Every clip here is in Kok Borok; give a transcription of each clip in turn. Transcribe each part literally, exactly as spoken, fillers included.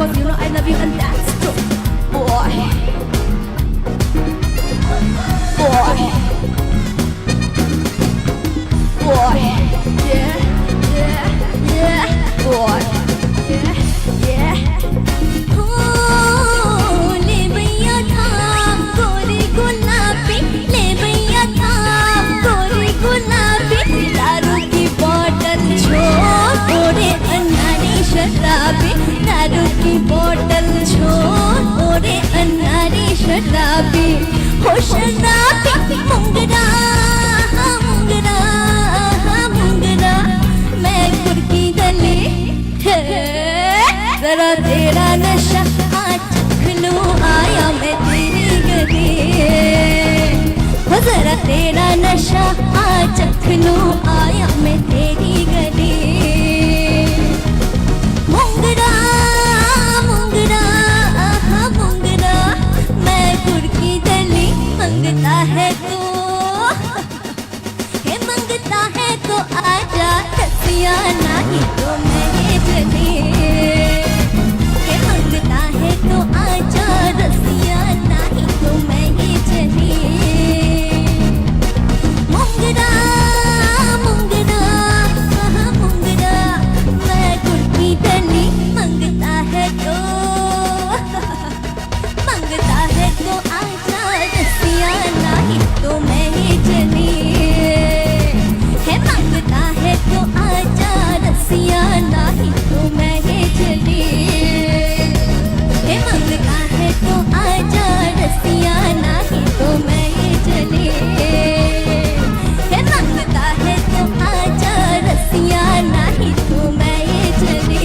'Cause you know I love you and that's true. Boy. Boy. Boy. Yeah, yeah, yeah. Boy. Yeah, yeah. Oh, lebaiya thap gori gulapi, lebaiya thap gori gulapi. Daru ki bottle chhod, ore anari sharabi. Daru ki bottle chhod, ore anari sharabi. Ho sharabi, mungra, mungra, mungra, main kurki dali. Hey, zara tera nasha aaj chakh lun, aaya main teri gali. Ho zara tera nasha aaj chakh lun, aaya main teri gali. Mungra, mungra, aha, mungra, main kurki dali, mangta hai tu. Hey, mangta hai to aaja, rasiya nahi to main hi jale. Hey, mangta hai to aaja, rasiya nahi to main hi jale. Mungra, mungra, aha, mungra, main kurki dali, mangta hai to. मांगता है तो आजा रसिया, नहीं तो मैं ही जली। है मांगता है तो आजा रसिया, नहीं तो मैं ही जली। है मांगता है तो आजा रसिया, नहीं तो मैं ही जली। है मांगता है तो आजा रसिया, नहीं तो मैं ही जली।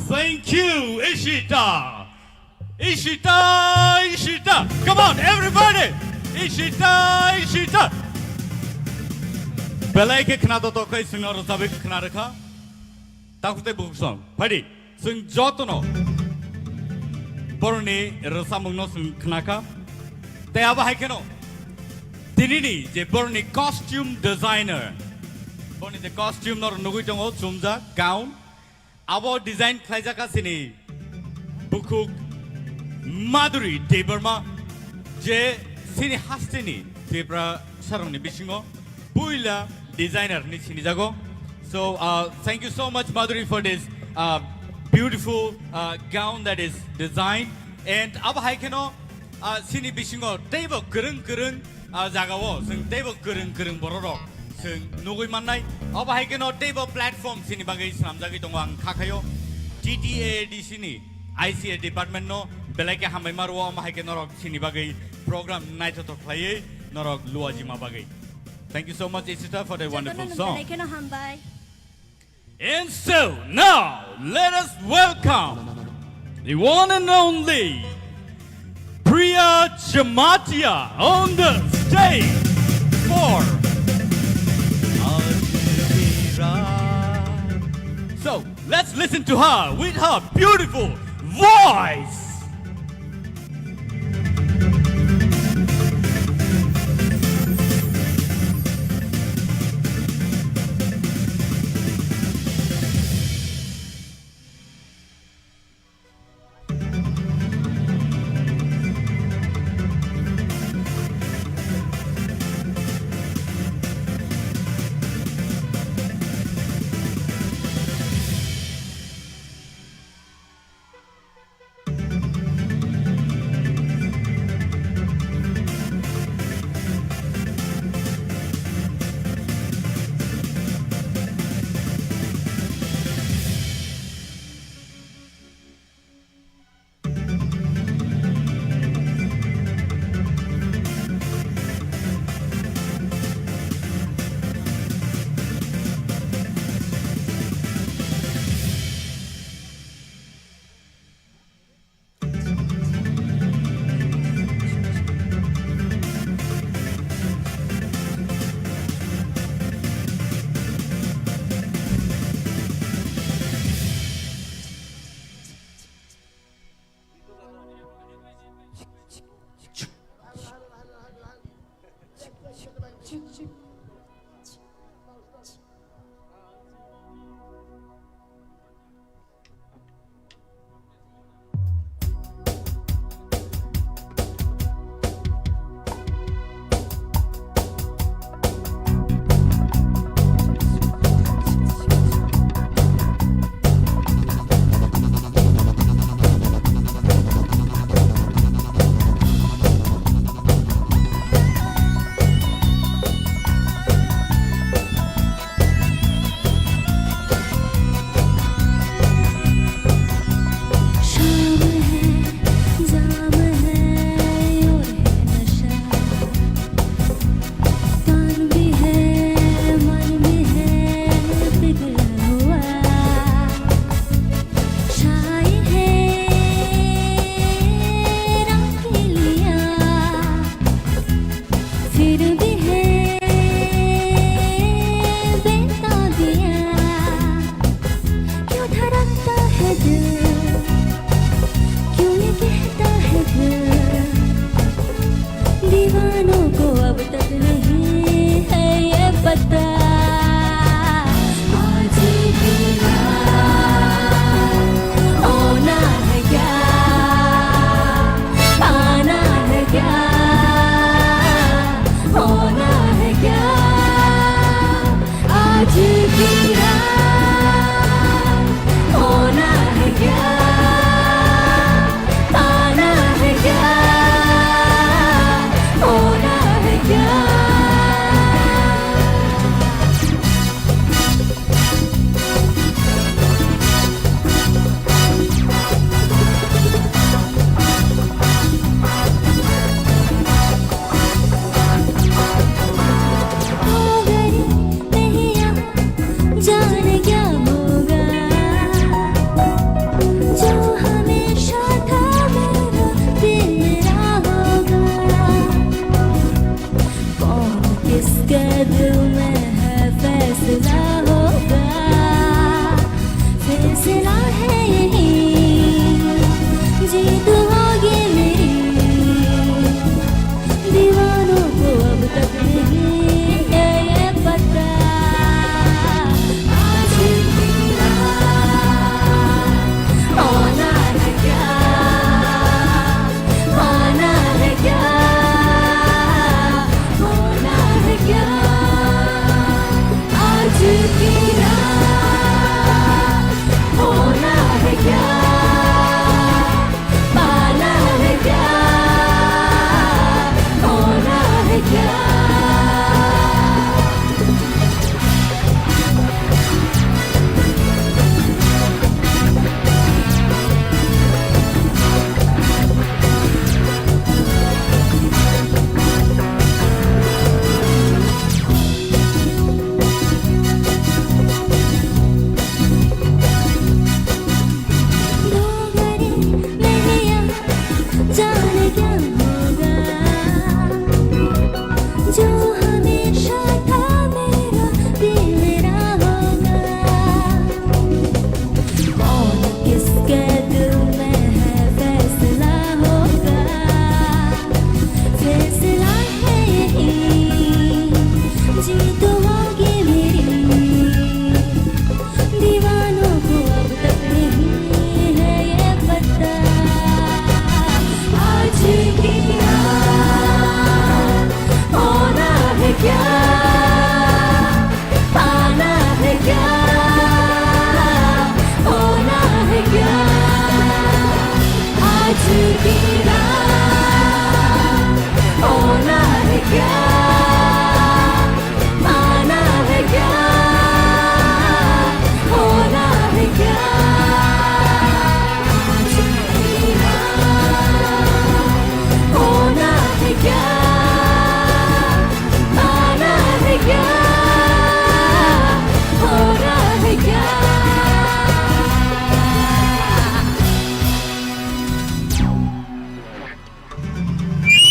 Thank you, Ishita. Ishita, Ishita. Come on, everybody. Ishita, Ishita. Belai khe khna doto kai singno rwchabwi khna rwkha. Takhuk tei bukhuk song. Phaidi. Chwng jotono boroni rwchapmungno chwng khnakha. Tei abo hai kheno tinini je boroni costume designer, boroni je costume norok nugwi tongo, chumjak, gown, abo design khlaijak kha chini bukhuk Madhuri Debbarma, je chini hasteni Tripura sarongni bisingo puila designer ni sinijago. So, uh, thank you so much, Madhuri, for this, uh, beautiful, uh, gown that is designed. And abo hai kheno, uh, chini bisingo teibo kwrwng kwrwng, uh, jagao chwng teibo kwrwng kwrwng bororok chwng nugwi mannai. Abo hai kheno teibo platform chini bagwi swnamjagwi tongo, ang kha khaio T T A A D C ni I C A department no belai khe hambai ma rwo, amo hai khe norok chini bagwi program naithothok khlaiwi norok luajima bagwi. Thank you so much, Ishita, for the wonderful song. Jotono nung belai kheno hambai. And so now let us welcome the one and only Priya Jamatia on the stage for Ajmera. So let's listen to her with her beautiful voice.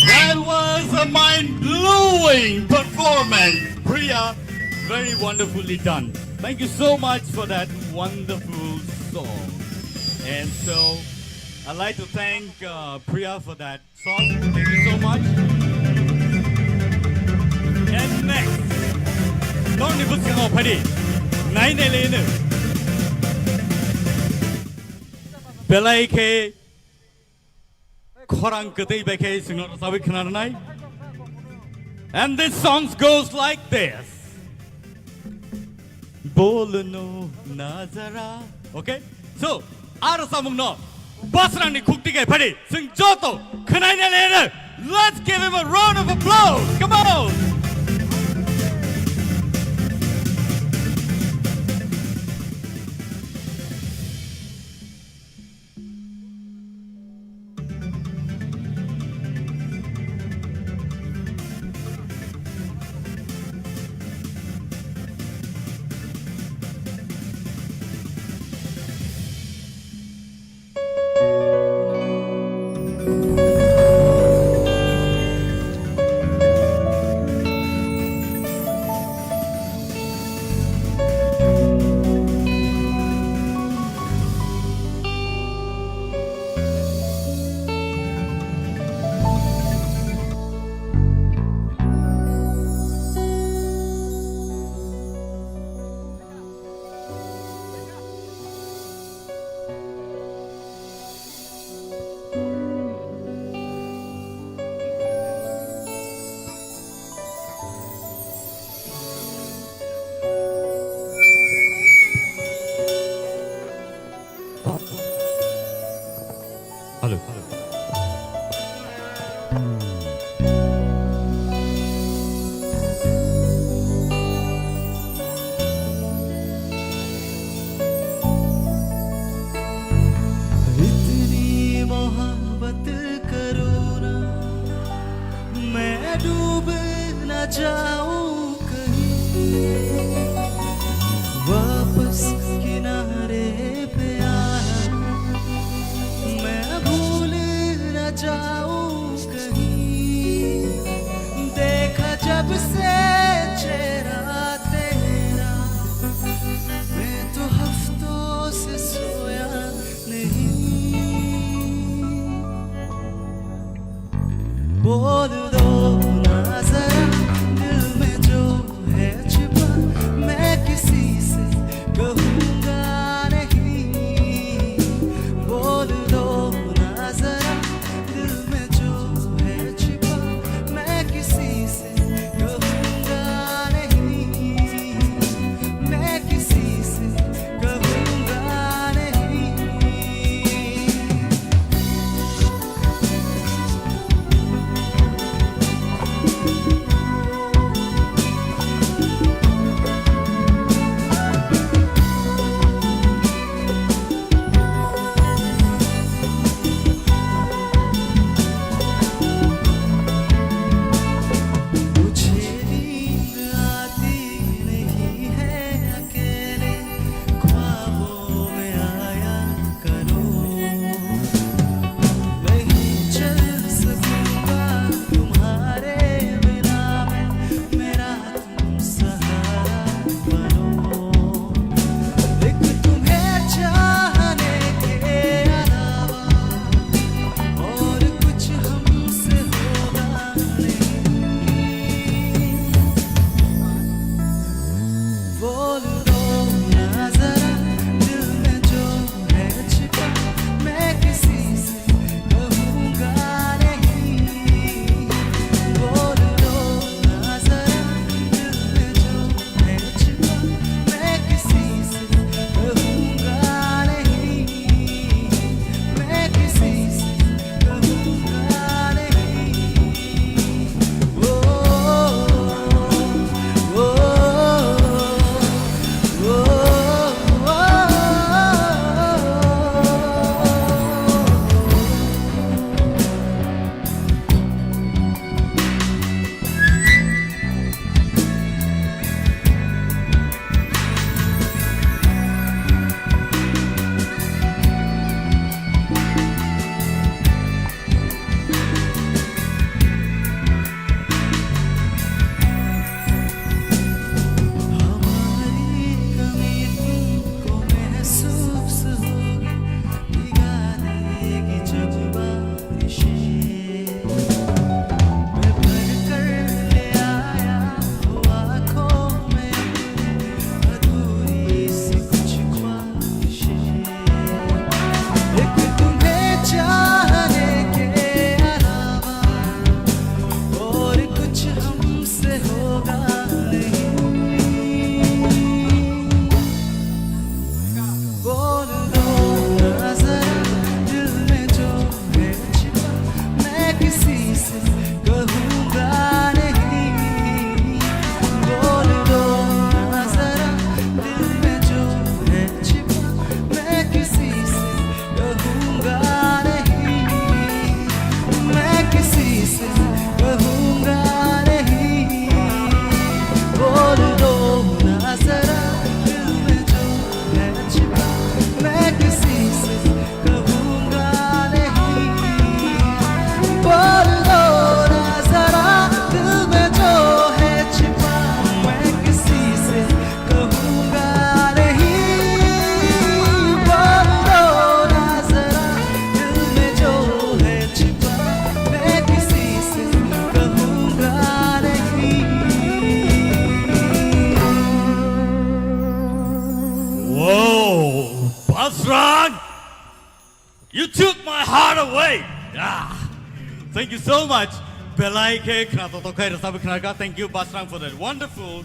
That was a mind-blowing performance, Priya. Very wonderfully done. Thank you so much for that wonderful song. And so, I'd like to thank uh, Priya for that song. Thank you so much. And next, Tony Buskango Padi, Nine Elena. Belai khe khorang kwtwi bai khe chwngno rwchabwi khna rwnai. And this song goes like this. Bolno nazara. Okay? So, a rwchapmungno Basrangni khukti khe phadi chwng joto khnaina lere. Let's give him a round of applause. Come on. Basrang, you took my heart away. Ah, thank you so much. Belai khe khna to to khai rasa khna ka. Thank you, Basrang, for that wonderful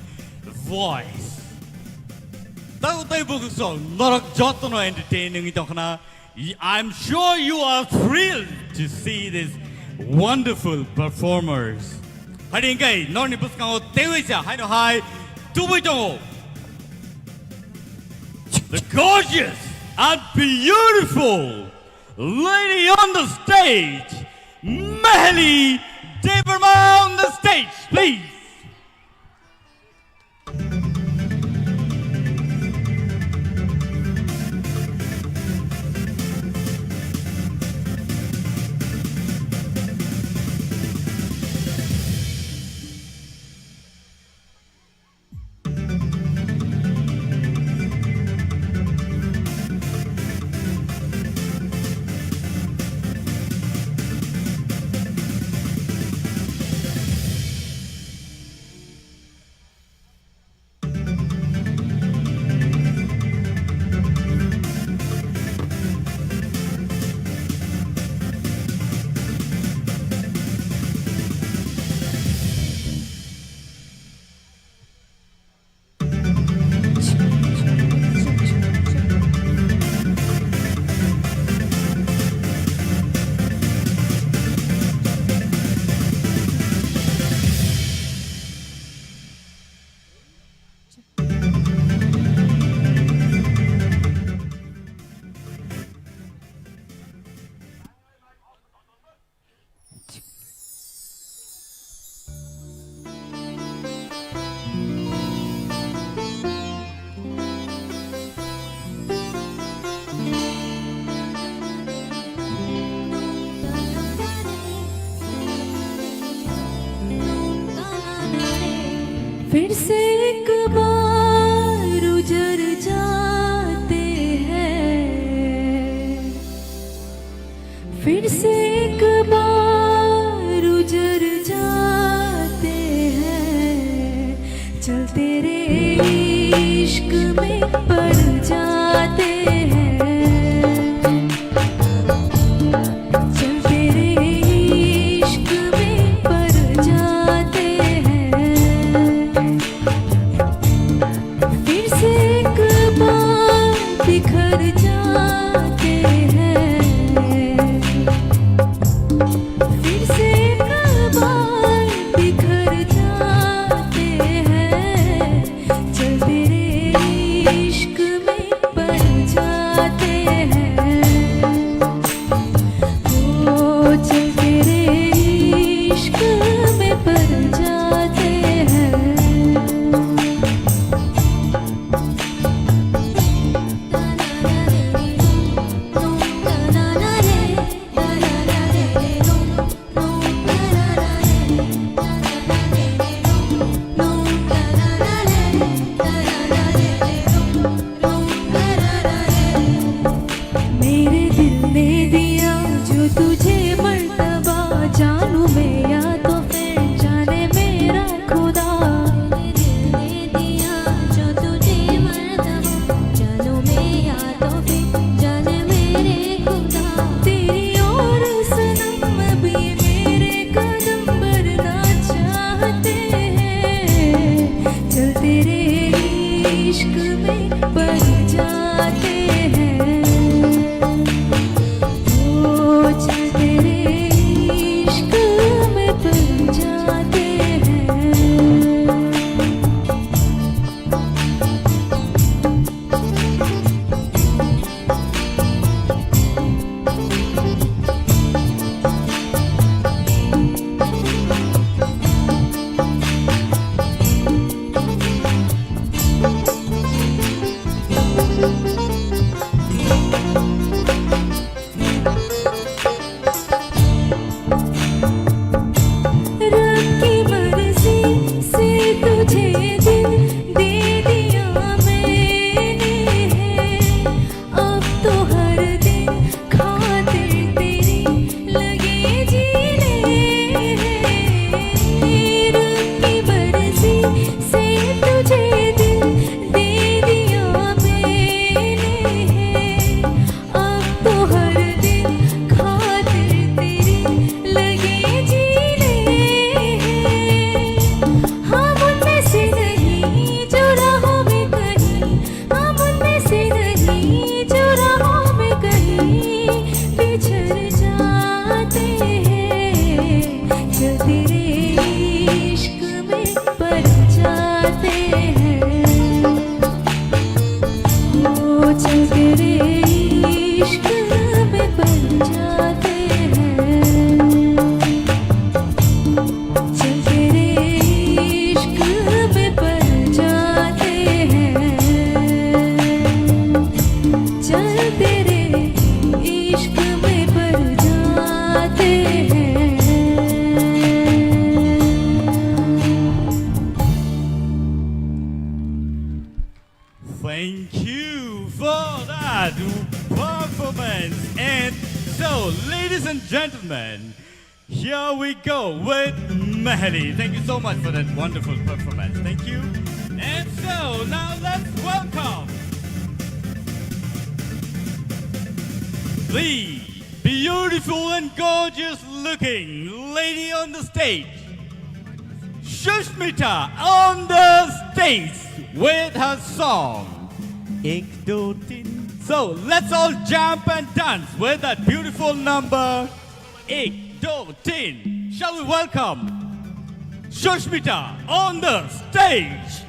voice. Tau tai buku so norok jotono entertaining tongkhna. Y-, I'm sure you are thrilled to see these wonderful performers. Hari hingkai norni bwskango tewi sa haino hai tubui tongo. The gorgeous and beautiful lady on the stage, Meheli Debbarma on the stage, please. फिर से एक बार उजर जाते हैं, फिर से एक बार उजर जाते हैं, चल तेरे इश्क में पड़ जाते हैं। चल तेरे इश्क में पड़ जाते हैं, फिर से एक बार बिखर जाते हैं, फिर से एक बार बिखर जाते हैं। चल तेरे इश्क में पड़ जाते हैं, ओ चल तेरे इश्क में पड़ जाते हैं। मेरे दिल ने दिया जो तुझे मर्तबा, जानू मैं या तो फिर जाने मेरा खुदा। मेरे दिल ने दिया जो तुझे मर्तबा, जानू मैं या तो फिर जाने मेरे खुदा। तेरी और सनम अभी मेरे कदम भरना चाहते हैं। चल तेरे इश्क में पड़ जाते हैं, ओ चल तेरे इश्क में पड़ जाते हैं। रब की मर्जी से तुझे दिल दे दिया मैंने है, अब तो हर दिन खातिर तेरी लगे जीने हैं। रब की मर्जी से तुझे दिल दे दिया मैंने है, चल तेरे इश्क में पड़ जाते हैं, चल तेरे इश्क में पड़ जाते हैं, चल तेरे इश्क में पड़ जाते हैं। Thank you for that performance. And so, ladies and gentlemen, here we go with Mahali. Thank you so much for that wonderful performance. Thank you. And so, now let's welcome the beautiful and gorgeous looking lady on the stage, Sushmita on the stage with her song, Ek Do Tin. So let's all jump and dance with that beautiful number, Ek Do Tin. Shall we welcome Sushmita on the stage?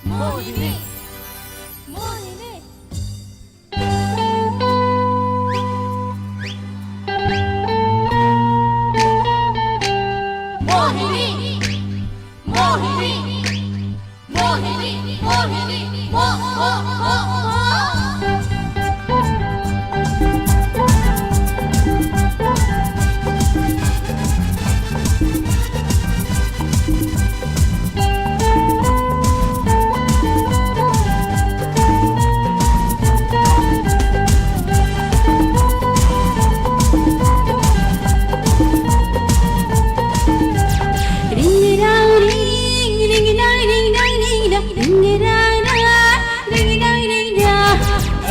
Mohini. Mohini. Mohini. Mohini. Mohini. Mohini. Mo-, mo-, mo-, mo. Ring rang ring, ring rang ring rang ring rang, ring rang rang, ring rang ring rang.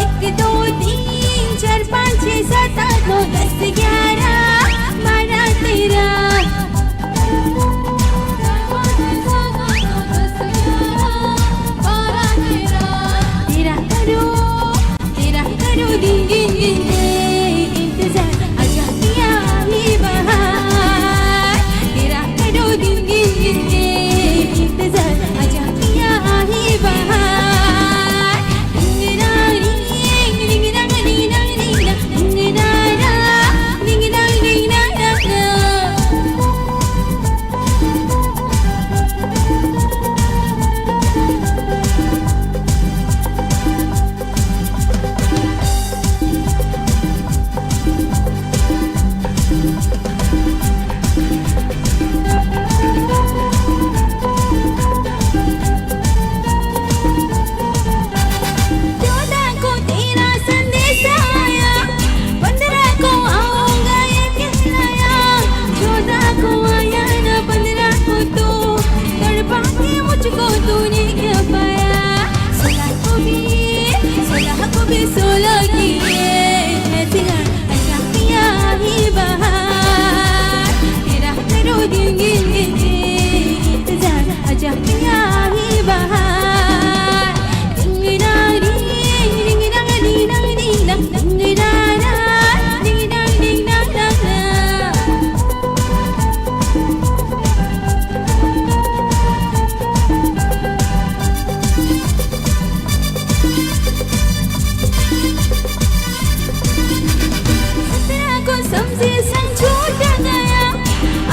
Ek do teen char panch chhe saat aat no das gyara bara tera. Tera karo, tera karo din din din de, intezar aaja kiya hi bahar. Tera karo din din din de, intezar aaja kiya hi bahar. Ring rang ring, ring rang ring rang ring rang, ring rang rang. सोलह की ये है सिगार, अजा पिया ही बहार, तेरा करो दिन गिन गिन के इंतजार, अजा पिया ही बहार। डिंग डांग डिंग, डिंग डांग डिंग डांग डिंग डांग, डिंग डांग डांग, डिंग डांग डिंग डांग डांग डांग। सत्रह को समझे संग छूट गया,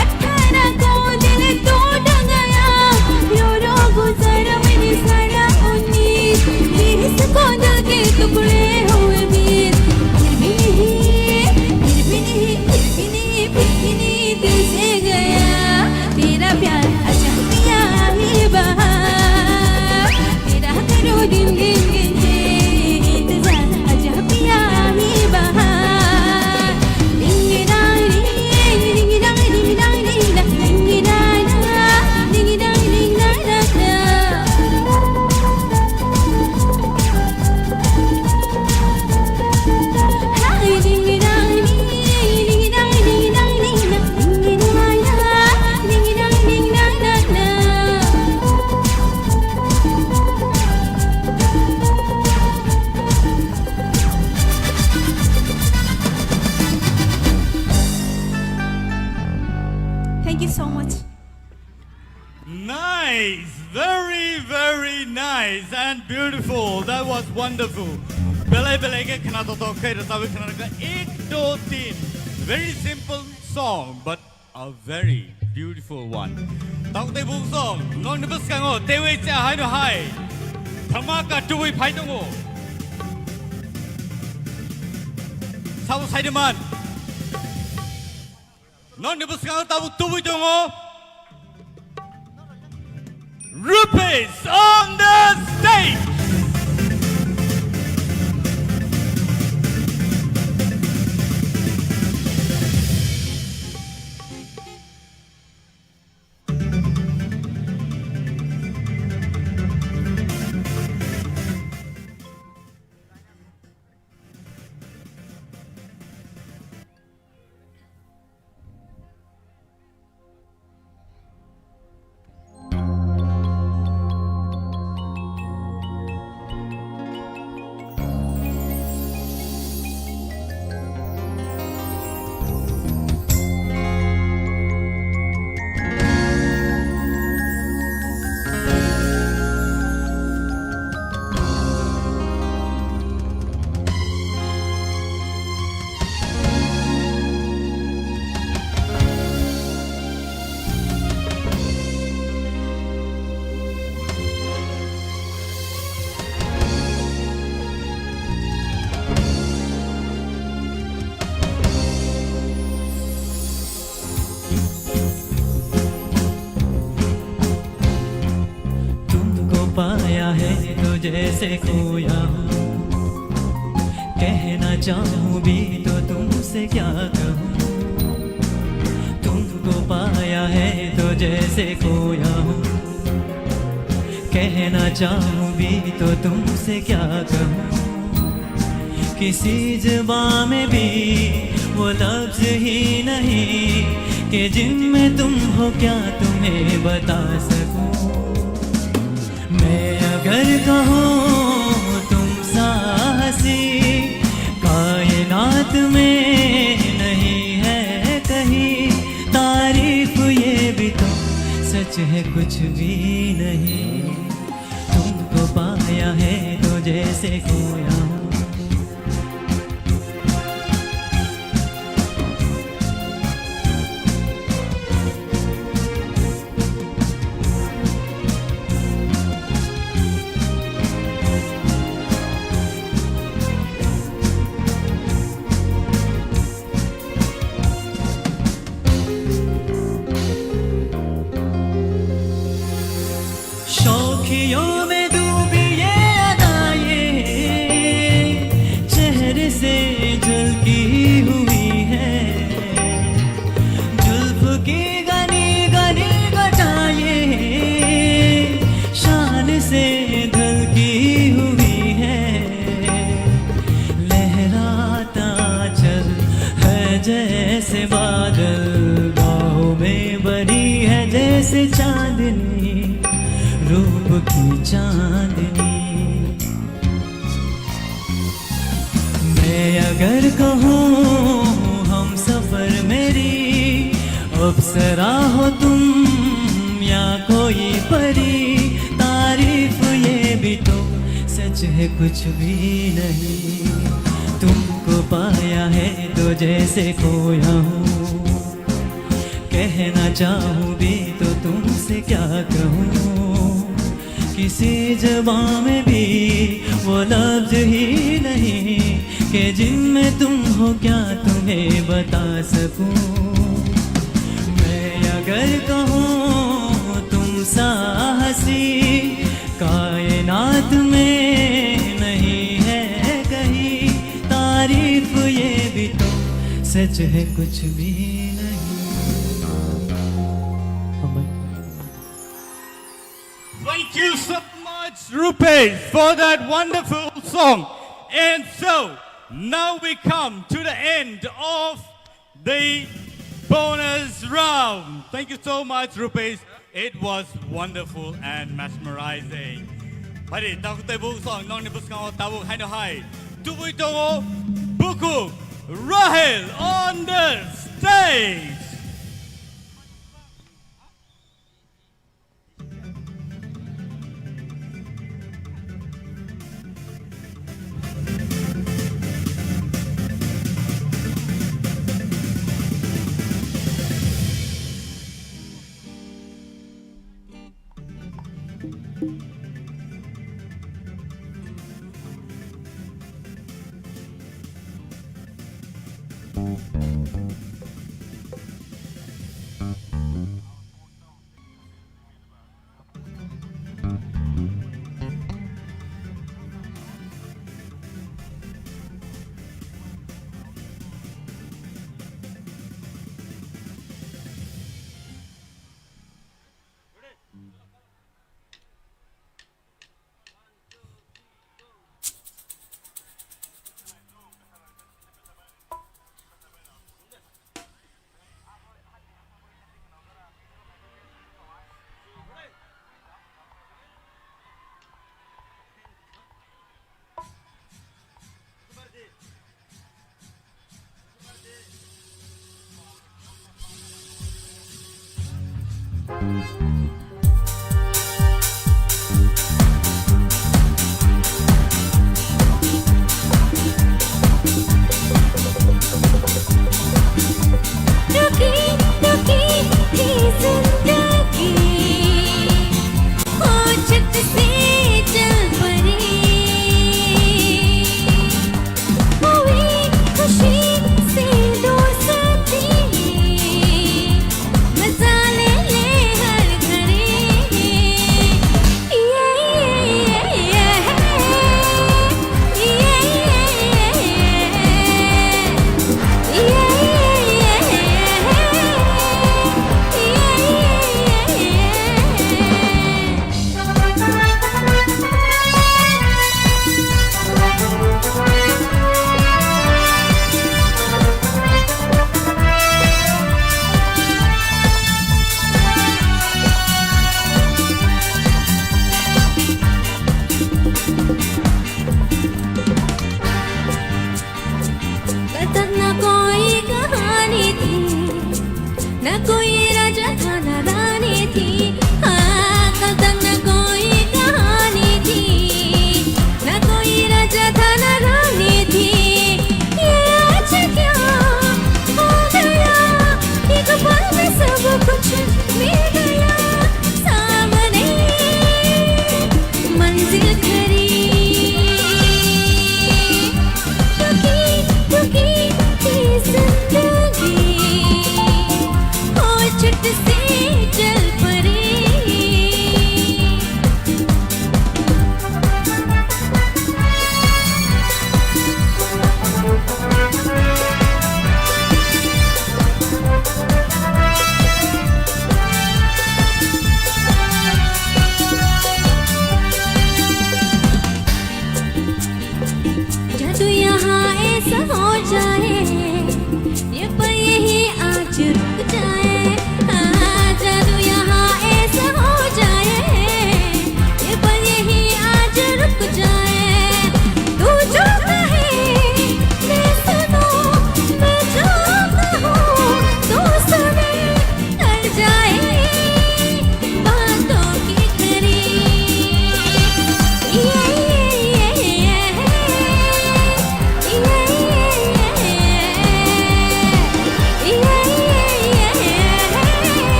अठारह को दिल टूट गया, यूं रो गुजरा मैंने सारा उन्नीस, बीस को दिल के टुकड़े हुए बीस, फिर भी नहीं, फिर भी नहीं, फिर भी नहीं, फिर भी नहीं दिल से गया। तेरा प्यार अजा पिया ही बहार, तेरा करो दिन गिन गिन के इंतजार, अजा पिया ही बहार। डिंग डांग डिंग, डिंग डांग डिंग डांग डिंग डांग, डिंग डांग डांग, डिंग डांग डिंग डांग डांग डांग। Thank you so much. Nice, very, very nice and beautiful. That was wonderful. Belai belai khe khna totok khe rwchapwi khna rwkha ek do tin. Very simple song, but a very beautiful one. Tabuk tei bung song, nokni bwskango teiwi cha haino hai dhamaka tubui phai tongo. Sabo saide man. Nokni bwskango tabuk tubui tongo. Rupesh on the stage. तुमको पाया है तो जैसे खोया हूँ, कहना चाहूँ भी तो तुमसे क्या कहूँ। तुमको पाया है तो जैसे खोया हूँ, कहना चाहूँ भी तो तुमसे क्या कहूँ। किसी जुबां में भी वो लफ्ज ही नहीं कि जिनमें तुम हो क्या तुम्हें बता सकूं। मैं अगर कहूँ तुम सा हंसी कायनात में नहीं है कहीं, तारीफ ये भी तो सच है कुछ भी नहीं। तुमको पाया है तो जैसे खोया हूँ। शौखियों में डूबी ये अदाएं, से बादल बाहों में भरी है जैसे चांदनी, रूप की चांदनी। मैं अगर कहूँ हम सफर मेरी, अप्सरा हो तुम या कोई परी, तारीफ ये भी तो सच है कुछ भी नहीं। तुमको पाया है तो जैसे खोया हूँ, कहना चाहूँ भी तो तुमसे क्या कहूँ। किसी जबां में भी वो लफ्ज ही नहीं कि जिनमें तुम हो क्या तुम्हें बता सकूं। मैं अगर कहूँ तुम सा हंसी कायनात में नहीं है कहीं, तारीफ ये भी तो सच है कुछ भी नहीं। Thank you so much, Rupesh, for that wonderful song. And so, now we come to the end of the bonus round. Thank you so much, Rupesh. It was wonderful and mesmerizing. Phaidi, takhuk tei bukhuk song nokni bwskango tabuk haino hai tubui tongo bukhuk Rahel on the stage. रुकी, रुकी थी जिंदगी, ओ झट से चल पड़ी। हुई खुशी से दोस्ती, मजा ले ले हर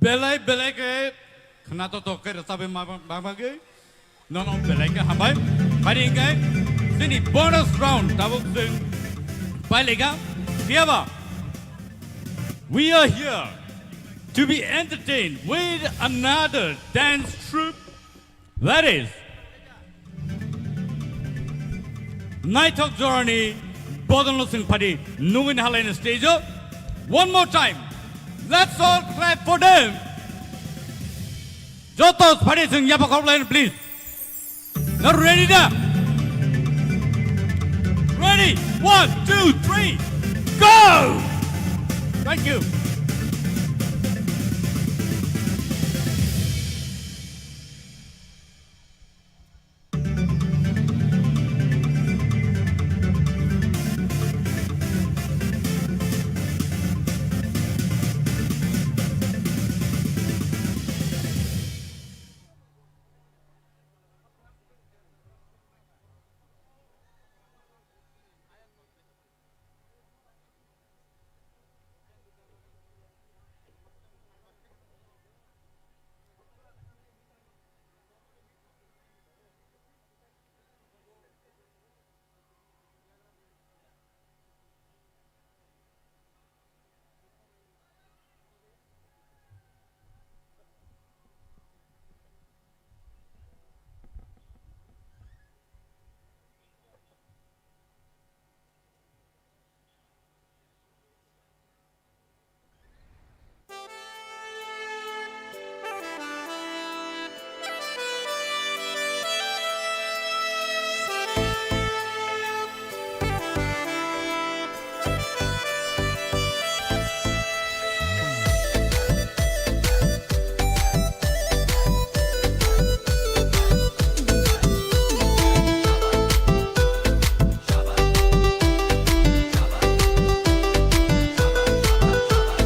Belai belai khe khwnatok tok khe rwchapwi ma, ma, ma, bagwi. Nono belai khe hambai. Phari hwnkhe chini bonus round tabuk chwng pailaikha. Phiyaba, we are here to be entertained with another dance troupe. That is Naithok Jorani Bodolno Singphadi nungwi halaini stage o. One more time, let's all clap for them. Joto phadi sing yapa khorok lain, please. Now ready da? Ready? One, two, three, go! Thank you.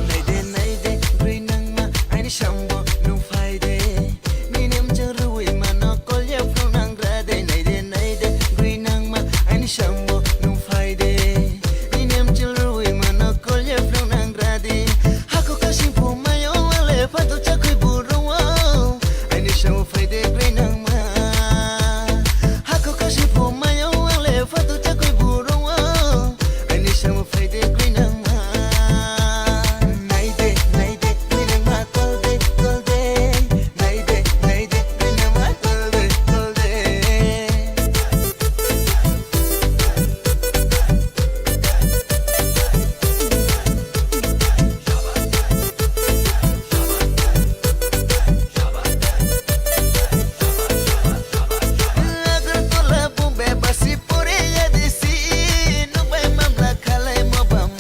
Naide, naide, bwrwi nangma, aini sambo nung phaide. Nini mchang rwi mano, kolya phru nang rade. Naide, naide, bwrwi nangma, aini sambo nung phaide. Nini mchang rwi mano, kolya phru nang rade. Hako kasing phu mayo, wale phantu chakwi buro. Aini sambo phaide, bwrwi nangma. Hako kasing phu mayo, wale phantu chakwi buro. Aini sambo phaide, bwrwi nangma. Naide, naide, bwrwi nangma, kolde, kolde. Naide, naide, bwrwi nangma, kolde, kolde. Agartala, Bombay, basi pore ya desi, nubai mamla khalai mo bam.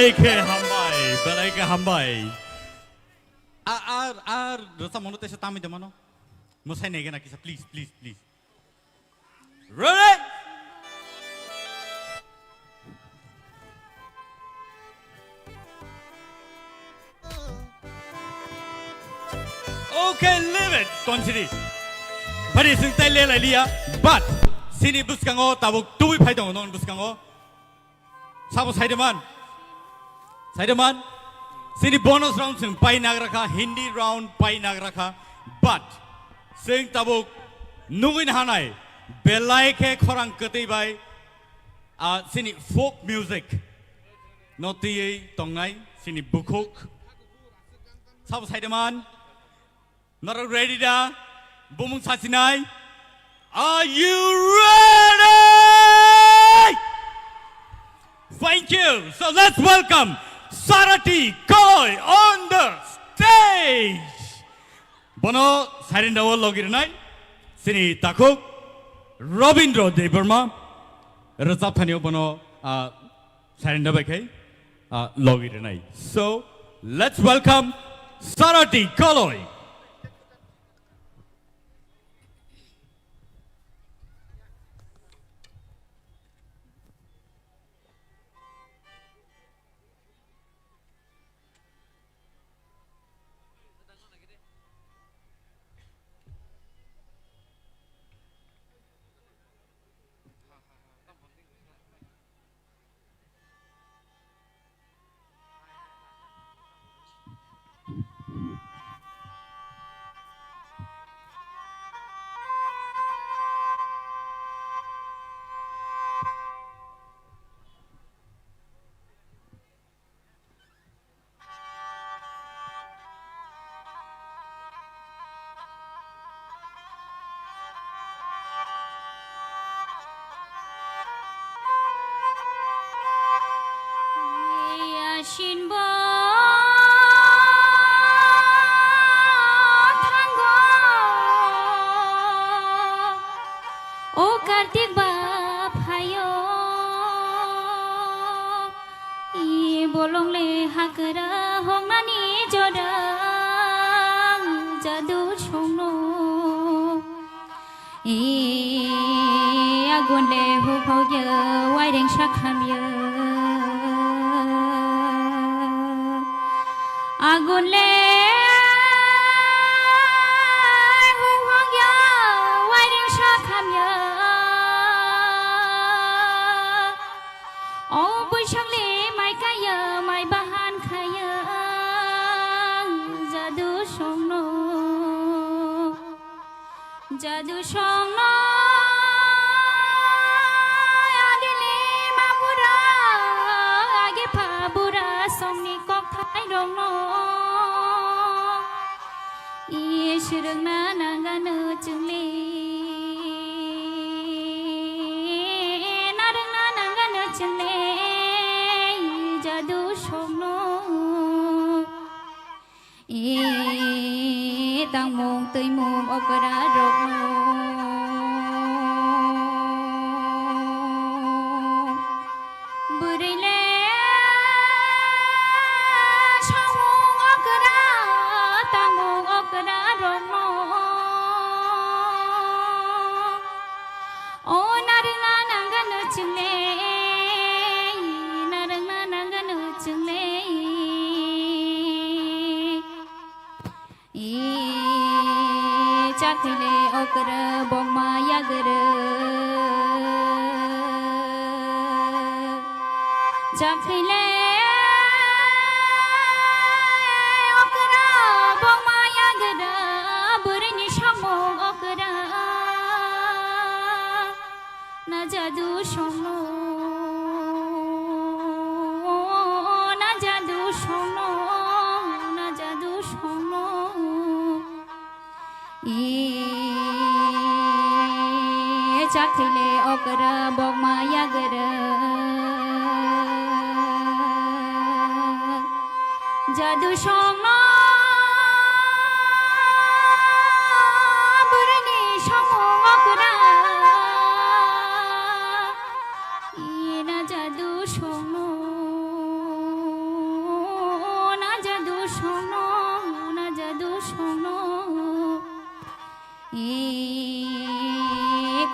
Khe hambai, belai khe hambai. A, a, a, rwchapmano teisa tamwi de mano. Mwsai nai gana kisa, please, please, please. Ready? Okay, leave it, Tonsiri. Bari sing tai le lai liya, but sini bwskango tabuk tubui phai tongo non bwskango. Sabo saideman. Saideman. Sini bonus round sing pai nagrakha, Hindi round pai nagrakha. But sing tabuk nugui hanai belai khe khorang kwtwi bai, ah, sini folk music no tiyei tongnai sini bukhuk. Sabo saideman. Norok ready da? Bumung sachinai? Are you ready? Thank you. So let's welcome Sarati Koi on the stage. Bono sairinda o logi rwnai sini takhuk Robindra Debbarma, rwchap thani o bono, ah, sairinda bai khai, ah, logi rwnai. So let's welcome Sarati Koloi. Yasin bo thango, o Kartik ba phaio. I bolong le hakra hongnani jora jadu songno. I agun le hukhogya waireng sakhamya. Agun le hukhogya waireng sakhamya. O Boisakh le mai kaiya, mai bahan khaiya, jadu songno, jadu songno. Age le ma bura, age pha bura songni kokthai rokno. Is rwngna nangano chwngle, narwngna nangano chwngle, jadu songno. E tangmung twimung okra rokno. Bwrwi le samung okra, tamung okra rokno. O narwkna nangano chwngle, narwkna nangano chwngle. I chakhwile okra bokma yagra. Chakhwile okra bokma yagra, bwrwini samung okra. Na jadu songno, na jadu songno, na jadu songno. I chakhwile okra bokma yagra. Jadu songno bwrwini samung okra. Ina jadu songno. E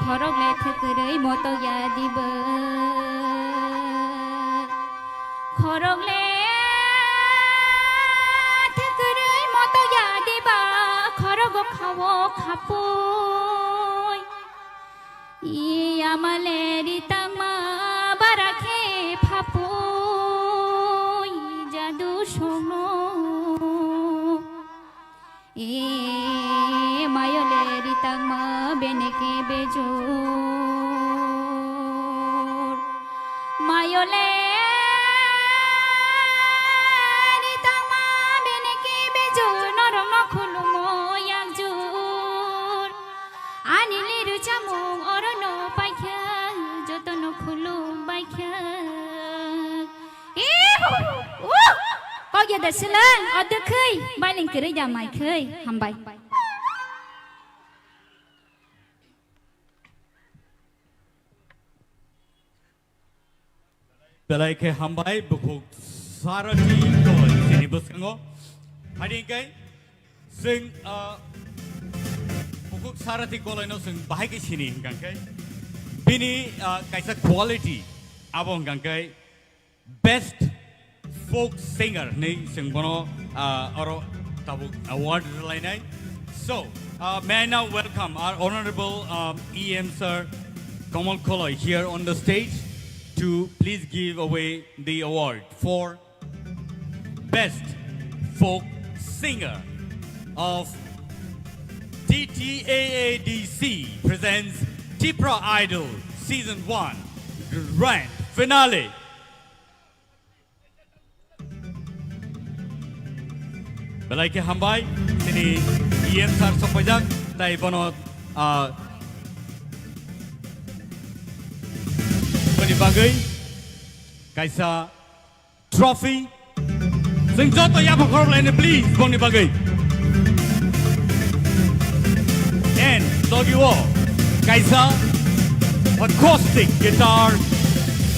khorok le thwkwrwi moto ya diba. Khorok le thwkwrwi moto ya diba. Khorok o khawo khapui. E ama le ri tangma bara khe phapui jadu songno. E mayo le ri tangma bene khe bejor. Mayo le ri tangma bene khe bejor. Norok no khulumo yakjor. Ani liru chamung oro no paikha. Joto no khulum baikha. Ihu! Uh! Kok ya da silang, o dwkhwi, bailing kwrwi da mai khwi, hambai. Belai khe hambai, bukhuk Sarati Koloi chini bwskango. Haidi hwnkhe, chwng, ah, bukhuk Sarati Koloino chwng bahai khe sini hwnkha khe, bini, ah, kaisa quality, abo hwnkha khe, Best Folk Singer hinwi chwng bono, ah, oro tabuk award rwlainai. So, uh, may I now welcome our honorable, um, E M sir, Kamal Koloi, here on the stage to please give away the award for Best Folk Singer of T T A A D C presents Tipra Idol Season one Grand Finale. Belai khe hambai, chini E M sir sokpaijak, tai bono, ah, boni bagwi kaisa trophy. Chwng joto yapha khorok laini, please, boni bagwi. And logi o kaisa acoustic guitar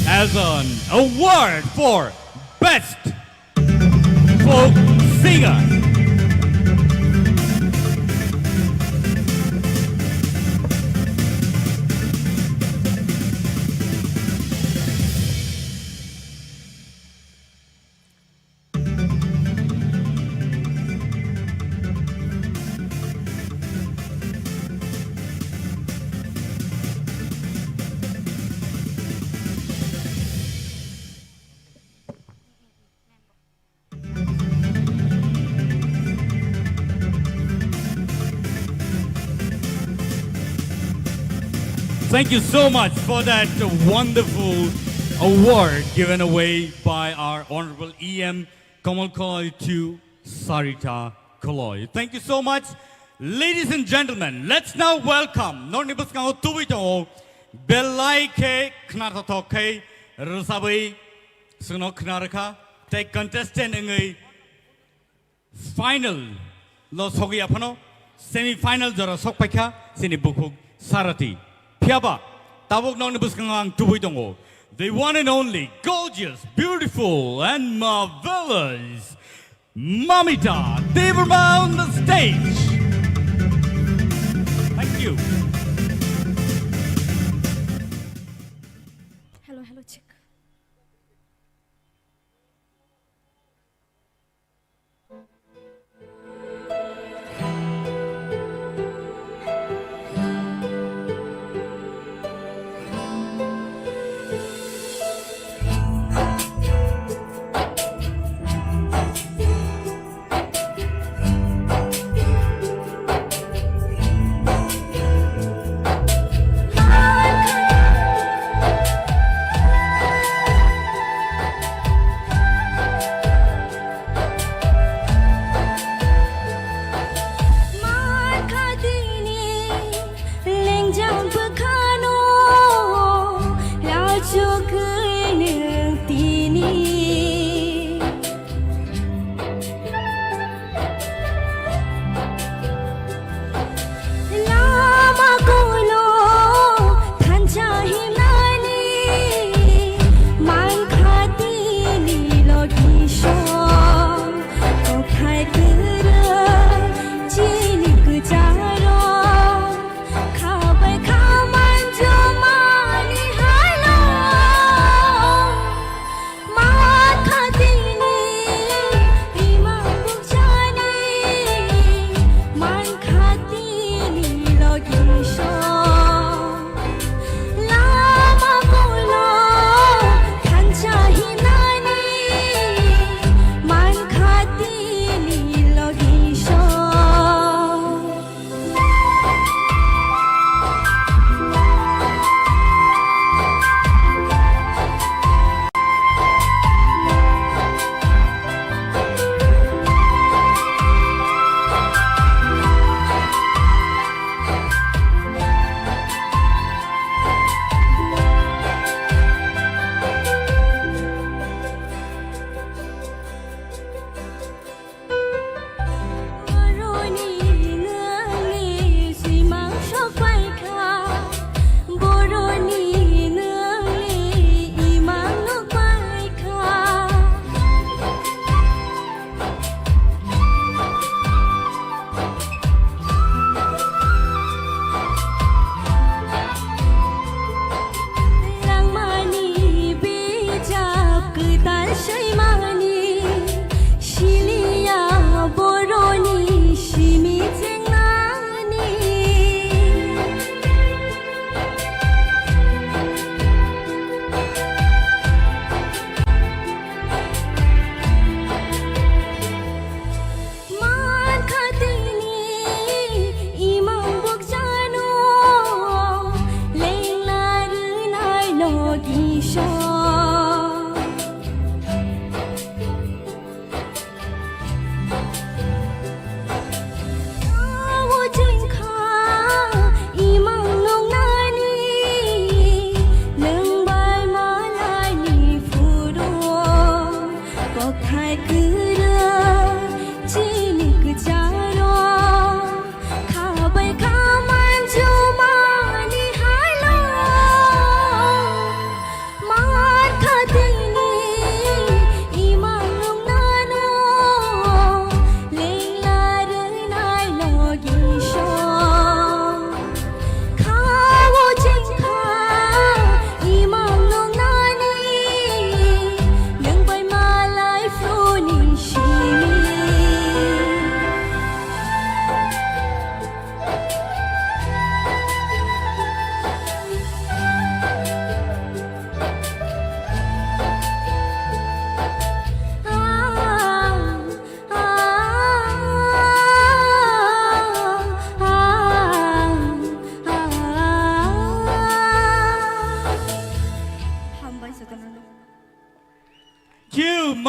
as an award for Best Folk Singer. Thank you so much for that wonderful award given away by our Honorable E M Kamal Koloi to Sarita Koloi. Thank you so much. Ladies and gentlemen, let's now welcome, norokni bwskango tubui tongo, belai khe khnathothok khe rwchabwi chwngno khna rwkha, tei contestant wngwi final lo sogwi aphano semi final jora sok paikha chini bukhuk Sarati. Phiyaba tabuk nokni bwskango ang tubui tongo. The one and only gorgeous, beautiful and marvelous Mamita Debbarma on the stage. Thank you. Hello, hello, check.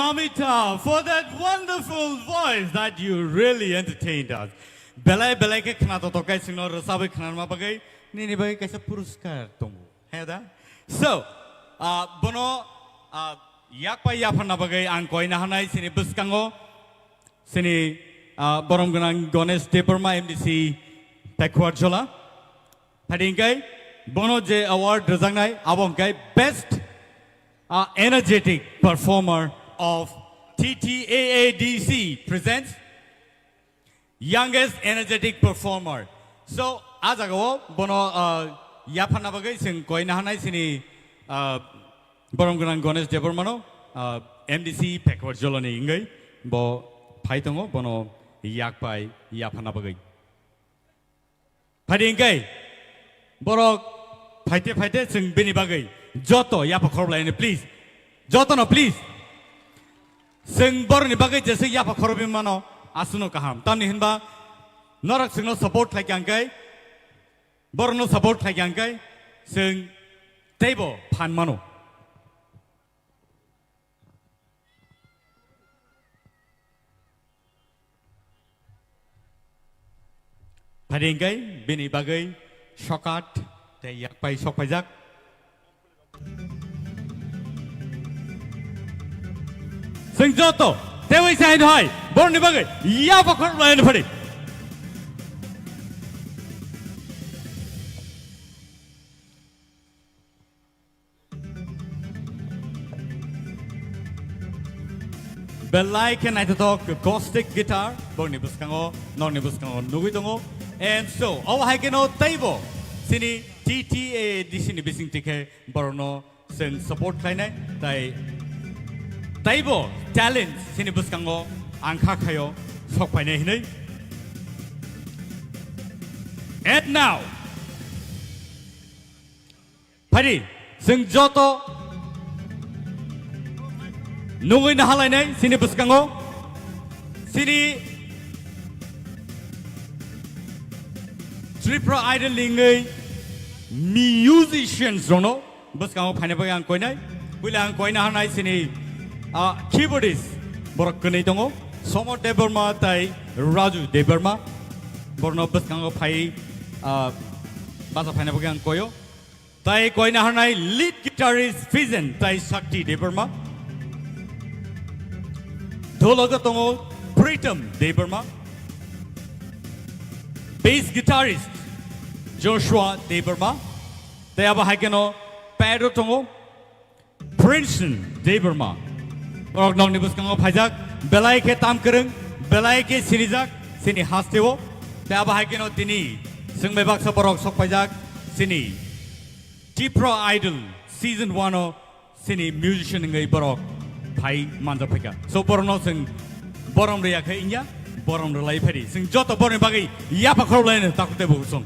Amita, for that wonderful voice that you really entertained us. Belai belai khe khna totok kai singno rwchabwi khnarma bagwi nini bagwi kaisa puruskar tongo. He da? So, ah, bono, ah, yakpai yapharna bagwi ang koina hanai sini bwskango sini, ah, borom gwnang Ganesh Debbarma M D C Pekhuarjhola. Phadi hingkai bono je award rwjaknai abo hingkai best, ah, energetic performer of T T A A D C presents youngest energetic performer. So, a jagao bono, ah, yapharna bagwi chwng koina hanai sini, ah, borom gwnang Ganesh Debbarmano, ah, M D C Pekhuarjholani wngwi bo phai tongo, bono yakpai yapharna bagwi. Phadi hingkai borok phaite phaite chwng bini bagwi joto yapha khorok laini, please. Jotono, please. Chwng borokni bagwi jesa yapha khorokwi mano, aswkno kaham. Tamni hinba norok chwngno support khlai kha hingkai, borokno support khlai kha hingkai, chwng teibo phan mano. Phadi hingkai bini bagwi sokat tei yakpai sokpaijak. Chwng joto tewi sai hai borokni bagwi yapha khorok laini phadi. Belai khe naithothok acoustic guitar, borokni bwskango, nokni bwskango nugwi tongo. And so, obo hai kheno teibo chini T T A D C ni bising tikhe borokno chwng support khlainai, tai teibo talent chini bwskango ang kha khaio sok phainai hinwi. And now, phadi, chwng joto nugwi nahalainai chini bwskango, chini Tripura Idol ni wngwi musicians rokno bwskango phaina bagwi ang koinai. Puila ang koina hanai chini, ah, keyboardist borok kwnwi tongo, Somod Debbarma tai Raju Debbarma. Borokno bwskango phai, ah, bacha phaina bagwi ang koio. Tai koina hanai lead guitarist Fijen tai Shakti Debbarma. Dhologo tongo Pritam Debbarma. Bass guitarist Joshua Debbarma. Tai abo hai kheno pad o tongo Princeton Debbarma. Borok nokni bwskango phaijak, belai khe tam kwrwng, belai khe sinijak, chini hasteo. Tai abo hai kheno tini chwng bai baksa borok sok phaijak, chini Tipra Idol season one o chini musician wngwi borok phai manjak phaikha. So, borokno chwng borom rwya khe wngya, borom rwlai phari. Chwng joto borokni bagwi yapha khorok laino takhuk tei bukhuk song.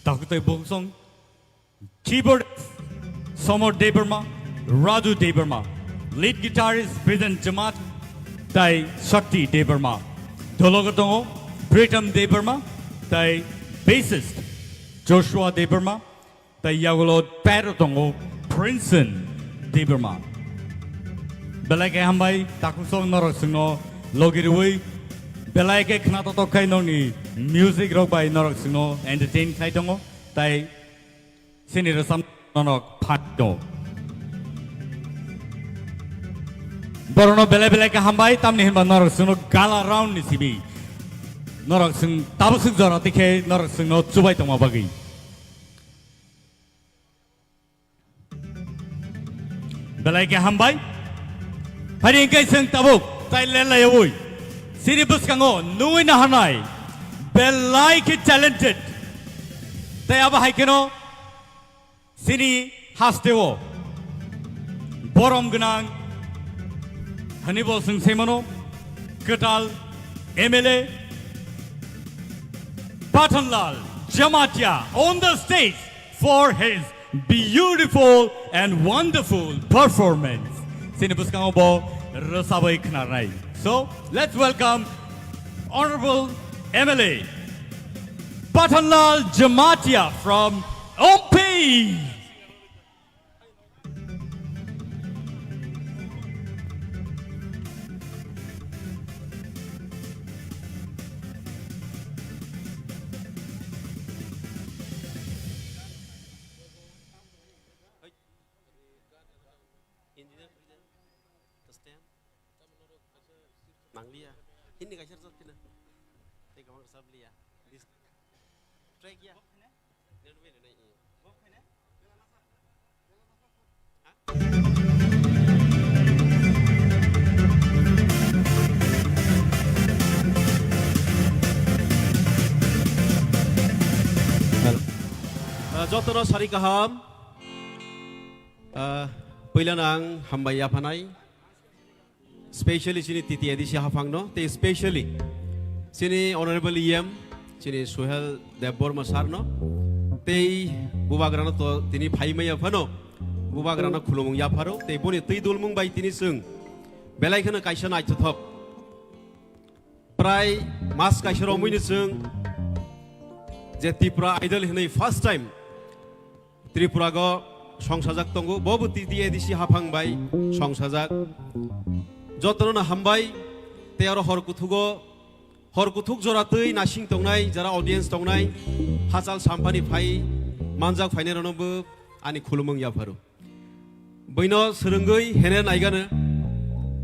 Takhuk tei bukhuk song. Keyboard, Somod Debbarma, Raju Debbarma. Lead guitarist, Bidan Jamaat, tai Shakti Debbarma. Dhologo tongo, Pritam Debbarma, tai bassist, Joshua Debbarma, tai yagulo pad o tongo, Princeton Debbarma. Belai khe hambai, takhuk song norok chwngno logi rwui, belai khe khna totok khai nokni music rok bai norok chwngno entertain khai tongo, tai Chini rwchapmung norok phan tongo. Borokno belai belai khe hambai, tamni hinba norok chwngno gala round ni simi. Norok chwng tabuk swk jora tikhe norok chwngno chubai tongma bagwi. Belai khe hambai. Phari hwnkhe chwng tabuk tai lelaiwi chini bwskango nugwi naharnai belai khe talented. Tai abo hai kheno chini hasteo borom gwnang hwnwi bo chwng sai mano, kwtal M L A, Pathanlal Jamatia on the stage for his beautiful and wonderful performance. Chini bwskango bo rwchabwi khnarnai. So, let's welcome Honorable M L A Pathanlal Jamatia from Ompi. Nangliya. Hindi kaisa rwchap khina. Tei kwbang rwchap liya. This track ya. Nirmini nai. Ah, jotono sari kaham. Ah, puilano ang hambai yaphanai. Specially chini T T A D C haphangno, tei specially chini Honorable E M, chini Suhel Debbarma sir no, tei bubagrano to tini phaimaya phano bubagrano khulumung yapharo, tei boni twi dulmung bai tini chwng belai kheno kaisa naithothok. Prai mas kaisa romwini chwng je Tripura Idol hinwi first time Tripura go songsajak tongo, bo bo T T A D C haphang bai songsajak. Jotono no hambai, tei aro hor kuthugo, hor kuthuk jora twi nasing tongnai, jara audience tongnai, hachal samphani phai manjak phainai rokno bo ani khulumung yapharo. Buino swrwngwi hene naigano,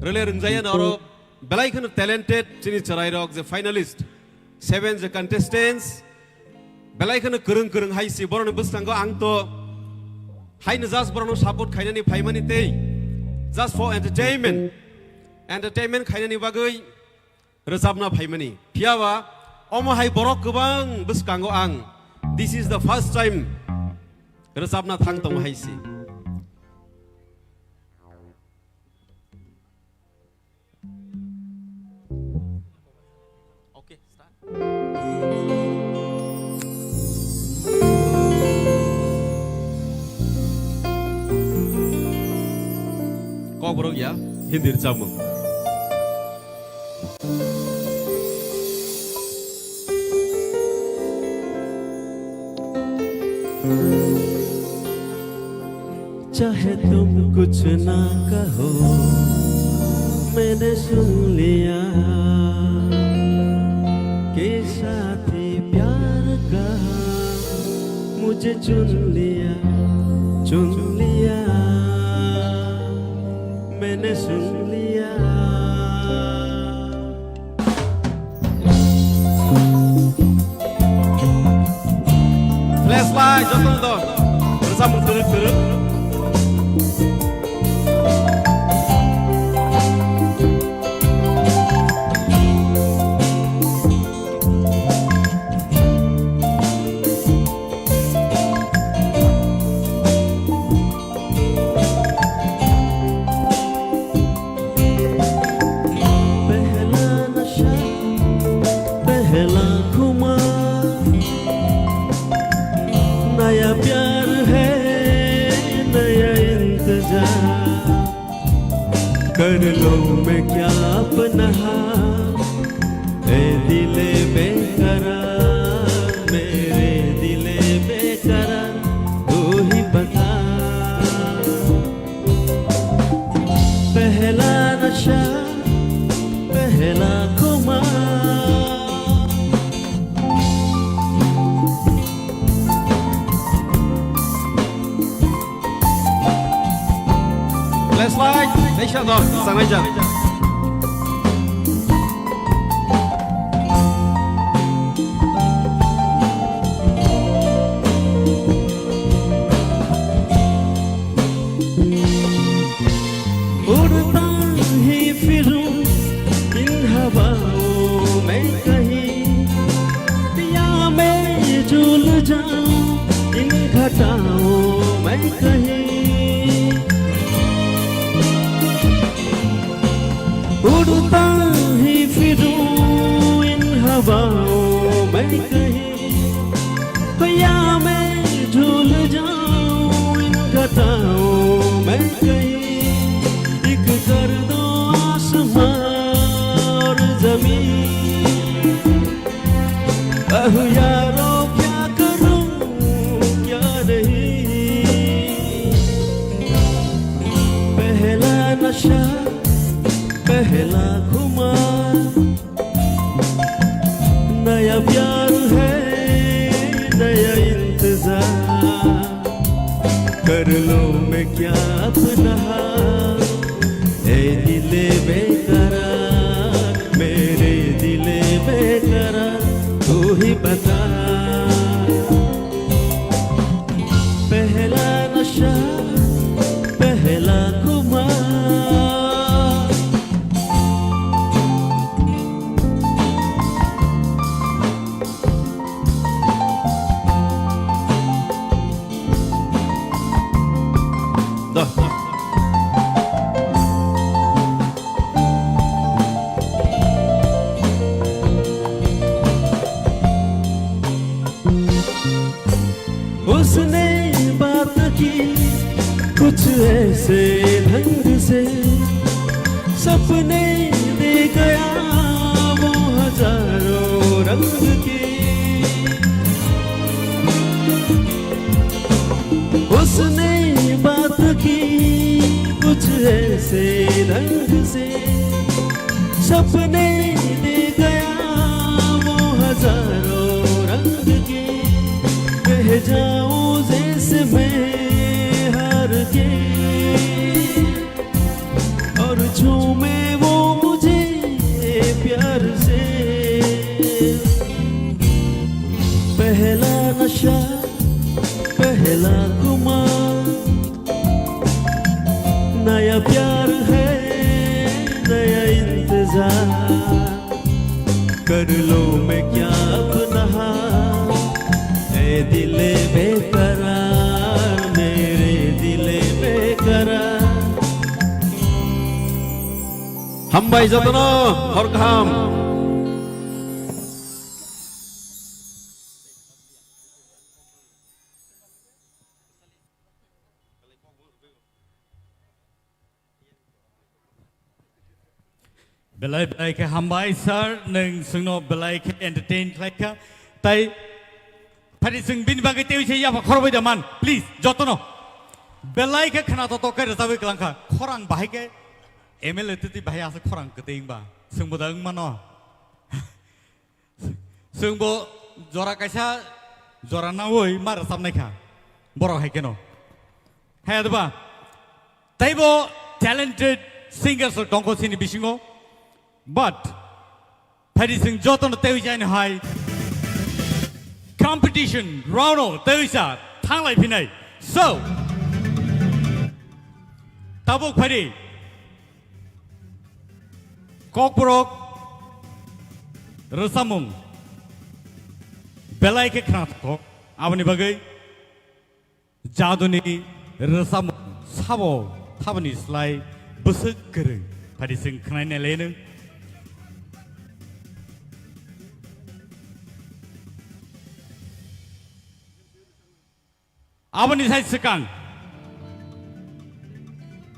rwle rwngjayano aro belai kheno talented chini chwrairok je finalist, seven je contestants, belai kheno kwrwng kwrwng hai si borokni bwskango ang to haino just borokno support khainani phaimani tei just for entertainment, entertainment khainani bagwi rwchapna phaimani. Phiyaba omo hai borok kwbang bwskango ang this is the first time rwchapna thang tongo hai si. Okay, start. Kokborok ya, Hindi rwchapmung. चाहे तुम कुछ ना कहो, मैंने सुन लिया कि साथी प्यार का मुझे चुन लिया, चुन लिया, मैंने सुन लिया। Flashlight, joto do. Rwchapmung twrwk twrwk. पहला नशा, पहला खुमार, नया प्यार है, नया इंतजार। कर लूं मैं क्या अपना हाथ, ए दिले बेकरार, मेरे दिले बेकरार, तू ही बता। पहला नशा, पहला खुमार। Flashlight, naisha dok, sanai jak. उड़ता ही फिरूं इन हवाओं में कहीं, या मैं झूल जाऊं इन घटाओं में कहीं। उड़ता ही फिरूं इन हवाओं में कहीं, कहीं एक कर दो आसमां और जमीन। अहो यारो क्या करूं क्या नहीं। पहला नशा, पहला खुमार, नया प्यार है, नया इंतजार। कर लो मैं क्या अपना हाल, ए दिले बेकरार, मेरे दिले बेकरार, तू ही बता। पहला नशा, पहला खुमार। उसने बात की कुछ ऐसे ढंग से, सपने दे गया वो हजारों रंग के। उसने बात की कुछ ऐसे ढंग से, सपने दे गया वो हजारों रंग के। बह जाऊं जैसे मैं हार के, और झूमे वो मुझे प्यार से। पहला नशा, पहला खुमार, नया प्यार है, नया इंतजार। कर लो मैं क्या अपना हाल, ए दिले बेकरार, मेरे दिले बेकरार। Hambai jotono, hor kaham. Belai belai khe hambai sir, nwng chwngno belai khe entertain khlai kha. Tai phari chwng bini bagwi tei se yapha khorbai da man, please, jotono. Belai khe khna to to khe rwchapwi kwlang kha. Khorang bahai khe M L A twi twi bahai aswk khorang kwtwi wngba. Chwngbo da wng mano. Chwngbo jora kaisa jora naui ma rwchapnai kha borok hai kheno. Hai adba teibo talented singers rok tongkho chini bisingo, but phaidi chwng jotono teiwi jaino hai competition round o teiwi sa thanglai phinai. So tabuk phaidi Kokborok rwchapmung belai khe khnathok, aboni bagwi jaduni rwchapmung sabo thabani slai bwswk kwrwng, phaidi chwng khwnai nailai nwng. Aboni sai swkang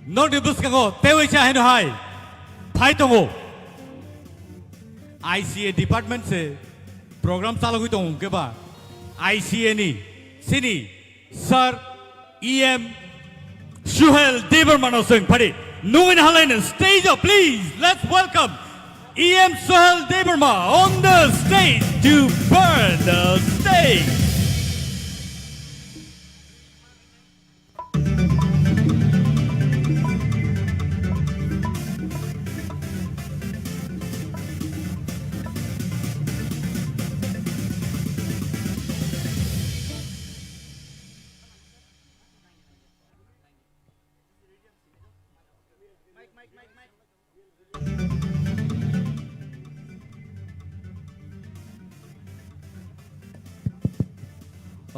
nokni bwskango teiwi cha haino hai phai tongo. I C A department se program chalogwi tongo hwnkhe ba I C A ni sini sir E M Suhel Debbarma no chwng phari nungwi nahalaino stage o, please, let's welcome E M Suhel Debbarma on the stage to burn the stage.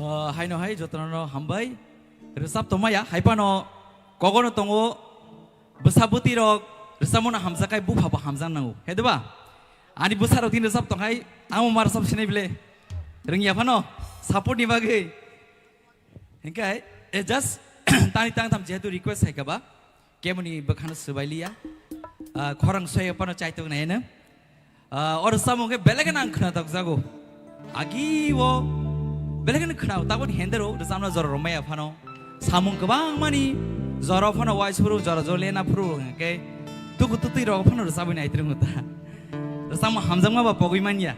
O, haino hai jotono hambai. Rwchap tongmaya, hai phano kogono tongo, bwsa bwtwi rok rwchapmano hamjakhe bupha bo hamjak nango. He diba? Ani bwsa rok tini rwchap tongkhai, amo ma rwchap sinai bile. Rwngya phano, support ni bagwi. Hinkhe, eh, just Tani tangtham jehetu request hai kaba, kemoni bwkhano swbailiya. Ah, khorang soya phano chaitok naino. Ah, oro samung khe belai kheno ang khwnatok jago. Agi o belai kheno khwnao, taboni hendero rwchapna jora rwmaya phano. Samung kwbangmani jora phano waisuru, jora jora lena phuru hwnkhe tuku tutwi rok phano rwchabwi naitrwngo ta. Rwchapma hamjakma ba pogwi manya.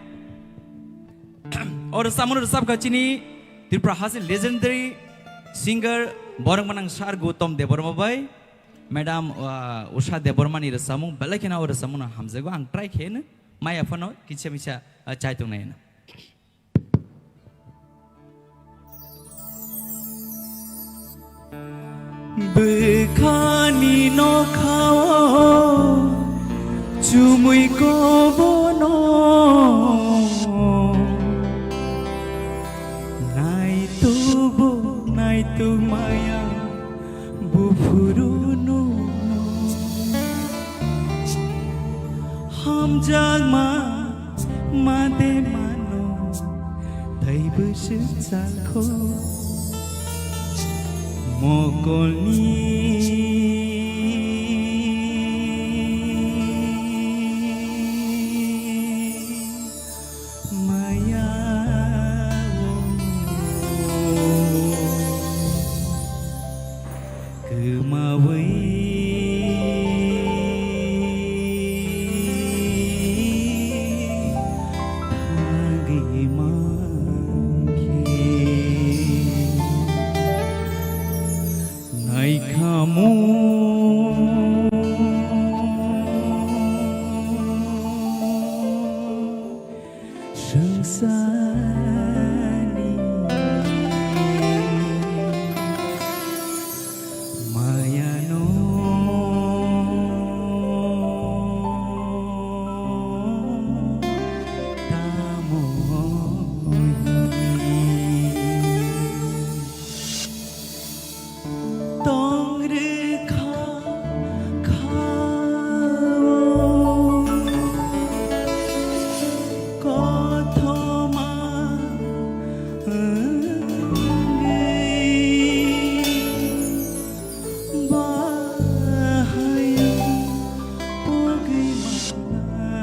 O rwchapmano rwchapkha chini Tripura hasteni legendary singer borok manang sir Gautam Debbarma bai, Madam, ah, Usha Debbarmani rwchapmung belai kheno o rwchapmungno hamjago, ang try khaino maya phano kisa misa, ah, chai tongnaino. Bwkhani nokhao chumui kobono naitukbo naituk maya buphuru nwng hamjakma made mano tei bwswk chalkho mokolni maya o kwmawi thangwi mankhe naikhamu swngcharni mayano tamo hwnwi. Tong rwkha kha o kothoma wngwi bahai o pogwi mangna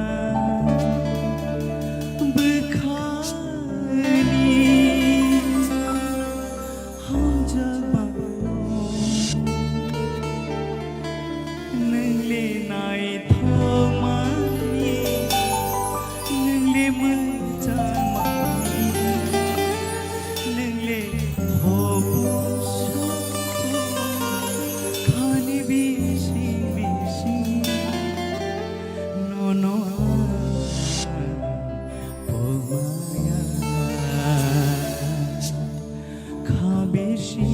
bwkhani hamjakmano. Nwng le naithokmani, nwng le mwchangmani, nwng le hopung sopung khani bising bising nono ang pogmaya. Kha bisi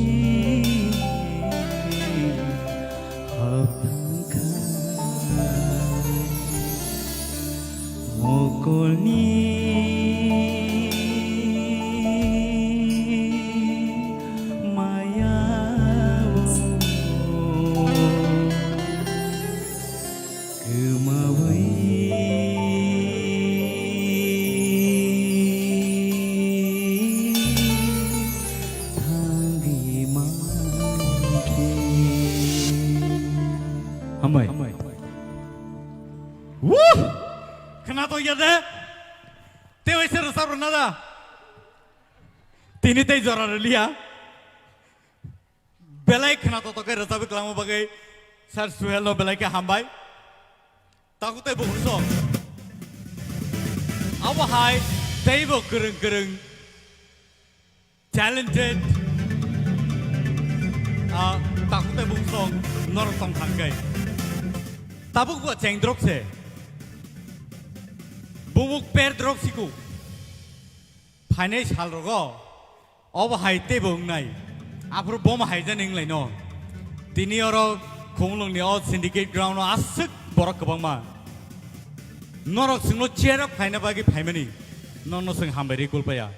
hapthang kha mokolni maya o. Kwmawi thangwi mankhe. Hambai. Wuh! Khwnatok ya de? Tei waisa rwchap rwna da? Tini tei jora rwliya. Belai khwnatok khe rwchapwi kwlangma bagwi Sir Suhel no belai khe hambai. Takhuk tei bukhuk song. Abo hai teibo kwrwng kwrwng talented, ah, takhuk tei bukhuk song norok tong thang khe. Tabuk bo cheng drok se. Bumuk per drok siku. Phainai sal rogo. Obo hai teibo wngnai. Aphuru bomo hai jani wnglaino. Tini oro Khumulwngni o Syndicate Ground o aswk borok kwbangma. Norok chwngno cheer up khlaina bagwi phaimani. Nono chwng hambai rwi kulpaya.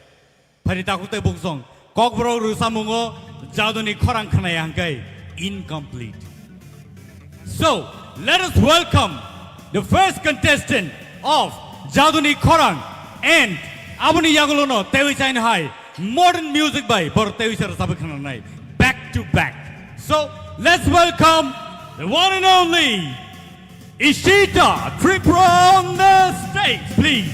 Phaidi takhuk tei bukhuk song. Kokborok rwchapmungo jaduni khorang khwnaya hwnkhe incomplete. So, let us welcome the first contestant of Jaduni Khorang and aboni yagulono teiwi chaino hai modern music bai borok teiwi se rwchapwi khwnanai back to back. So let's welcome the one and only Ishita Tripura on the stage, please.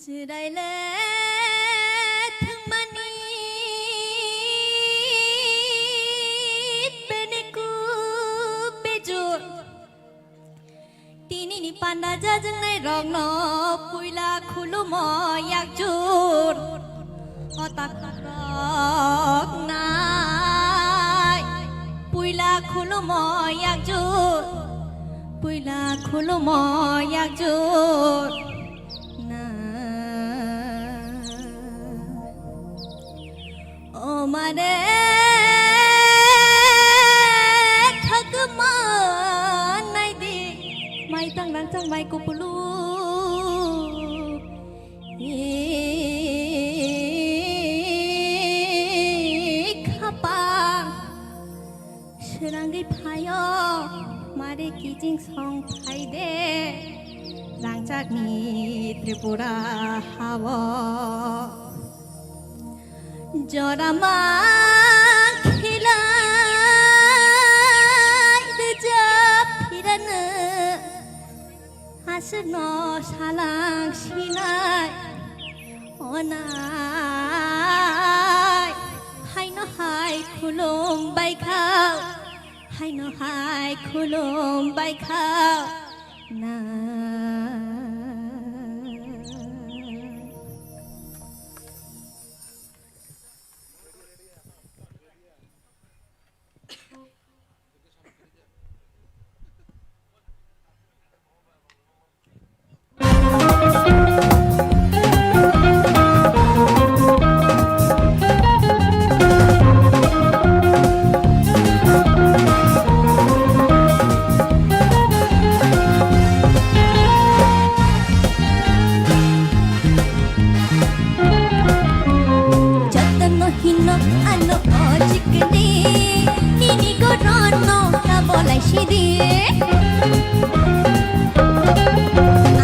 Chwraile thwngmani beneku bejur. Tinini panda jajwngnai rokno puila khulumo yakjur. O takhuk rok nai puila khulumo yakjur. Puila khulumo yakjur na. O mare khakma naidi, mai tang rang tang mai kupulu. Khapang srangwi phaio, mare kiching song phaide, rangchakni Tripura hao. Jora ma khilai rwjap phirano. Aswkno salang sinai onai, haino hai khulum bai kha, haino hai khulum bai kha na. Jotono hino ano o chikni, nini gorono kabolai sidi.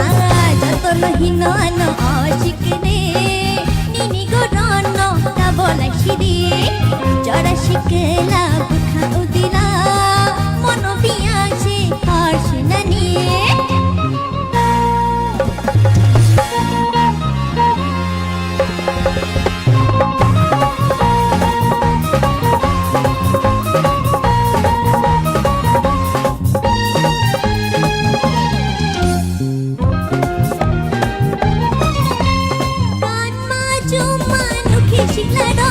Ah, jotono hino ano o chikni, nini gorono kabolai sidi. Jora sikla bukha udila, mono biyang si hor sinani. Kanma chuma nukhi siklado,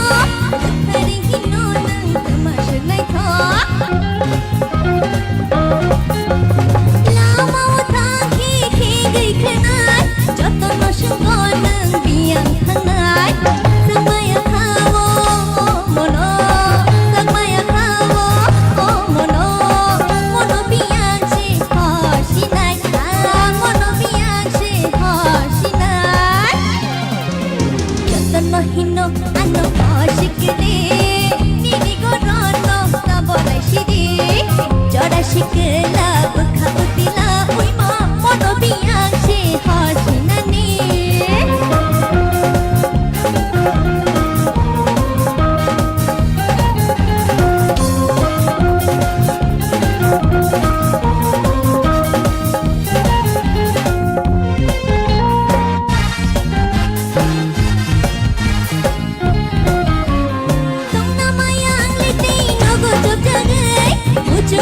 thari hino nang tama swnai tho. Lama o thang khi khi gwi khnai, joto no swngo nang biyang thangnai. Swngmaya kha o mono, swngmaya kha o mono, mono biyang se hor sinai, ah, mono biyang se hor sinai. Jotono hino ano oshikri, nini gorono kabolai sidi. Jora sikla bukha utila uima mono biyang si hosinani. Tongna maya ang le tei nogo chopjagwi, muchung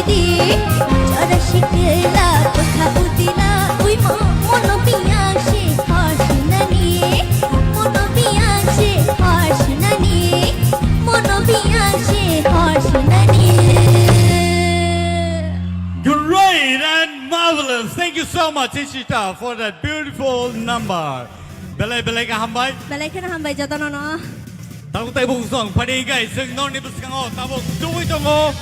Chora sikla kotha putila ui mo mono piya se hosinani mono piya se hosinani mono piya se hosinani. Great and marvelous. Thank you so much, Ishita, for that beautiful number. Belai belai ka hambai. Belai kheno hambai jotono no. Tabuk tai bung song phadi gai sing nor ni bwskango tabuk tubui tongo.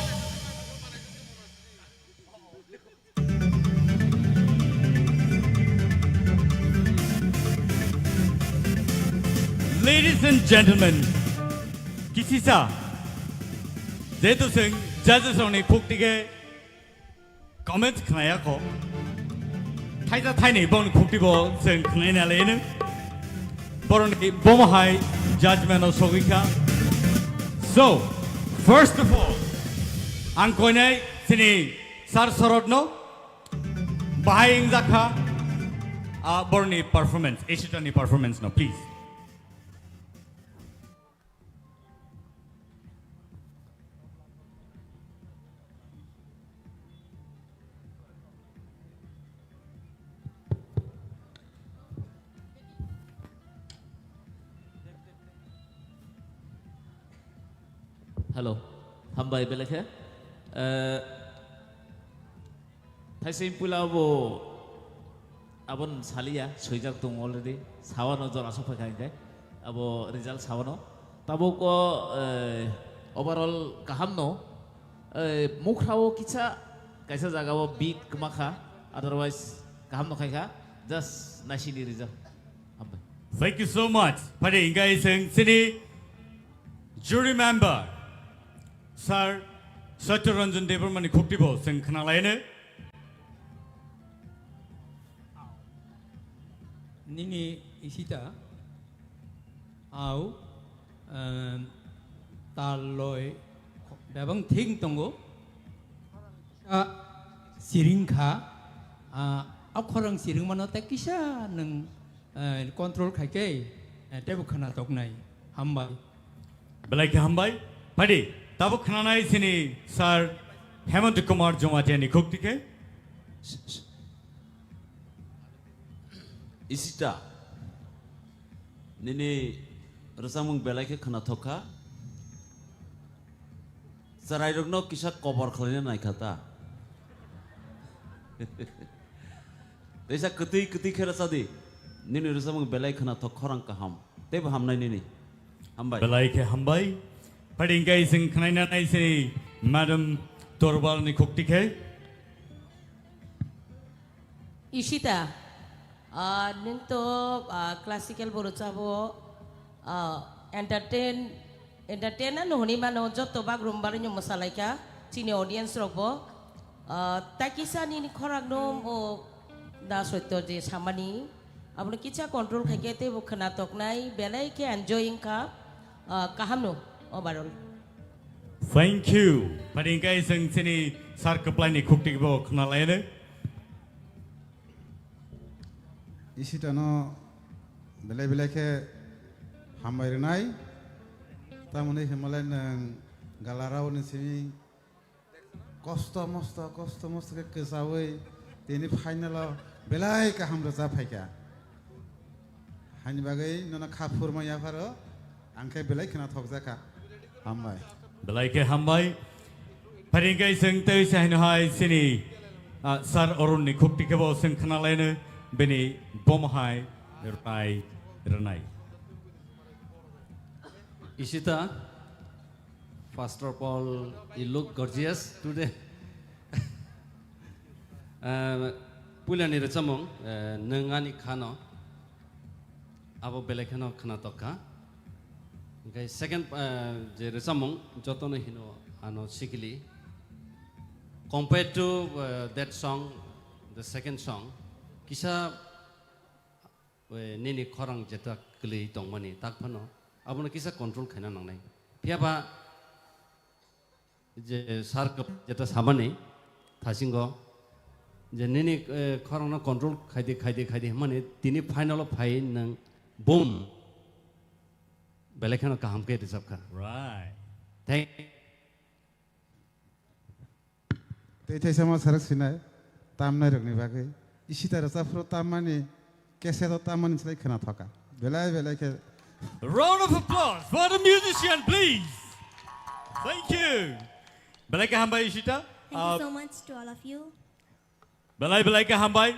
Ladies and gentlemen, kisisa, jehetu sing judges rokni khukti khe comments khnaya kho, thaisa thaini bongni khukti bo sing khnaina leno, boroni bomo hai judgment o sogwi kha. So, first of all, ang koinai sini Sir Sorod no, bahai wngjakha, ah, borni performance, Ishita ni performance no, please. Hello, hambai belai khe. Eh, thaising puila bo abon saliya, swijak tong already. Sawano jora sok phaikha hingke. Abo result sawano. Tabuk o, eh, overall kaham no. Eh, mukhrao kisa kaisa jaga o beat kwma kha. Otherwise, kaham no khaikha. Just naisini result. Hambai. Thank you so much. Phadi hingke iseng sini jury member Sir Satya Ranjan Debbarma ni khukti bo seng khna laine. Nini Ishita, au, em, tal loi bebang thik tongo. Kisa siring kha, ah, a khorang siring mano tei kisa nwng, eh, control khai khe, eh, teibo khna toknai. Hambai. Belai khe hambai. Phadi, tabuk khnanai sini Sir Hemant Kumar Jamatia ni khukti khe. Ishita, nini rwchapmung belai khe khwnathok kha. Chwrairokno kisa kobor khlaina nai kha ta. Teisa kwtwi kwtwi khe rwcha di. Nini rwchapmung belai khwnathok, khorang kaham. Teibo hamnai nini. Hambai. Belai khe hambai. Phadi hingke ising khnaina nai sini Madam Torbal ni khukti khe. Ishita, ah, nwng to, ah, classical bo rwchabo, ah, entertain, entertain ano hwnwi mano, joto bagrumba rwino mwsalaikha chini audience rokbo. Ah, takisa nini khorang no o da soito je samani, abono kicha control khaikhe teibo khwnathoknai, belai khe enjoy wngkha, ah, kaham no overall. Thank you. Phadi hingke ising sini Sir Kwplai ni khukti bo khna laine. Ishitano belai belai khe hambai rwnai. Tamoni himalai nwng galarao ni simi kosto mosto, kosto mosto khe kwchaui tini final o belai kaham rwcha phaikha. Hani bagwi nono kha phurma yapharo, ang khe belai khwnathokjakha. Hambai. Belai khe hambai. Phadi hingke ising tei se haino hai sini, ah, Sir Arun ni khukti khe bo seng khna laino bini bomo hai rwnai, rwnai. Ishita, first of all, you look gorgeous today. Eh, puilani rwchapmung, eh, nwng ani khano. Abo belai kheno khwnatok kha. Hingke second, eh, je rwchapmung jotono hino ano sikili. Compared to, eh, that song, the second song, kisa, eh, nini khorang jeta kwlwi tongmani tak phano abono kisa control khaina nangnai. Phiya ba je sir kwp-, jeta samani thasingo je nini, eh, khorangno control khaidi, khaidi, khaidi hwnmani tini final o phai nwng boom belai kheno kaham khe rwchapkha. Right. Thank. Tei thaisa ma sarak sinai, tamnai rokni bagwi. Ishita rwchapphuru tammani, cassette o tammani slai khwna thoka. Belai belai khe. Round of applause for the musician, please. Thank you. Belai khe hambai Ishita. Thank you Uh, so much to all of you. Belai belai khe hambai.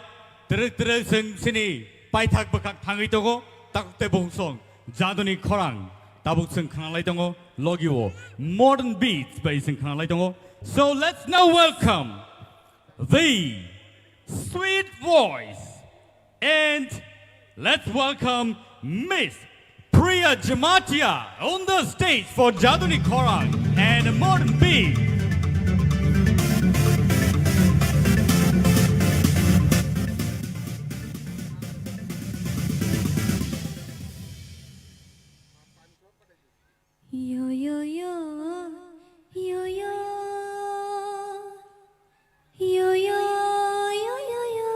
Twrwk twrwk chwng chini paithak bwkhak thangwi tongo. Takuk tei bukhuk song Jaduni Khorang. Tabuk chwng khwnalai tongo logi o. Modern beats bai chwng khwnalai tongo. So let's now welcome the sweet voice and let's welcome Miss Priya Jamatia on the stage for Jaduni Khorang and Modern Beat. Yo, yo, yo, yo, yo. Yo, yo, yo, yo, yo.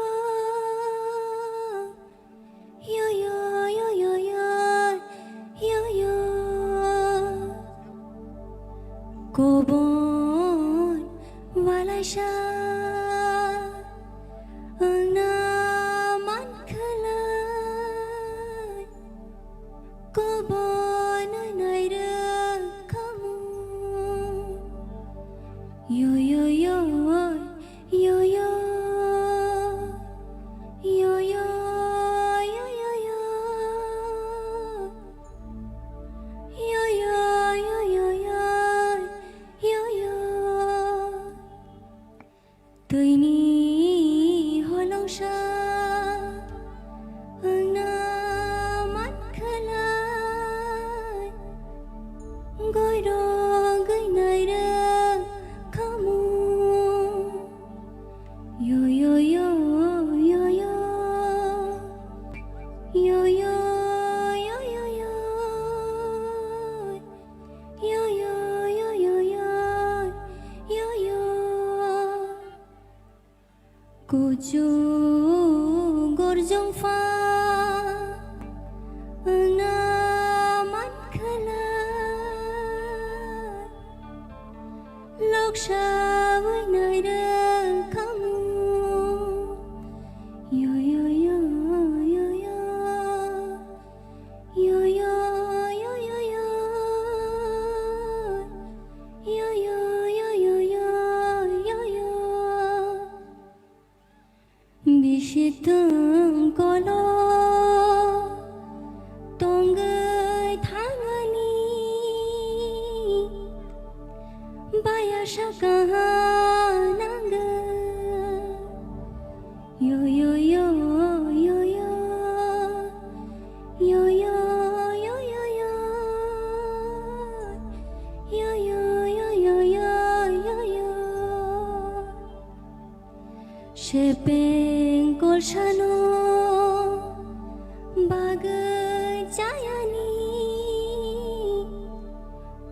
Yo, yo, yo, yo, yo. Yo, yo. Kobon walaisa wngna mankhalai. Kobon nairwkhamu. Yo, yo, yo, yo, yo. Yo, yo, yo, yo, yo. Yo, yo, yo, yo, yo. Yo, yo. Twini holongsa wngna mankhalai, goirok gwnai rwkhamu. Yo, yo, yo, yo, yo. Yo, yo, yo, yo, yo. Yo, yo, yo, yo, yo. Yo, yo. Kuchuk gorjong pha wngna mankhalai, loksa wi nairwkhamu. Yo, yo, yo, yo, yo. Yo, yo, yo, yo, yo. Yo, yo, yo, yo, yo, yo, yo. Bisi tongkolo tongwi thangani, baya saka nangwi. Yo, yo, yo, yo, yo. Yo, yo, yo, yo, yo. Yo, yo, yo, yo, yo, yo, yo. Sepeng kolsano bagwi chayani,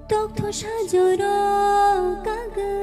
toktho sajoro kagwi.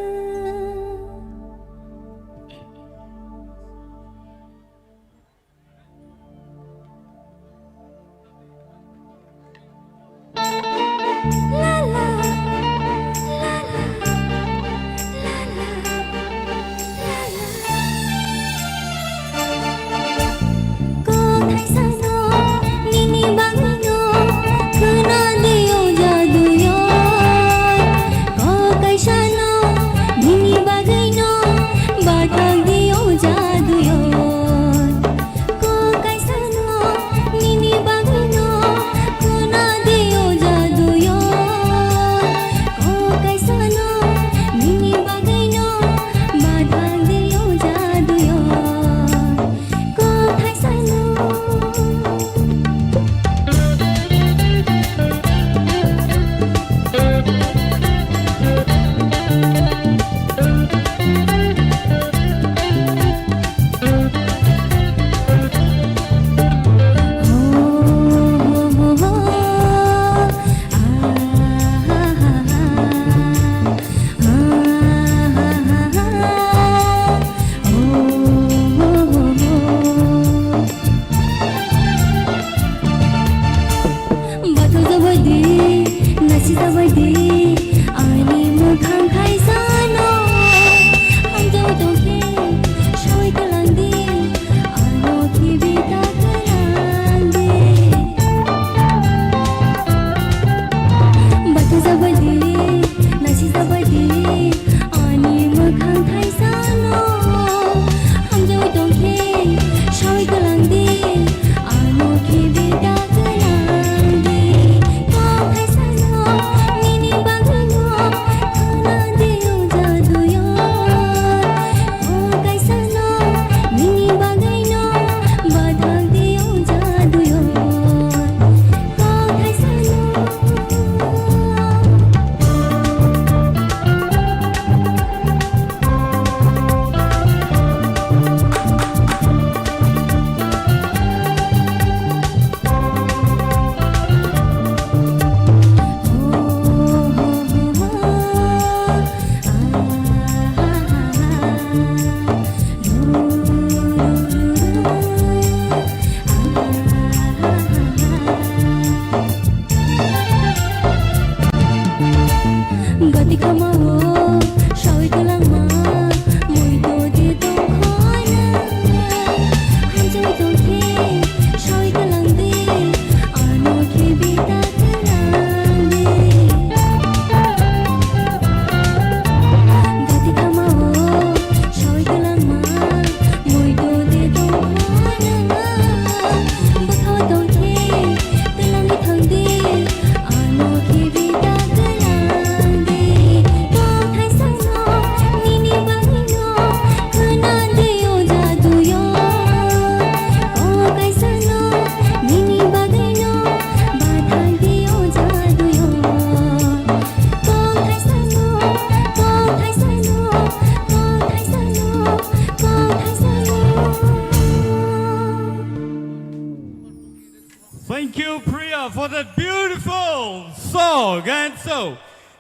For that beautiful song and so,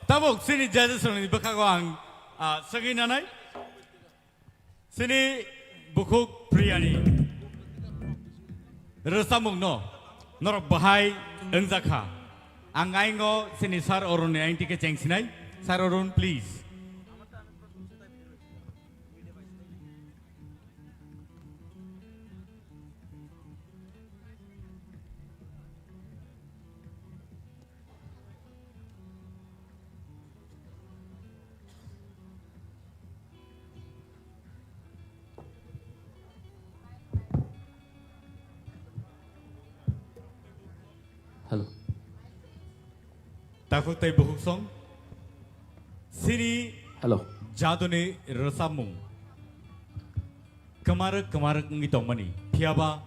tabuk chini judges rokni bwkhago ang, ah, swngwi nanai. Chini bukhuk Priyani rwchapmungno norok bahai wngjakha. Ang aingo chini Sir Arunni aingti khe chengsinai. Sir Arun, please. Hello. Takhuk tei bukhuk song. Sini Hello. Jaduni rwchapmung. Kwmarwk kwmarwk wngwi tongmani. Phiyaba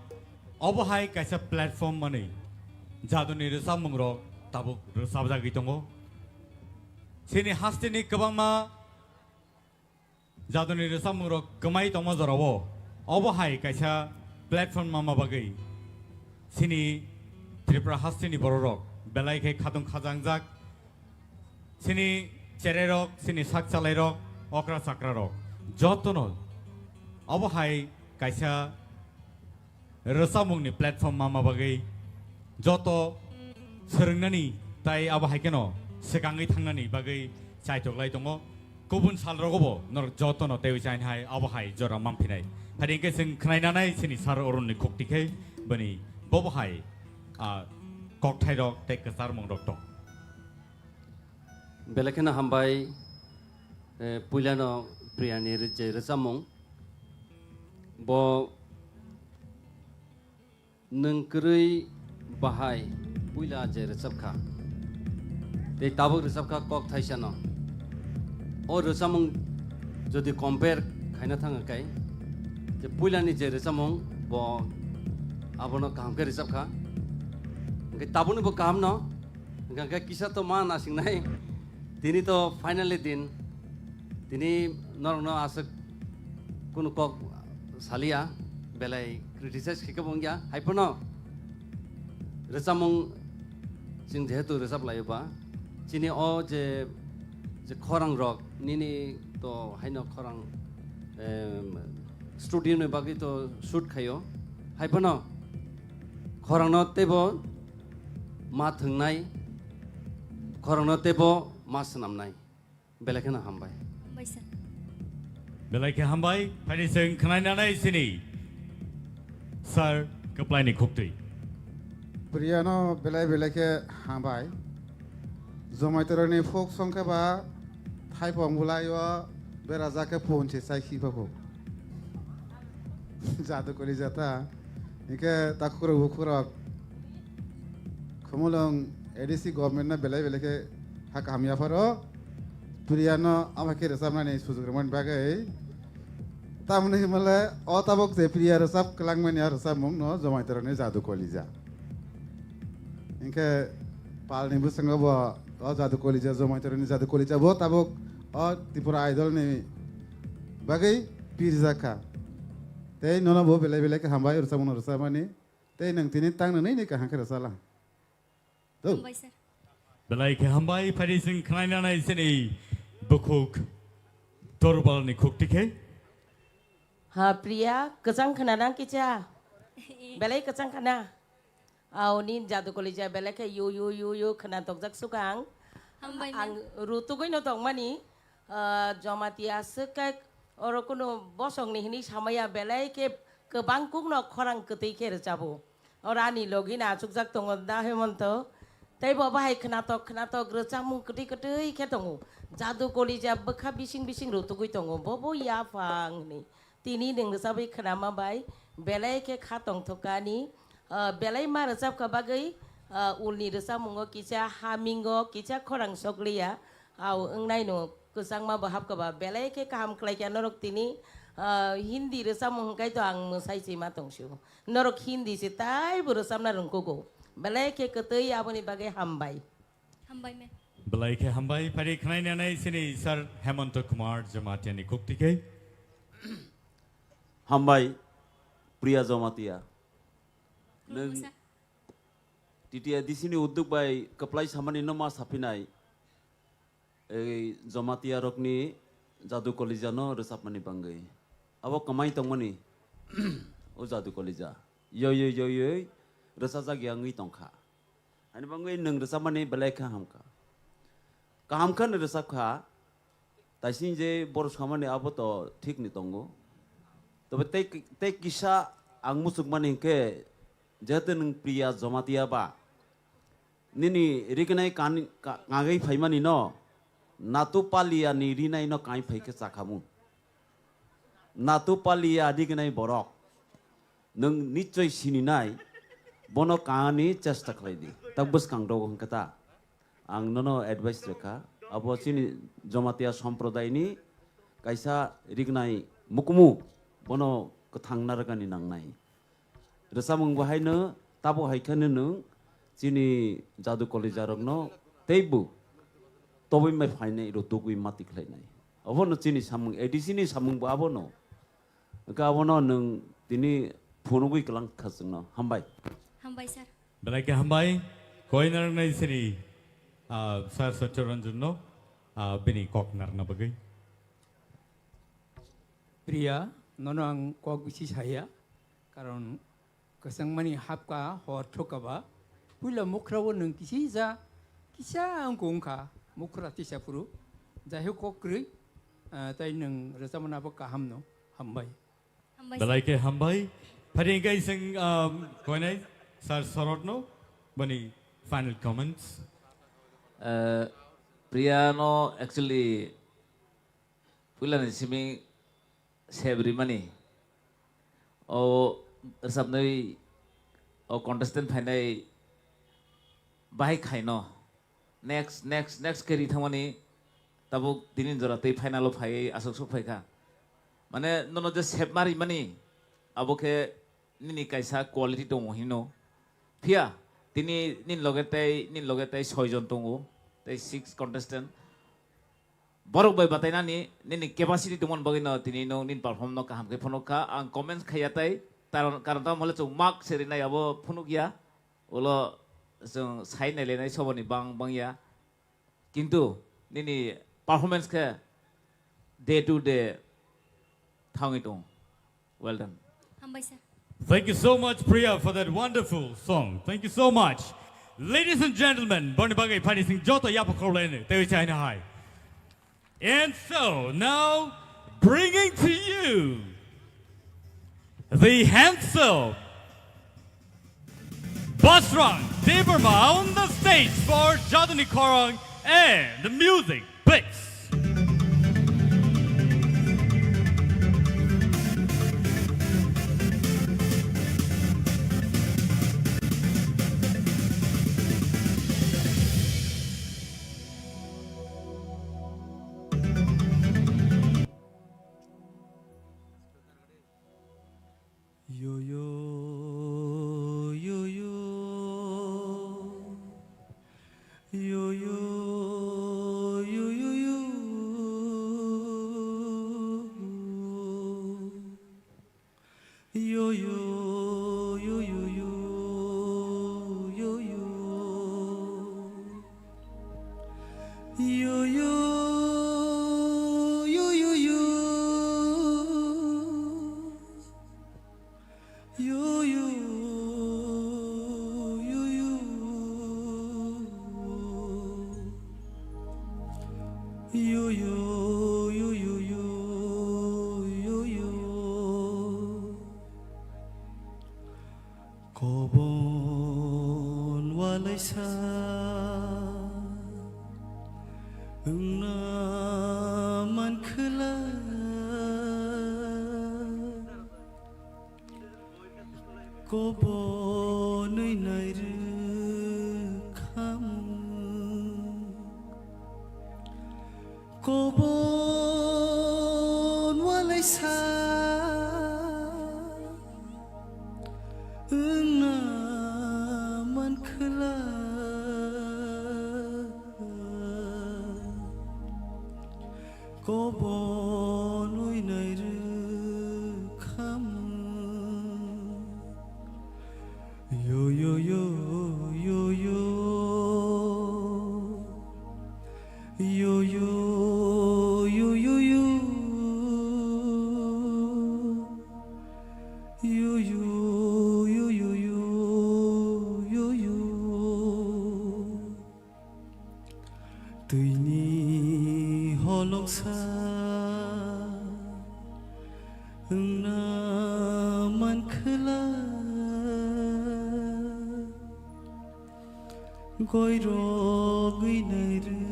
obo hai kaisa platform manwi jaduni rwchapmungrok tabuk rwchapjagwi tongo. Chini hasteni kwbangma jaduni rwchapmungrok kwmai tongma jorao obo hai kaisa platform manma bagwi chini Tripura hasteni bororok belai khe khatung khajangjak. Chini chererok, chini sak chalairok, okra chakrarok, jotono obo hai kaisa rwchapmungni platform manma bagwi joto swrwngnani tai abo hai kheno swkangwi thangnani bagwi chaitok lai tongo. Kubun salrogobo norok jotono teiwi chainai abo hai jora manphinai. Phadi hwnkhe chwng khwnainanai chini Sir Arunni khukti khe bini bobo hai, ah, kokthairok tei kwcharmungrok tong. Belai kheno hambai, eh, puilano Priyani ri-, je rwchapmung. Bo nwng kwrwi bahai puila je rwchapkha. Tei tabuk rwchapkha kok thaisano. O rwchapmung jodi compare khaina thangkha kai, je puilani je rwchapmung bo abono kaham khe rwchapkha. Hwnkhe tabukni bo kaham no. Hwnkhe kisa to ma nasingnai. Tini to finally din. Tini norokno aswk kunu kok salia, belai criticize khe kebo wngya. Haiphano rwchapmung chwng jehetu rwchap laio ba, chini o je, je khorang rok nini to haino khorang, em, studio ni bagwi to shoot khaio. Haiphano khorangno teibo ma thwngnai, khorangno teibo ma swnamnai. Belai kheno hambai. Hambai sir. Belai khe hambai, phani chwng khwnainanai sini. Sir, kwplaini khuktwi. Priyano belai belai khe hambai. Jomaitorokni folk song khe ba thaipong bwlai o berajak khe phone se chai khipa kho. Jadu kori jata. Hingke takhurok bukhurok. Khumulwng A D C government no belai belai khe ha kaham yapharo. Priyano ama khe rwchapnani sujuk rwmani bagwi. Tamoni himale o tabok je Priya rwchap kwlangmani a rwchapmung no Jomaitorokni Jadu Kolija. Hingke palni bwskango bo o Jadu Kolija, Jomaitorokni Jadu Kolija bo tabok o Tripura Idol ni bagwi pirjak kha. Tei nono bo belai belai khe hambai rwchapmung no rwchapmani. Tei nwng tini tang nwnwi ni kaham khe rwchala. Hambai sir. Belai khe hambai, phari chwng khwnainanai chini bukhuk Dorbalni khukti khe. Ha, Priya, kwchang khna nang kicha? Belai kwchang khna. Aw, nin Jadu Kolija belai khe yu, yu, yu, yu khna tokjak sukang. Hambai, ma'am. Ang rutugwi no tongmani, ah, Jamatia swk khe oro kunu bosongni hini samaya belai khe kwbang kukno khorang kwtwi khe rwchabo. Oro ani logi no achukjak tongo da Hemonto. Tei bo bahai khnatok khnatok rwchapmung kwtwi kwtwi khe tongo. Jadu Kolija bwkha bising bising rutugwi tongo. Bo bo yaphang hwnwi. Tini nwng rwchapwi khnama bai belai khe kha tongthokani, ah, belai ma rwchapkha bagwi, ah, ulni rwchapmungo kisa hamingo kisa khorang sokliya, au wngnaino kwchangma bo hapkha ba belai khe kaham khlaikha norok tini, ah, Hindi rwchapmung hwnkhe to ang mwsai chima tongsio. Norok Hindi se taibo rwchapna rwngkugo. Belai khe kwtwi aboni bagwi hambai. Hambai me. Belai khe hambai, phari khwnainanai chini Sir Hemonto Kumar Jamatia ni khukti khe. Hambai, Priya Jamatia. Nwng Khulumsa. T T A D C ni udduk bai kwplai samani no ma saphinai, ei Jamatia rokni Jadu Kolija no rwchapmani bangwi. Abo kwmai tongmani, o Jadu Kolija. Yoi, yoi, yoi, yoi, rwchajak ya wngwi tongkha. Ani bangwi nwng rwchapmani belai kha hamkha. Kaham kha nwng rwchapkha, taising je borok samani abo to thik ni tongo. Tobe tei, tei kisa ang muchukmani hinkhe, jehetu nwng Priya Jamatia ba, nini rignai kan-, ka-, kangwi phaimani no, Natu Palia ni rinai no kain phaikhe chakhamu. Natu Palia rignai borok, nwng nichoi sininai, bono kani chesta khlai di. Tak bwskang rogo hwnkhe ta. Ang nono advice rwkha, abo chini Jamatia somprodai ni kaisa rignai mukumu, bono kwthang narwkani nangnai. Rwchapmung bo haino tabo hai kheno nwng chini Jadu Kolija rokno teibo tobwi mai phainai rw tugwi mati khlainai. Obono chini samung, A D C ni samung bo abono. Hwnkhe abono nwng tini phunugwi kwlang kha chwngno. Hambai. Hambai, sir. Belai khe hambai. Koi narwknai sini, ah, Sir Satya Ranjan no, ah, bini kok narwkna bagwi. Priya, nono ang kok bisi saya, karon kwchangmani hapka hor thokaba, puila mukhra o nwng kisija, kisa wngkha wngkha, mukhra tisa phuru, jai ho kok kwrwi, ah, tai nwng rwchapmani abo kaham no, hambai. Hambai, sir. Belai khe hambai. Phari hwnkhe iseng, um, koinai Sir Sorot no, bani final comments. Eh, Priya no actually puilani simi sep rimani. O rwchapnai o contestant phainai bahai khaino. Next, next, next khe ri thangmani tabuk tini jora tei final o phaiwi aswk sok phaikha. Mane nono je sep ma rimani abo khe nini kaisa quality tongo hino. Phiya tini nini loge tei, nini loge tei soi jon tongo, tei six contestant. Borok bai batainani nini capacity tongmani bagwi no tini no nini perform no kaham khe phunuk kha. Ang comments khaiya tei, karon, karon tamo hole chwng mark se rinai abo phunuk ya. Ulo chwng sai nailainai soboni bang, bang ya. Kintu nini performance khe day to day thangwi tong. Well done. Hambai, sir. Thank you so much, Priya, for that wonderful song. Thank you so much. Ladies and gentlemen, boni bagwi phani sing joto yapha khorlaini, tewi chaina hai. And so, now, bringing to you the handsome Basrang Debbarma on the stage for Jaduni Khorang and the music, please. Yo, yo, yo, yo. Yo, yo, yo, yo, yo. Yo, yo, yo, yo, yo, yo, yo. Yo, yo, yo, yo, yo. Yo, yo, yo, yo. Yo, yo, yo, yo, yo, yo, yo. Kobon walaisa wngna mankhwla. Kobonwi nairwkhamu. Kobon walaisa wngna mankhwla. Kobonwi nairwkhamu. Yo, yo, yo, yo, Sa wngna mankhwla, goirogwi nairwkham.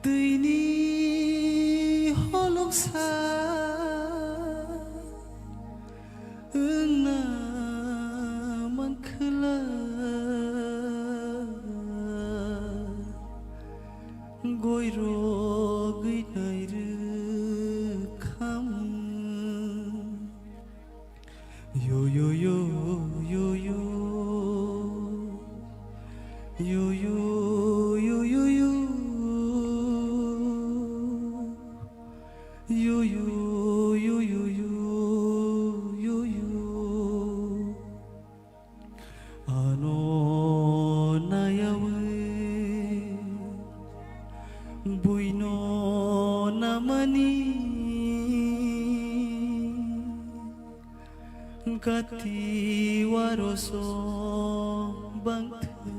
Twini holongsa wngna mankhwla, goirogwi nairwkham. Yo, yo, yo, yo, yo. Yo, yo, yo, yo, yo. Yo, yo, yo, yo, yo, yo, yo. Ano nayawi buino namani. Gati waroso bangthwng.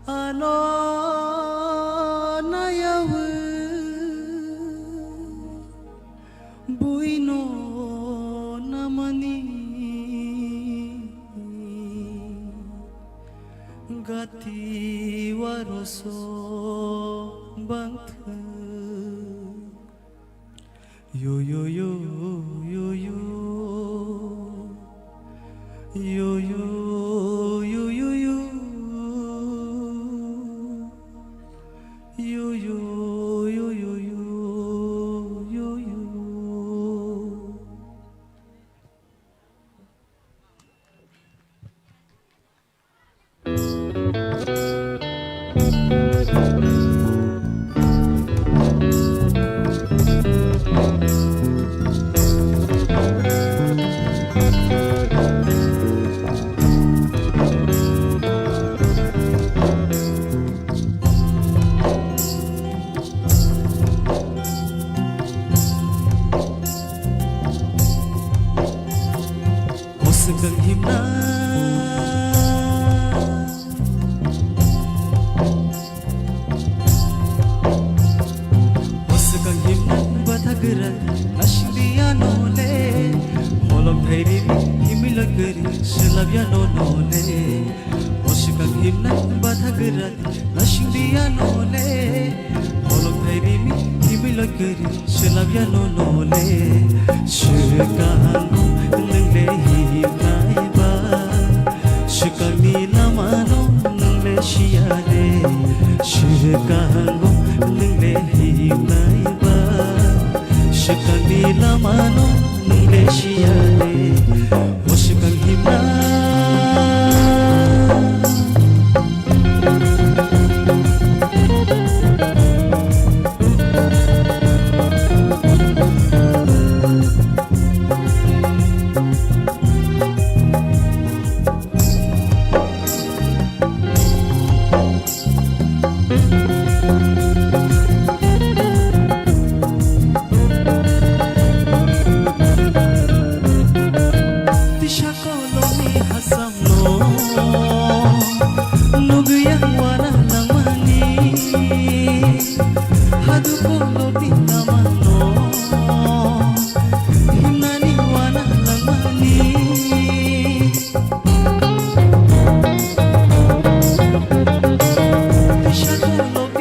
Ano nayawi buino namani. Gati waroso bangthwng. Yo, yo, yo, yo, yo. Yo, yo, yo, yo, yo. Yo, yo, yo, yo, yo, yo, yo. O swkang himna. O swkang himna batha gwra nasing di ano le. Holok thai ri mi himwi loi kwrwi swlap ya no no le. O swkang himna batha gwra nasing di ano le. Holok thai ri mi himwi loi kwrwi swlap ya no no le. Swkang nwng le himnai ba, swkang ni lama no nwng le siya le. Swkang nwng le himnai ba, swkang ni lama no nwng le siya le. O swkang himna. Tisa kolomni hasamno nugwi ang wana langmani. Hadu kolomni lamano himnani wana langmani. Tisa kolomni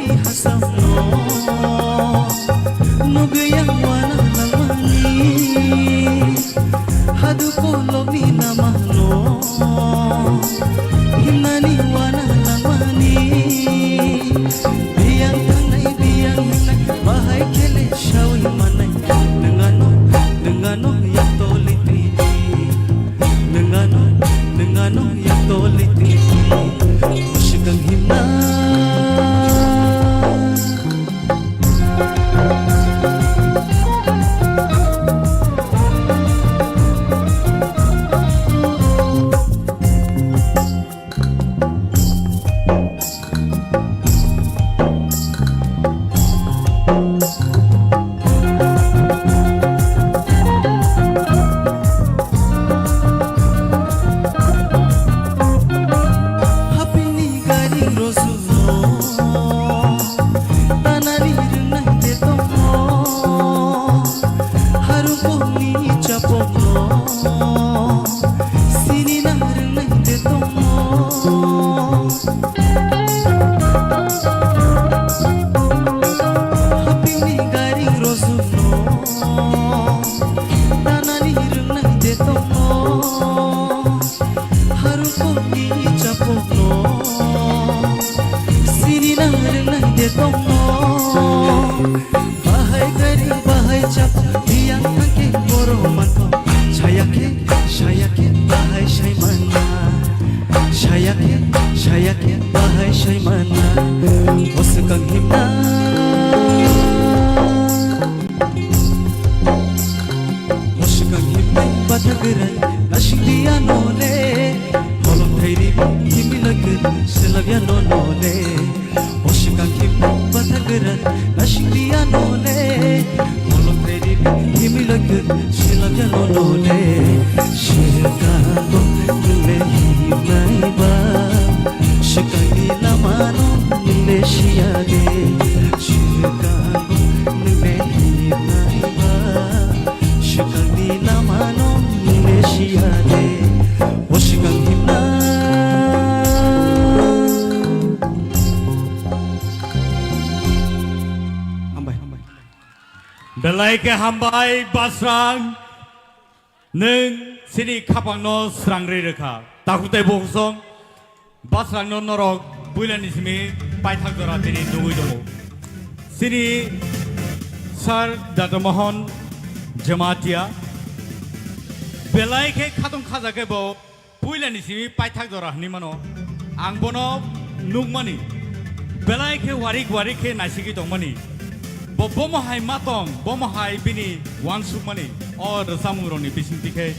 Tongno bahai gari bahai chap, biyang tangke boro manto. Sayake, sayake, bahai saimana. Sayake, sayake, bahai saimana. Osukang himna. Osukang himna, batagran, nasing diya nole. Holong thairi, himilakun, selabya no nole. Oshikang himna bathagran nasingya nole. Molok redi himilok silabya nole. Shirkango nule himnai ba. Shikangni lamano nule shiyade. Shirkango nule himnai ba. Shikangni lamano nule shiyade. Oshikang himna. Hambai. Belai khe hambai, Basrang. Nwng chini khapangno srangri rwkha. Takhuk tei bukhuk song Basrangno norok puilani simi paithak jora tini nugwi tongo. Chini Sir Dr. Mohan Jamatia belai khe khatong khaja khe bo puilani simi paithak jora hwnwi mano. Ang bono nukmani, belai khe warik warik khe naisigwi tongmani. Bo bomo hai ma tong, bomo hai bini uansukmani. O rwchapmungrokni bisingtwi khe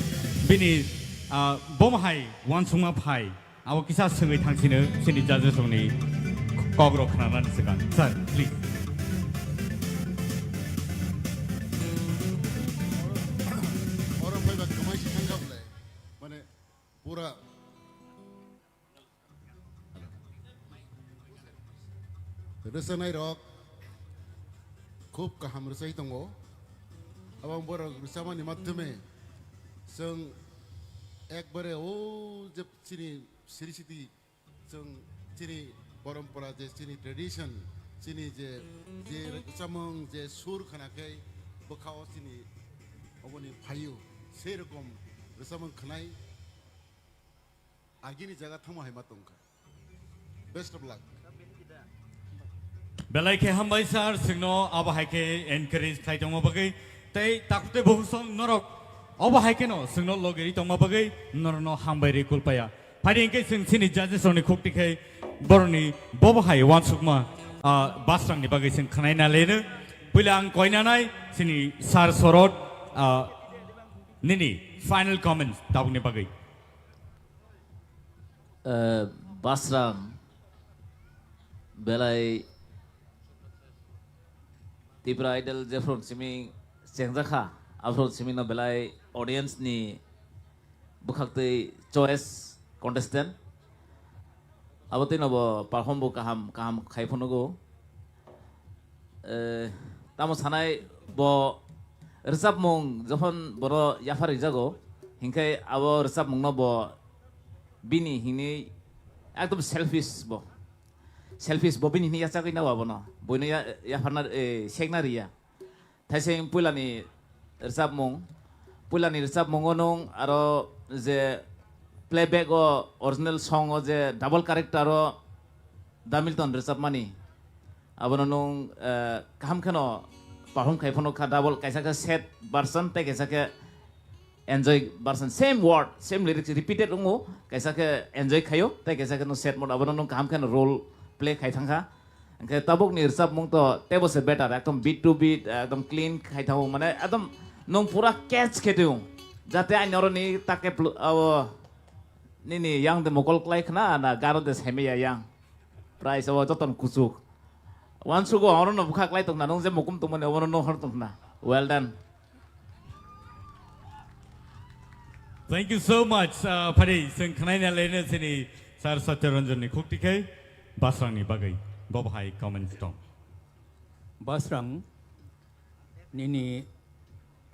bini, ah, bomo hai uansukma phai. Abo kisa swngwi thang sino chini judges rokni kokrok khnanani swkang. Sir, please. Oro phaiba kwmai se thangkha bwle. Mane pura rwchanai rok khub kaham rwchai tongo. Abang borok rwchamani madhyome chwng ekbare o je chini siri siti chwng chini porompora je chini tradition, chini je, je rwchamung je sur khana khe bwkha o chini oboni phaio sei rokom rwchamung khnai. Agini jaga thangma hai ma tongkha. Best of luck. Belai khe hambai sir, chwngno abo hai khe encourage khlai tongma bagwi tei takhuk tei bukhuk song norok abo hai kheno chwngno logeri tongma bagwi norokno hambai rwi kulpaya. Phaidi hwnkhe chwng chini judges rokni khukti khai borokni bobo hai uansukma, ah, Basrangni bagwi chwng khwnai na leno. Puila ang koinanai chini sir Sorot, ah, nini final comments tabukni bagwi. Eh, Basrang belai Tipra Idol jephru simi chengjakha, aphru simi no belai audience ni bwkhaktwi choice contestant. Abo twi no bo perform bo kaham, kaham khai phunugo. Eh, tamo sanai bo rwchapmung jokhon boro yaphar rijago, hinkhe abo rwchapmungno bo bini hinwi ekdom selfish bo. Selfish bo bini hinwi yachagwi nao abono. Boino ya-, yapharna, eh, sekna riya. Thaising puilani rwchapmung, puilani rwchapmungo nwng aro je playback o original song o je double character o Da Milton rwchapmani, abono nwng, eh, kaham kheno perform khai phano kha double, kaisa khe sad version tei kaisa khe enjoy version, same word, same lyrics repeated wngo, kaisa khe enjoy khaio tei kaisa khe nwng sad mode, abono nwng kaham kheno role play khai thangkha. Hwnkhe tabukni rwchapmung to teibo se better, ekdom beat to beat, ekdom clean khai thango, mane ekdom nwng pura catch khe tong, jate ani oroni take pl-, abo nini yang de mokol klai khna na garo de seme ya yang. Price o joton kuchuk. Wansugo oro no bwkha klai tongna, nung je mukum tongmani obono no hor tongna. Well done. Thank you so much. Uh, phari, seng khnai na lene sini Sir Satya Ranjan ni khukti khai Basrang ni bagwi. Bobo hai comments tong. Basrang, nini,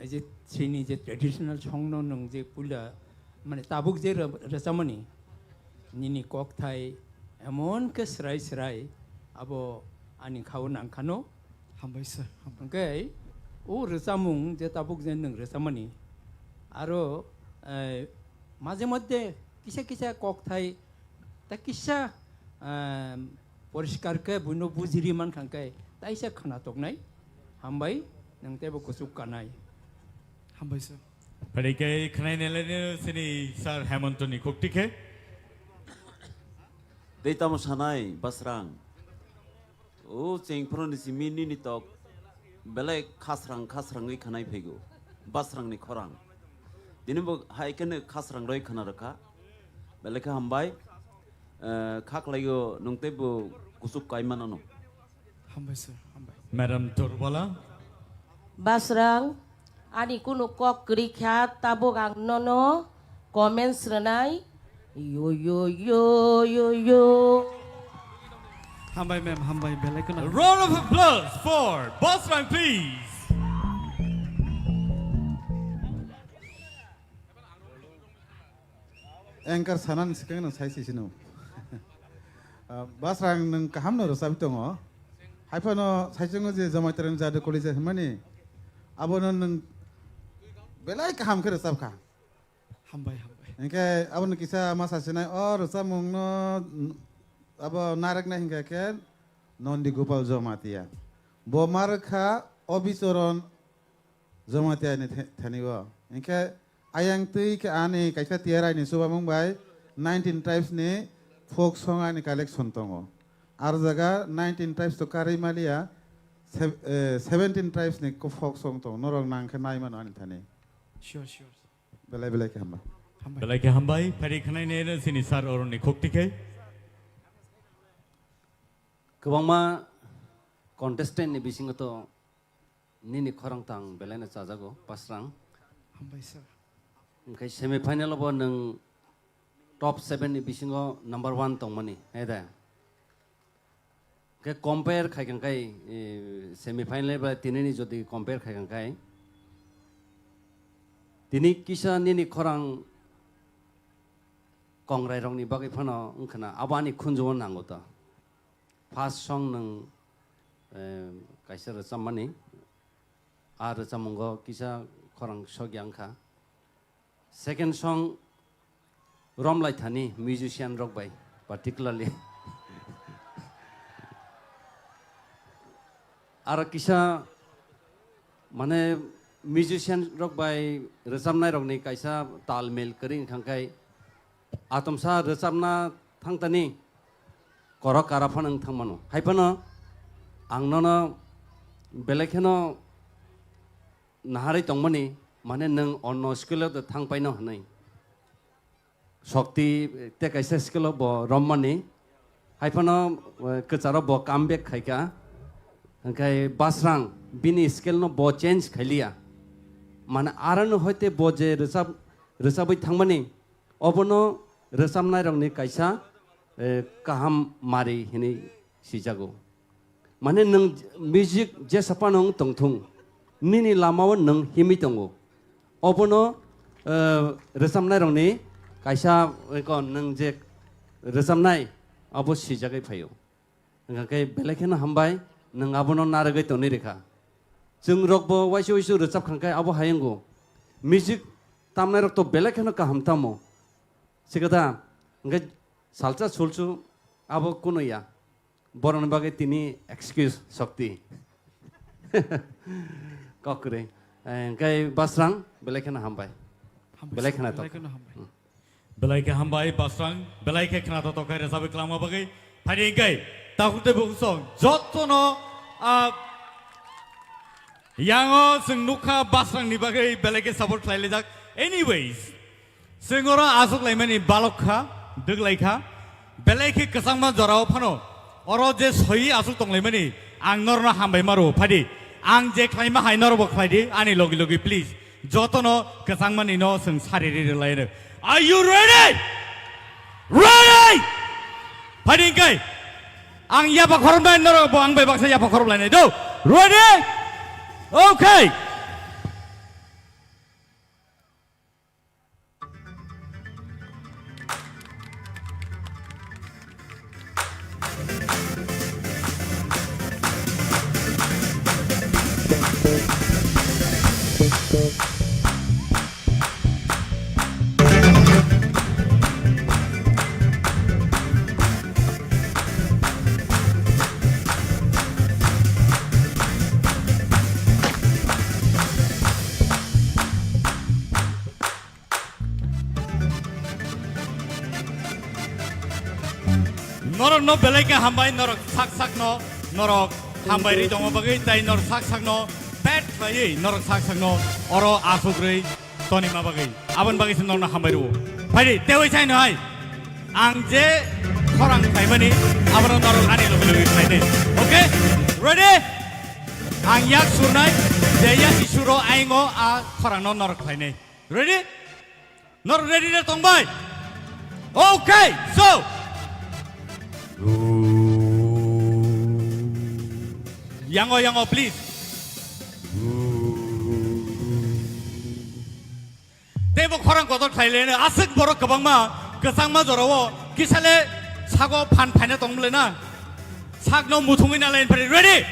ei je, chini je traditional song no nwng je puila, mane tabuk je rw-, rwchapmani, nini kokthai emon khe srai srai abo ani khao nangkhano. Hambai sir, hambai. Hwnkhe o rwchapmung je tabuk je nwng rwchapmani, aro, eh, maje moddhe kisa kisa kokthai ta kisa, ehm, poriskar khe buino bujiri mankha khe taisa khna toknai. Hambai, nwng teibo kuchuk kanai. Hambai sir. Phaidi khe khwnai nai laino sini Sir Hemontoni khukti khe. Dei tamo sanai, Basrang. O chengphru ni simi nini tok belai khasrang khasrangwi khwnai phaigo. Basrang ni khorang. Dini bo hai kheno khasrang roi khna rwkha. Belai khe hambai. Eh, kha khlaio nwng teibo kuchuk kai mano no. Hambai sir, hambai. Madam Torbala. Basrang, ani kunu kok kwrwi kha, tabuk ang nono comments rwnai. Yo, yo, yo, yo, yo. Hambai ma'am, hambai, belai kheno. A round of applause for Basrang, please. Anchor sanani swkang no sai sisino. Ah, Basrang nwng kaham no rwchapwi tongo. Haiphano saichungo je Jamaitwrwng Jadu College hwnmani, abono nwng belai kaham khe rwchapkha. Hambai, hambai. Hinkhe abono kisa ma sasinai, o rwchapmungno, abo narwknai hinkhe khe Nondi Gopal Jamatia. Bo ma rwkha Obichoron Jamatia ni the-, thani o. Hinkhe ayang twi khe ani kaisa tiyarai ni chubamung bai nineteen tribes ni folk song ani collection tongo. Ar jaga nineteen tribes to karwi maliya, sev-, eh, seventeen tribes ni ko folk song tongo. Norok nang khe nai mano ani thani. Sure, sure. Belai belai khe hamba. Hambai. Belai khe hambai. Phaidi khwnai nai sini Sir Arun ni khukti khe. Kwbangma contestant ni bisingo to nini khorang tang belai no chajago, Basrang. Hambai sir. Hwnkhe semi final bo nwng top seven ni bisingo number one tongmani, he da? Hwnkhe compare khai kang khai, eh, semi final bai tinini jodi compare khai kang khai, tini kisa nini khorang kongrai rokni bagwi phano wngkhana abo ani khunju o nango to. First song nwng, eh, kaisa rwchapmani, a rwchapmungo kisa khorang sokya wngkha. Second song romlai thani musician rok bai particularly. Aro kisa mane musician rok bai rwchapnai rokni kaisa tal mil kwrwi wngkha khai atomsa rwchapna thangtani korok kara phano wng thangmano. Hai phano ang nono belai kheno naharwi tongmani, mane nwng onno skill o thang paino hwnwi. Shokti tei kaisa skill o bo rommani. Hai phano, eh, kwcharo bo comeback khaikha. Hwnkhe Basrang bini skill no bo change khailiya. Mane aroni hoite bo je rwchap, rwchabwi thangmani, obono rwchapnairokni kaisa, eh, kaham mari hinwi sijago. Mane nwng music jesa phano wng tongthung, nini lamao nwng himwi tongo. Obono, eh, rwchapnairokni kaisa, eko nwng je rwchapnai, abo sijagwi phaio. Hwnkha khe belai kheno hambai, nwng abono narwgwi tonwi rwkha. Chwng rokbo waisa waisa rwchap kha khe abo hai wngo. Music tamnairok to belai kheno kaham tamo. Sikada, hwnkhe salsa sulsu abo kuno ya. Borokni bagwi tini excuse Shokti. Kok kwrwi. Eh, hwnkhe Basrang, belai kheno hambai. Hambai, belai kheno belai tok. Kheno hambai. Hmm. Belai khe hambai, Basrang. Belai khe khna totok khe rwchapwi kwlangma bagwi. Phaidi hwnkhe takhuk tei bukhuk song jotono, ah, yango chwng nukha Basrangni bagwi belai khe support khlai laijak. Anyways, chwng oro aswk laimani balok kha, dwk lai kha. Belai khe kwchangma jorao phano oro je soiwi aswk tong laimani, ang norokno hambai ma rwo. Phaidi, ang je khlaima hai norokbo khlai di, ani logi logi please. Jotono kwchangmani no chwng sari ri rwlai rw. Are you ready? Ready? Phaidi hwnkhe ang yapha khorop nai norok bo ang bai baksa yapha khorop lainai do. Ready? Okay. Belai khe hambai norok sak sakno, norok hambai rwi tongma bagwi, tai norok sak sakno pet khlaiwi norok sak sakno oro asuk rwi tonima bagwi. Aboni bagwi se norokno hambai rwo. Phaidi, teiwi saino hai. Ang je khorang khlaimani, abono norok ani logi logi khlainai. Okay? Ready? Ang yak surnai, je yak isuro aingo a khorangno norok khlainai. Ready? Norok ready de tongbai? Okay, so. Yango, yango, please. Teibo khorang kotor khlai le, aswk borok kwbangma, kwchangma jorao, kisale sago phan phaina tong le na. Sakno muthungwi na line phari, ready?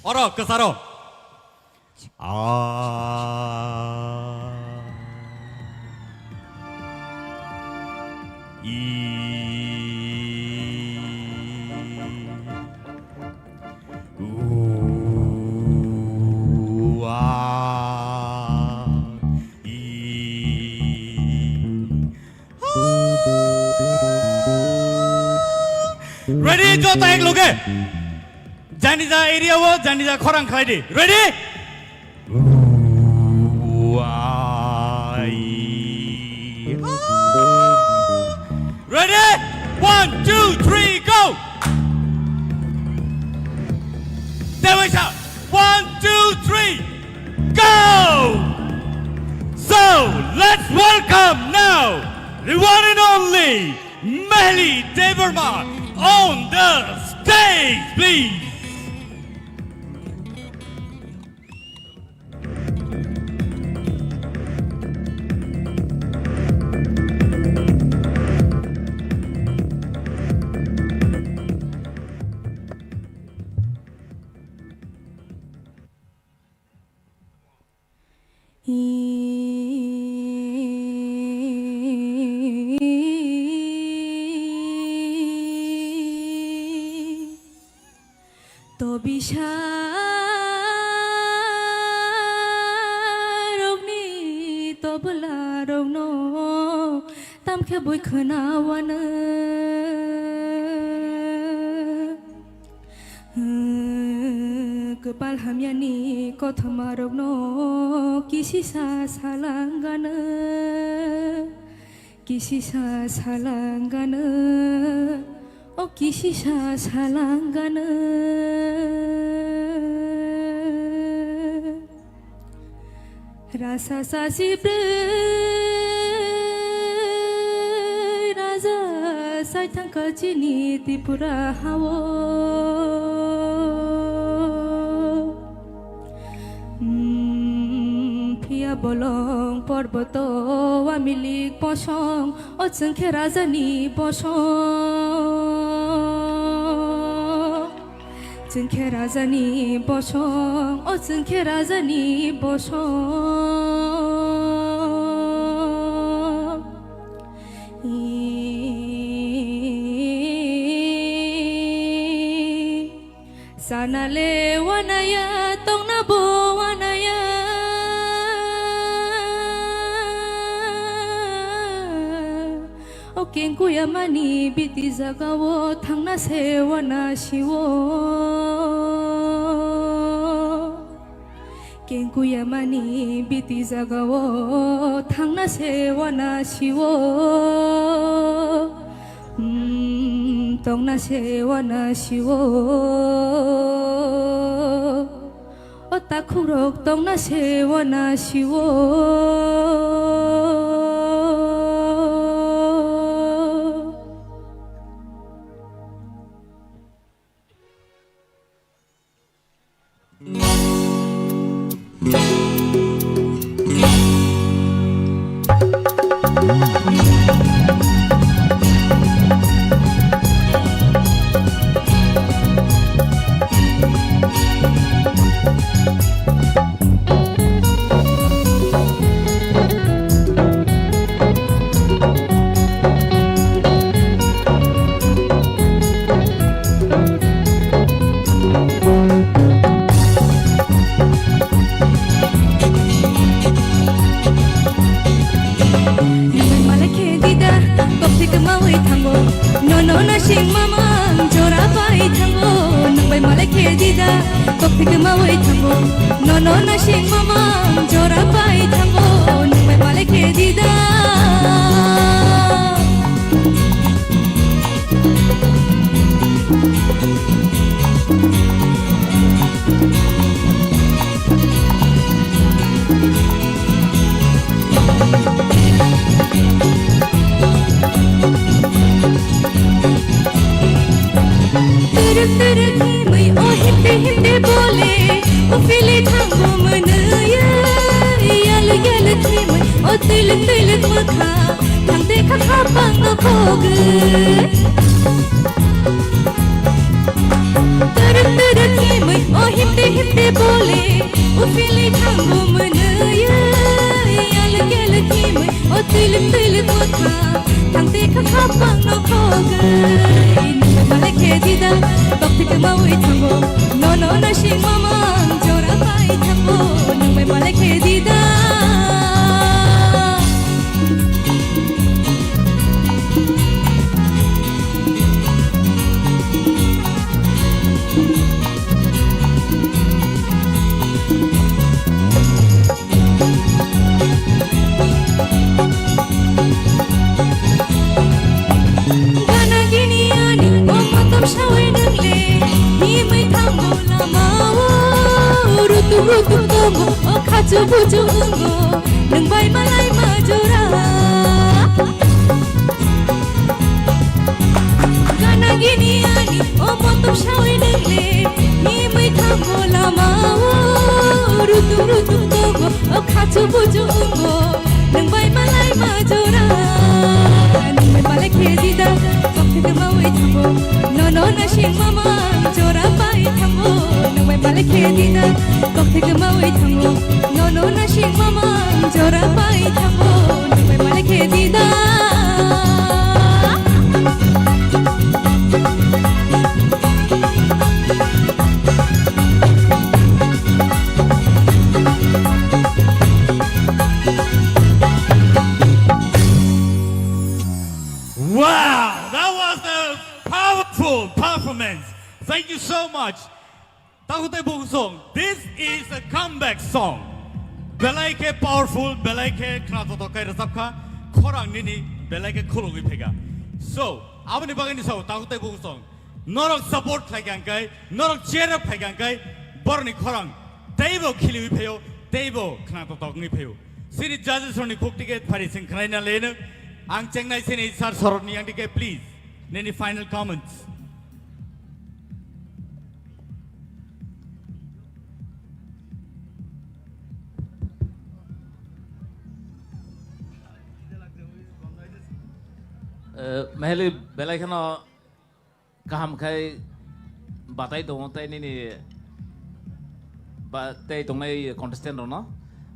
Oro, kwcharo. Ah. I. U, a, i. Ready, joto ek loge. Janija area o, janija khorang khlai di. Ready? Ready? One, two, three, go! There we go. One, two, three, go! So, let's welcome now the one and only Mehli Debbarma on the stage, please. Tobisa rokni tobla rokno tamkhe bui khwnawano. Kwpal hamyani kothoma rokno kisisa salangano, kisisa salangano, o kisisa salangano. Rasa sasi brwi raja sai thangkha chini Tripura hao. Hmm, phiya bolong porboto wamilik bosong, o chwngkhe rajani bosong. Chwngkhe rajani bosong, o chwngkhe rajani bosong. Ii, sana le wanaya, tongna bo wanaya. O kengkuyamani biti jagao thangna se wana siwo. Kengkuyamani biti jagao thangna se wana siwo. Hmm, tongna se wana siwo. O takhukrok tongna se wana siwo. Tokthik mawi thango, nono nasing mamang jora pai thango, nungbai malai khe dida. Turuk turuk himwi o himte himte bole, o fili thango mwnwi, yaluk yaluk himwi o twiluk twiluk mwkha, thangte kha khapang no khogwi. Turuk turuk himwi o himte himte bole, o fili thango mwnwi, yaluk yaluk himwi o twiluk twiluk mwkha, thangte kha khapang no khogwi. Nungbai malai khe dida, tokthik mawi thango, nono nasing mamang jora pai thango, nungbai malai khe dida. Gana gini ani o motom sawi nungle, himwi thango lama o, rutuk rutuk tongo o khachu buchu wngo, nungbai malai ma jora. Gana gini ani o motom sawi nungle, himwi thango lama o, rutuk rutuk tongo o khachu buchu wngo, nungbai malai ma jora. Nungbai malai khe dida, tokthik mawi thango, nono nasing mamang jora pai thango, nungbai malai khe dida, tokthik mawi thango, nono nasing mamang jora pai thango, nungbai malai khe dida. Wow, that was a powerful performance. Thank you so much. Takhuk tei bukhuk song, this is a comeback song. Belai khe powerful, belai khe khnathokthok khe rwchapkha, khorang nini belai khe khulugwi phaikha. So, aboni bagwi ni sao takhuk tei bukhuk song, norok support khlaikha hwnkhe, norok cheer up khlaikha hwnkhe, borokni khorang teibo khiliwi phaio, teibo khnathokthok wngwi phaio. Chini judges rokni khuk ticket phari chwng khnaina leno, ang chengnai chini sir Sorotni yang dike, please, nini final comments. Eh, Meheli belai kheno kaham khai batai tongo tei nini ba tei tongnai contestant rokno.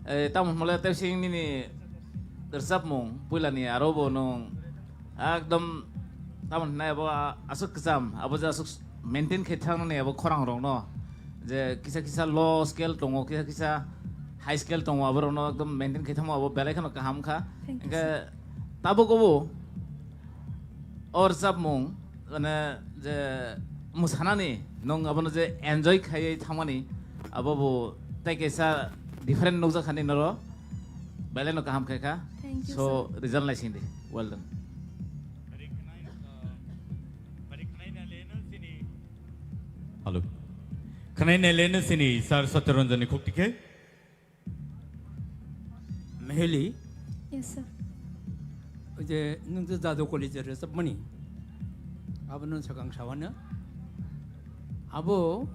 Eh, tamo hwnle tei sing nini rwchapmung puilani aro bo nwng ekdom tamo hwnai abo aswk kwcham, abo je aswk maintain khai thangmani abo khorang rokno. Je kisa kisa low scale tongo, kisa kisa high scale tongo, abo rokno ekdom maintain khai thangma abo belai kheno kaham kha. Thank you, hwnkhe sir. Tabuk obo o rwchapmung, mane, je mwsanani nwng abono je enjoy khaiwi thangmani, abo bo tei kaisa different nukjakha nini oro, belai no kaham khaikha. Thank you, so, sir. Result naising di. Well done. Hello. Khwnai naileno chini sir Satyaranjan ni khuk tikhe. Meheli. Yes, sir. Oje nwng je Jadukoli je rwchapmani, abono swkang sawano. Abo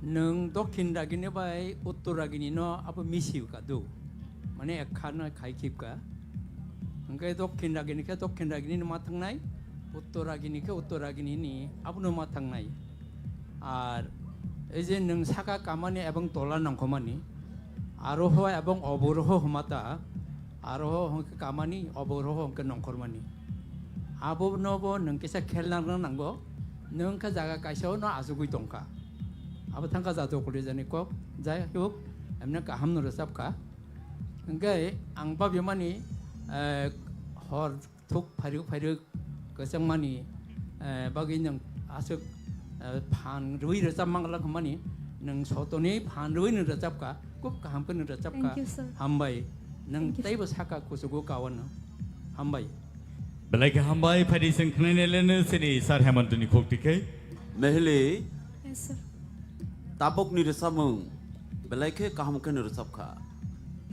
nwng Dokhin Ragini bai Uttor Ragini no abo misi kadu, mane ekha no khai khipka. Hwnkhe Dokhin Ragini khe Dokhin Ragini no ma thangnai, Uttor Ragini khe Uttor Ragini ni abono ma thangnai. Ar ei je nwng saka kamani ebong tola nongkhormani, aroho ebong oboroho hwmata, aroho hwnkhe kamani, oboroho hwnkhe nongkhormani. Abonobo nwng kisa khel nang nango, nwng khe jaga kaisao no achugwi tongkha. Abo thangkha Jadukoli jani kok, jai hok, emne kaham no rwchapkha. Hwnkhe ang babimani, eh, hor thuk phairwk phairwk kwchangmani, eh, bagwi nwng aswk eh, phan rwi rwchap mangla khmani, nwng sotoni phan rwi nwng rwchapkha, khub kaham khe nwng rwchapkha. Thank you, sir. Hambai. Nwng Thank you, sir. Teibo saka kuchugo kawan no. Hambai. Belai khe hambai, phaidi chwng khnainai leno chini Sir Hemantoni khuk tikhe. Mehli. Yes, sir. Tabukni rwchapmung belai khe kaham khe no rwchapkha.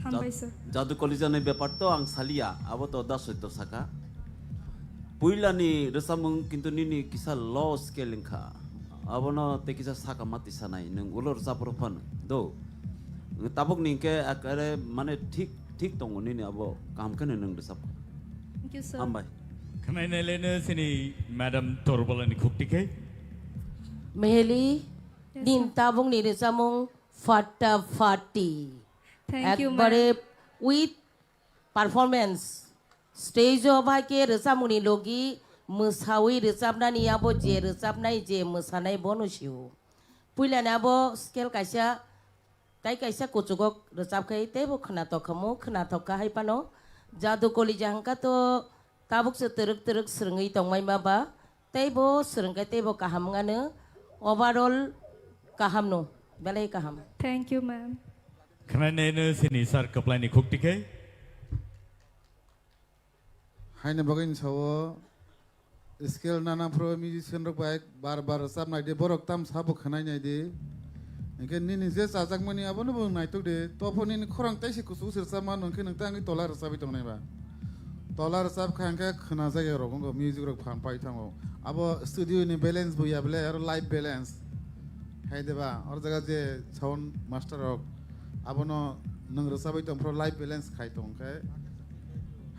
Hambai, Jad-, sir. Jadu Kalijani bepar to ang saliya, abo to da soito saka. Puilani rwchapmung kintu nini kisa low scale wngkha. Abono tei kisa saka mati sanai, nwng ulo rwchapro phano do. Tabukni hwnkhe ekare mane thik, thik tongo nini abo, kaham kheno nwng rwchapkha. Thank you, sir. Hambai. Khnainai leno chini Madam Torbolani khuk tikhe. Meheli, Yes, nin sir. Tabukni rwchapmung Fatta Fatti. Thank you, ma'am. Ekbare with performance. Stage o bai khe rwchapmungni logi mwsawi rwchapnani abo je rwchapnai je mwsanai bono sio. Puilani abo scale kaisa, tai kaisa kuchugo rwchap khai teibo khwnatok khamu, khwnatok kha hai phano. Jadu Kalija hwnkha to tabuk se twrwk twrwk swrwngwi tongmai ma ba, teibo swrwngkhe teibo kaham wngano, overall kaham no, belai kaham. Thank you, ma'am. Khnainai no chini Sir Kwplaini khuk tikhe. Haini bagwi ni sao scale nana phro musician rok bai bar bar rwchap nai di, borok tam sabo khwnai nai di. Hinkhe nini je chajakmani abono bo naitok di, tophor nini khorang taisi kuchuk se rwchap mano, hinkhe nwng tangwi tola rwchapwi tongnai ba. Tola rwchap kha hinkhe khwnajak ya rok wngkha, music rok phan pai thango. Abo studio ni balance bo ya bele, aro live balance. Hai de ba, oro jaga je sound master rok, abono nwng rwchapwi tong phro live balance khai tong khe.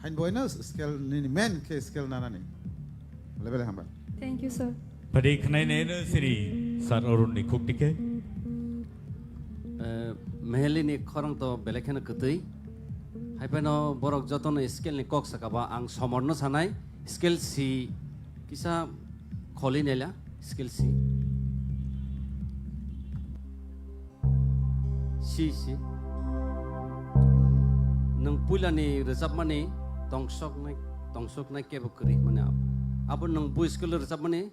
Hain boino scale nini main khe scale nanani. Level hamba. Thank you, sir. Padi khnai nai no sini Sir Arun ni khuk tikhe. Eh, Mehelini khorang to belai kheno kwtwi. Hai phano borok jotono scale ni kok saka ba ang somor no sanai scale si kisa kholi nela scale si. Si, si. Nwng puilani rwchapmani tongsoknai, tongsoknai kebo kwrwi mani abo. Abo nwng bu scale rwchapmani?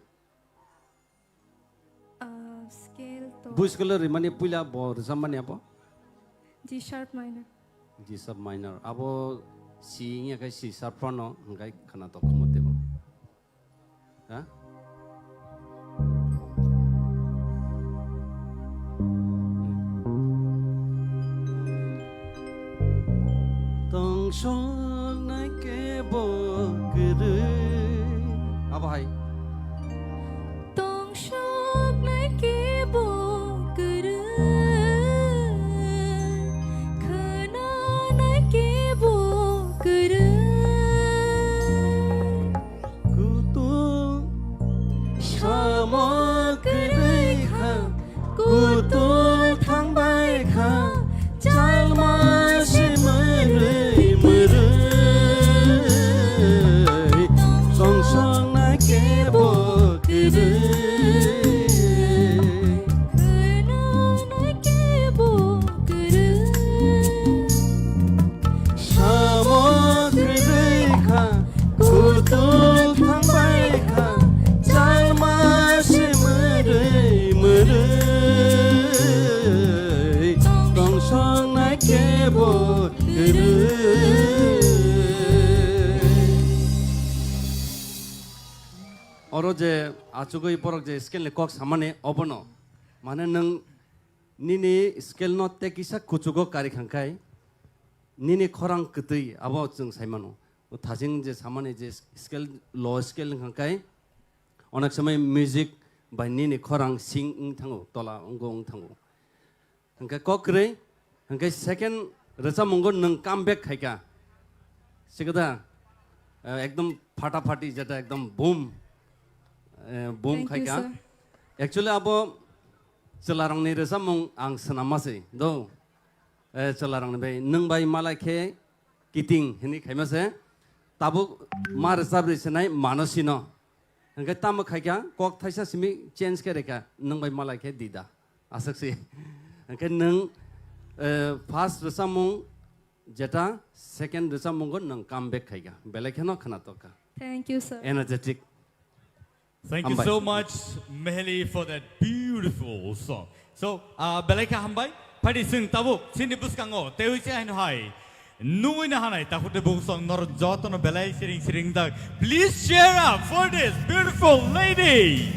Ah, scale to Bu scale rimani puila bo rwchapmani abo? G sharp minor. G sharp minor. Abo si wngya khe C sharp phano hwnkhe khwnatok khumu teibo. Ha? Tongsoknai kebo kwrwi. Abo hai. Tongsoknai kebo kwrwi. Khwnanai kebo kwrwi. Kutung samo kwrwi kha, kutung thangbai kha, chalma se mwrwi mwrwi, songsong na kebo kwrwi. Khwnanai kebo kwrwi. Samo kwrwi kha, kutung thangbai kha, chalma se mwrwi mwrwi, tongsong na kebo kwrwi. Oro je achugwi borok je scale ni kok samani obono, mane nwng nini scale no tei kisa kuchugo kari khangkhai, nini khorang kwtwi abo chwng sai mano. O thajing je samani je scale, low scale wngkha khe, onek somoi music bai nini khorang sing wng thango, tola wnggo wng thango. Hwnkhe kok kwrwi, hwnkhe second rwchapmungo nwng come back khaikha. Sikada, eh, ekdom phata phati jeta ekdom boom, eh, boom Thank you, khaikha. Sir. Actually abo chwlarokni rwchapmung ang swnamma se do. Eh, chwlarokni bai, nwng bai malai khe kiting hwnwi khaima se. Tabuk ma rwchap rwi sinai mano sino. Hwnkhe tamo khaikha, kok thaisa simi change khe rwkha, nwng bai malai khe dida. Aswk se. Hwnkhe nwng, eh, first rwchapmung jeta, second rwchapmungo nwng come back khaikha. Belai kheno khwnatok kha. Thank you, sir. Energetic. Thank you Hambai. So much, Meheli, for that beautiful song. So, uh, belai kha hambai. Phaidi chwng tabuk chini bwskango teiwi se haino hai nungwi na hanai takhuk tei bukhuk song norok jotono belai siring siring dak. Please cheer up for this beautiful lady,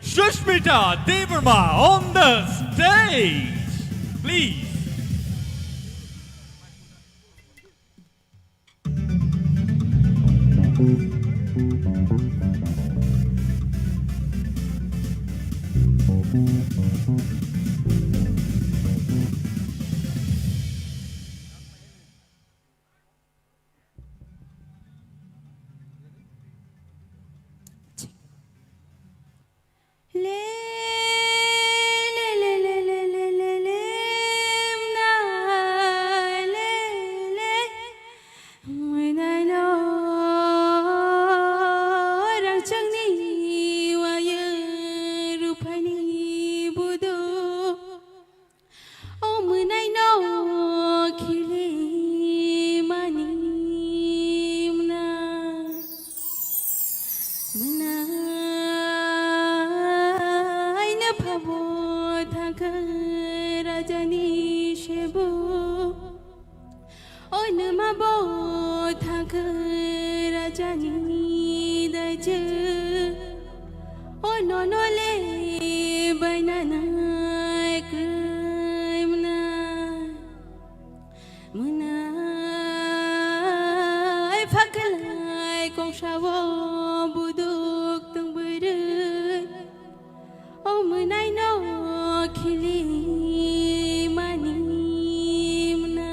Sushmita Debbarma, on the stage. Please. Le, le, le, mwnai le, le. Mwnai no rangchakni waya ruphaini budo. O mwnai no khilimani mwnai. Mwnai no phabo thangkha rajani sebo. O nwma bo thangkha rajani daijwk. O nono le bainanai kwrwi mwnai. Mwnai phaklai kongsao buduk tong bwrwi. O mwnai no khilimani mwnai.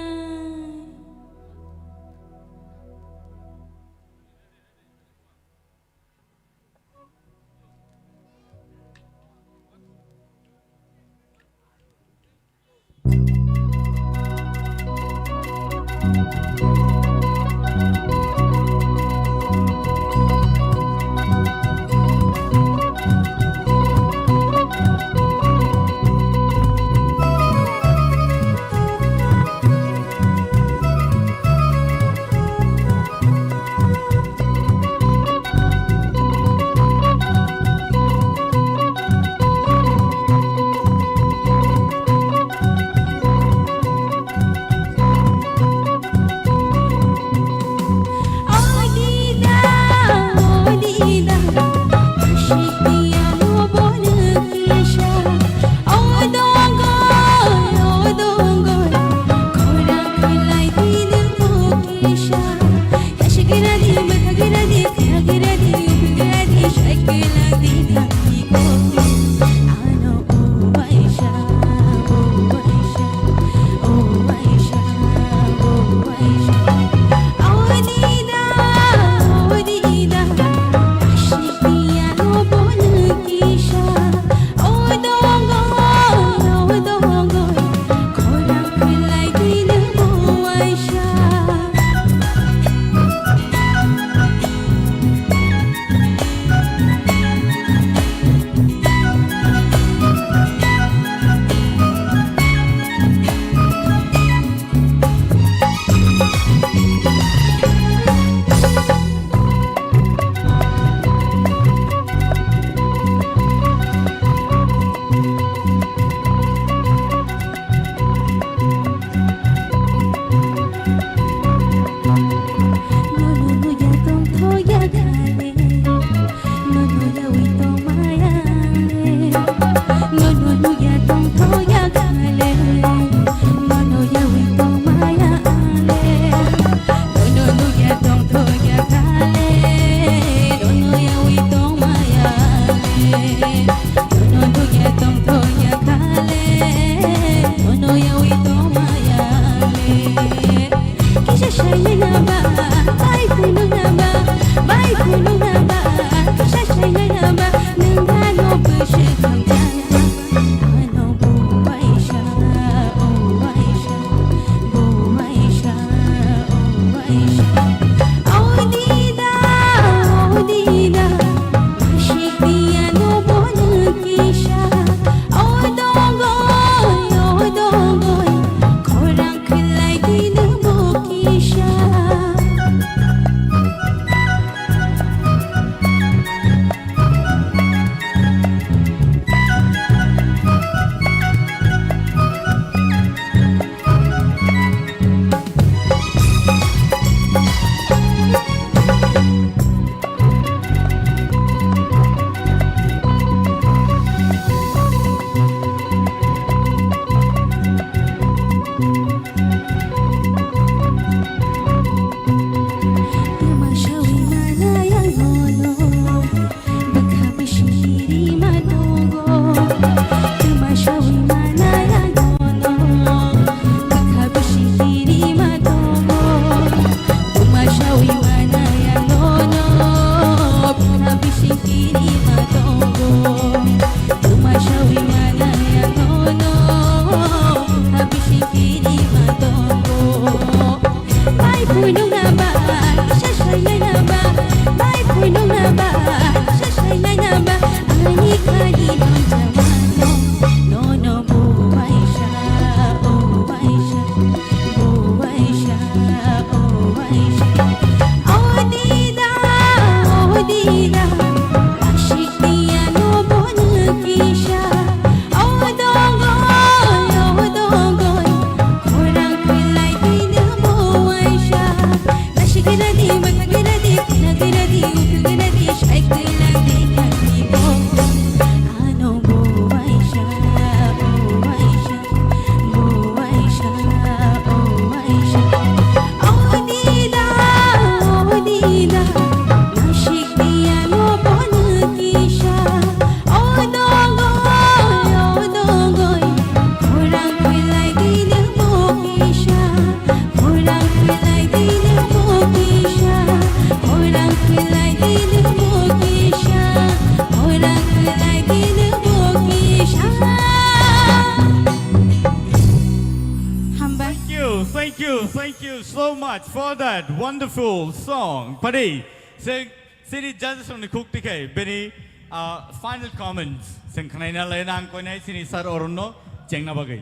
much for that wonderful song. Padi, se, sini judges rokni khuk tikhe, bini, ah, final comments. Seng khnaina lai nang koinai sini sir Arun no chengna bagwi.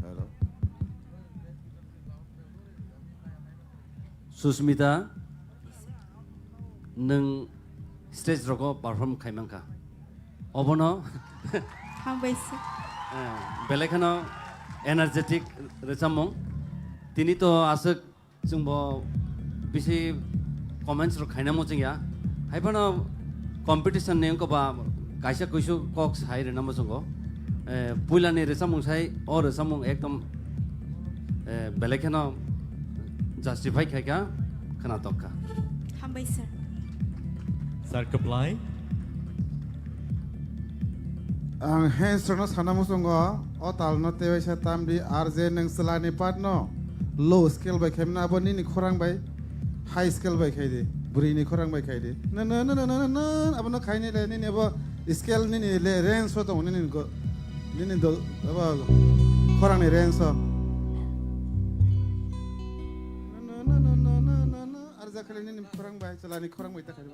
Hello. Susmita, nwng stage rogo perform khai mankha. Obono Hambai sir. Eh, belai kheno energetic rwchapmung. Tini to aswk chwngbo bisi comments rok khaina muchungya. Hai phano competition ni wngkha ba kaisa kuisu kok sai rwna muchungo. Eh, puila ni rwchapmung sai, o rwchapmung ekdom, eh, belai kheno justify khaikha, khwnatok kha. Hambai sir. Sir Kaplai. Ang hands rokno sana muchungo, o talno tewaisa tamdi, R J nwng chwlani part no low scale bai khaimano, abo nini khorang bai high scale bai khai di, bwrwi ni khorang bai khai di. Na, na, na, abono khaini le, nini abo scale nini le range o tongo, nini go, nini do, abo khorang ni range o. Na, na, na, R J khali nini khorang bai, chwlani khorang bai ta khai di.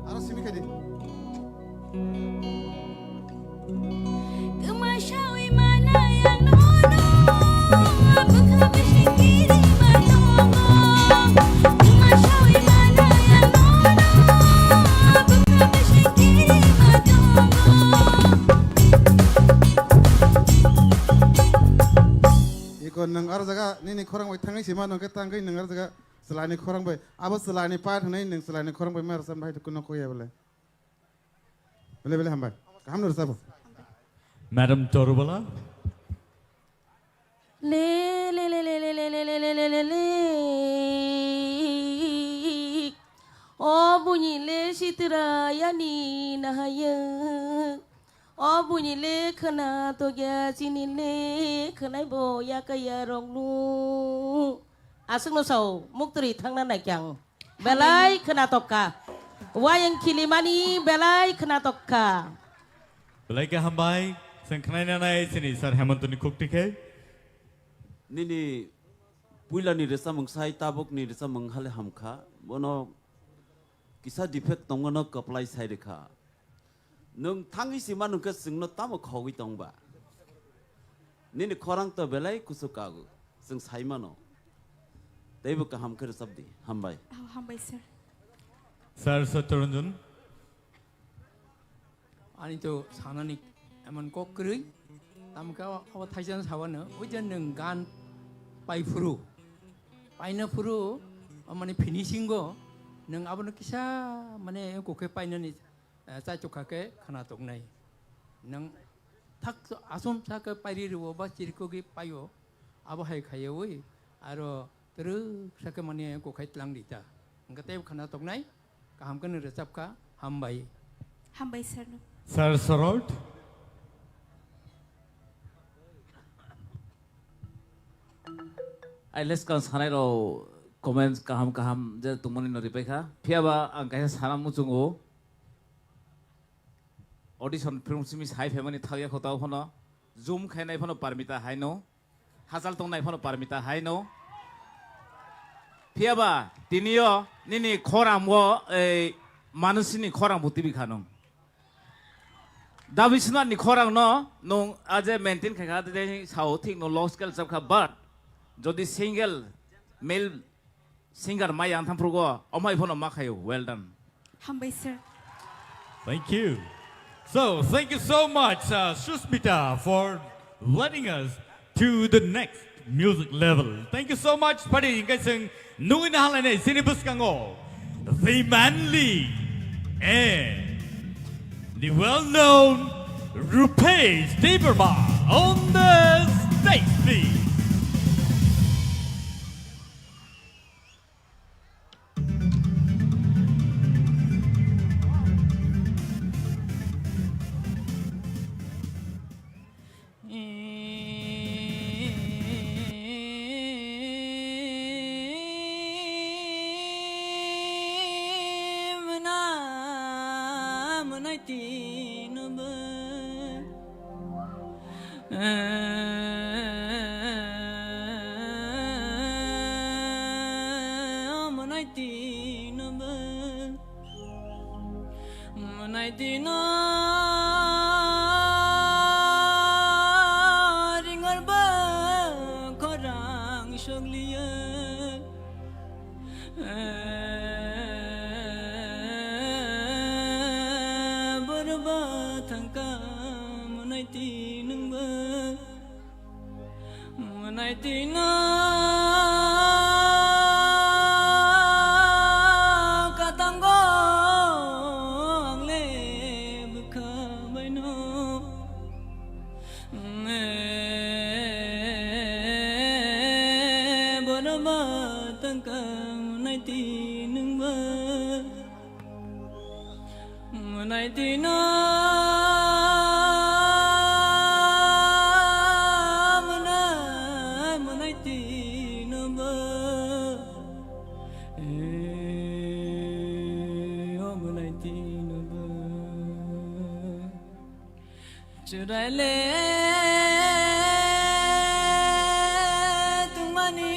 Aro simi khaidi. Kwma sawi manai ang nono, bwkha bising kiri ma tongo. Kwma sawi manai ang nono, bwkha bising kiri ma tongo. Iko nwng aro jaga nini khorang bai thangwi sima nongkhe tangwi nwng aro jaga. Chwlani khorang bai, abo chwlani part hwnwi nwng chwlani khorang bai ma rwchapna hai kuno kok ya bole. Bele bele hambai. Kaham no rwchabo. Madam Torubala. Le, le, le. O buini le sitra yani nahayung. O buini le khwna tokya chini le khwnai bo yakaya roknu. Aswkno sao, muktwrwi thangna naikyang. Belai khwnatok kha. Wayang khilimani belai khwnatok kha. Belai khe hambai, chwng khwnaina nai chini Sir Hemantoni khuk tikhe. Nini puilani rwchapmung sai tabukni rwchapmung hale hamkha. Bono kisa defect tongmano kwplai sai rwkha. Nwng thangwi sima nungkhe chwngno tamo khogwi tongba? Nini khorang to belai kuchuk kago, chwng sai mano. Teibo kaham khe rwchap di. Hambai. Oh, hambai, sir. Sir Satyaranjan. Ani to sanani emon kok kwrwi. Tamkhe abo thaisa sabano, oi je nwng gan pai phuru. Paina phuru, o mane finishing o, nwng abono kisa mane kokhe painani eh, chaichuk kha khe khwnatok nai. Nwng thak asomsa khe pairi rwo ba chirikogwi paio, abo hai khaiwi aro twrwksa khe mane kokhai tlang di ta. Hwnkhe teibo khwnatok nai, kaham khe nwng rwchap kha, hambai. Hambai sir no. Sir Sorot. Ai leskang sanai rok comments kaham kaham je tongmani no ripai kha. Phiya ba ang kaisa sana muchungo. Audition film simi sai phaimani thakya kho tao phano. Zoom khainai phano parmita haino. Hachal tongnai phano parmita haino. Phiya ba tiniyo nini khorang o ei manusini khorang bo tibi kha nung. Dabi Swnarni khorang no nung aje maintain khai kha, de sao thik no low scale chap kha, but jodi single male singer mai yang thamprugo, omai phono ma khayo. Well done. Hambai, sir. Thank you. So, thank you so much, uh, Susmita, for leading us to the next music level. Thank you so much, padi, hingkai chwng nugwi na halainai chini bwskango the manly and the well-known Rupesh Debbarma on the stage, please. Tinoba, manai tinoba, manai tino ringorba khorang sokliya. Borba thangka mwnai tinungba, mwnai tino katango angle bwkha baino. Borba tangka mwnai tinungba, mwnai tino, mwnai, mwnai tinoba, o mwnai tinoba. Chwraile tongmani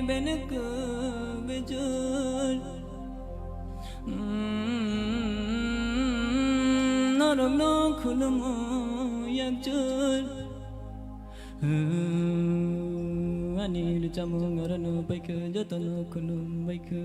benwk bejor, norokno khulumo yakjor. Ani rwchapmung norokno paikha, jotono khulum baikha.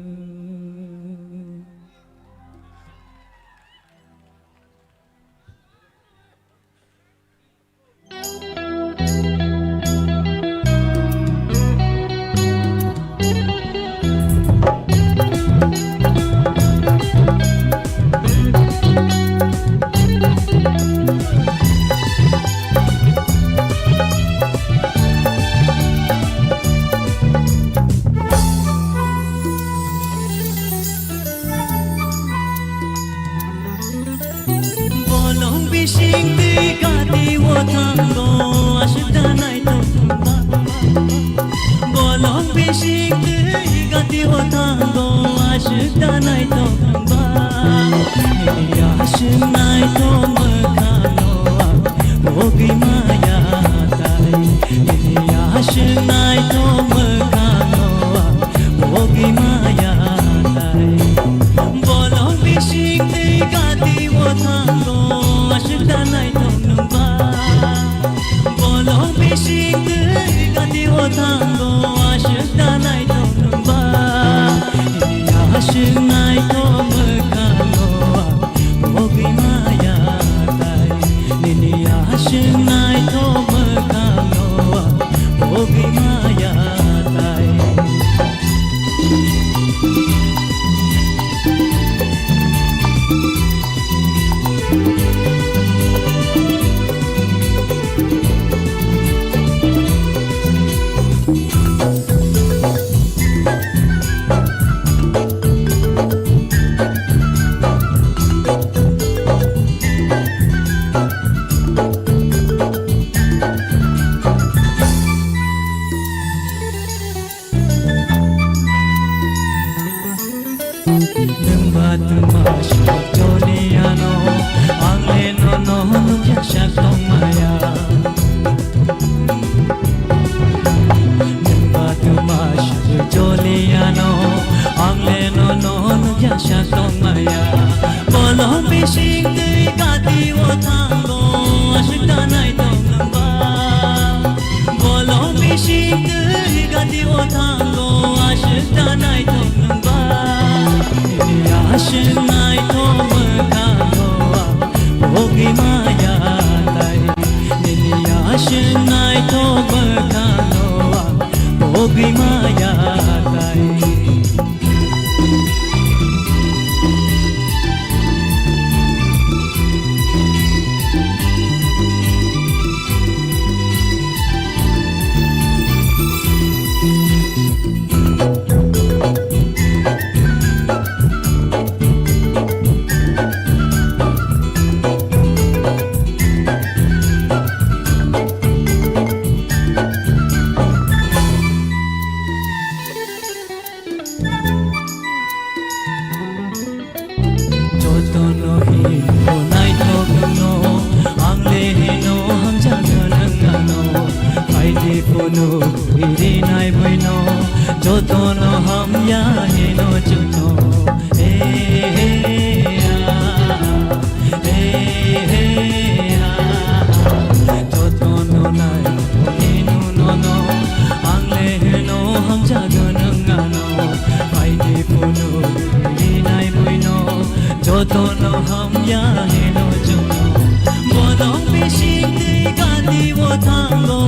Bolong bising twi gati o thango, aswk da naithok ba. Bolong bising twi gati o thango, aswk da naithok ba. Nini aswk naithok mwkhang no, bogwi maya tai. Nini aswk naithok mwkhang no, bogwi maya tai. Bolong bising twi gati o thango, aswk da naithok nungba. Bolong bising twi gati o thango, aswk da naithok nungba. Nini aswk naithok mwkhang no, bogwi maya tai. Nini aswk naithok mwkhang no, bogwi maya tai. Nwng ba twma swk joli ano, ang le nono nukya sak tongmaya. Nwng ba twma swk joli ano, ang le nono nukya sak tongmaya. Bolong bising twi gati o thango, aswk da naithok nwng ba. Bolong bising twi gati o thango, aswk da naithok nwng ba. Nini aswk naithok mwkhang no, bogwi maya tai. Nini aswk naithok mwkhang no, bogwi maya tai. Jotono hinwi Nukphirinai buino jotono hamya hino chwngno. He, he, he, ah, he, he, ah, jotono nai hino nono, ang le hino hamjago nwng ano. Phaidi phunukphirinai buino jotono hamya hino chwngno. Bolong bising twi gati o thango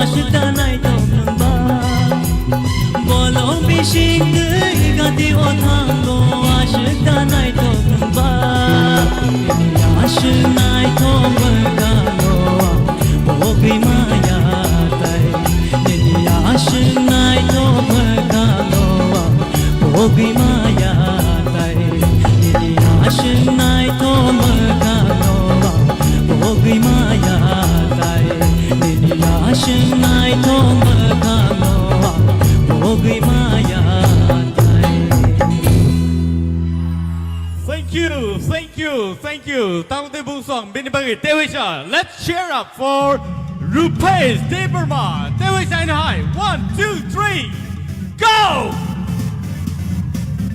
aswk da naithok nwngba. Bolong bising twi gati o thango aswk da naithok nwngba. Nini aswk naithok mwkhango pogwi maya tai. Nini aswk naithok mwkhango pogwi maya tai. Nini aswk naithok mwkhango pogwi maya tai. Nini aswk naithok mwkhango pogwi maya tai. Thank you, thank you, thank you. Tangdi bungsong bini bagwi tewisa. Let's cheer up for Rupesh Debbarma. Tewisa in high. One, two, three, go!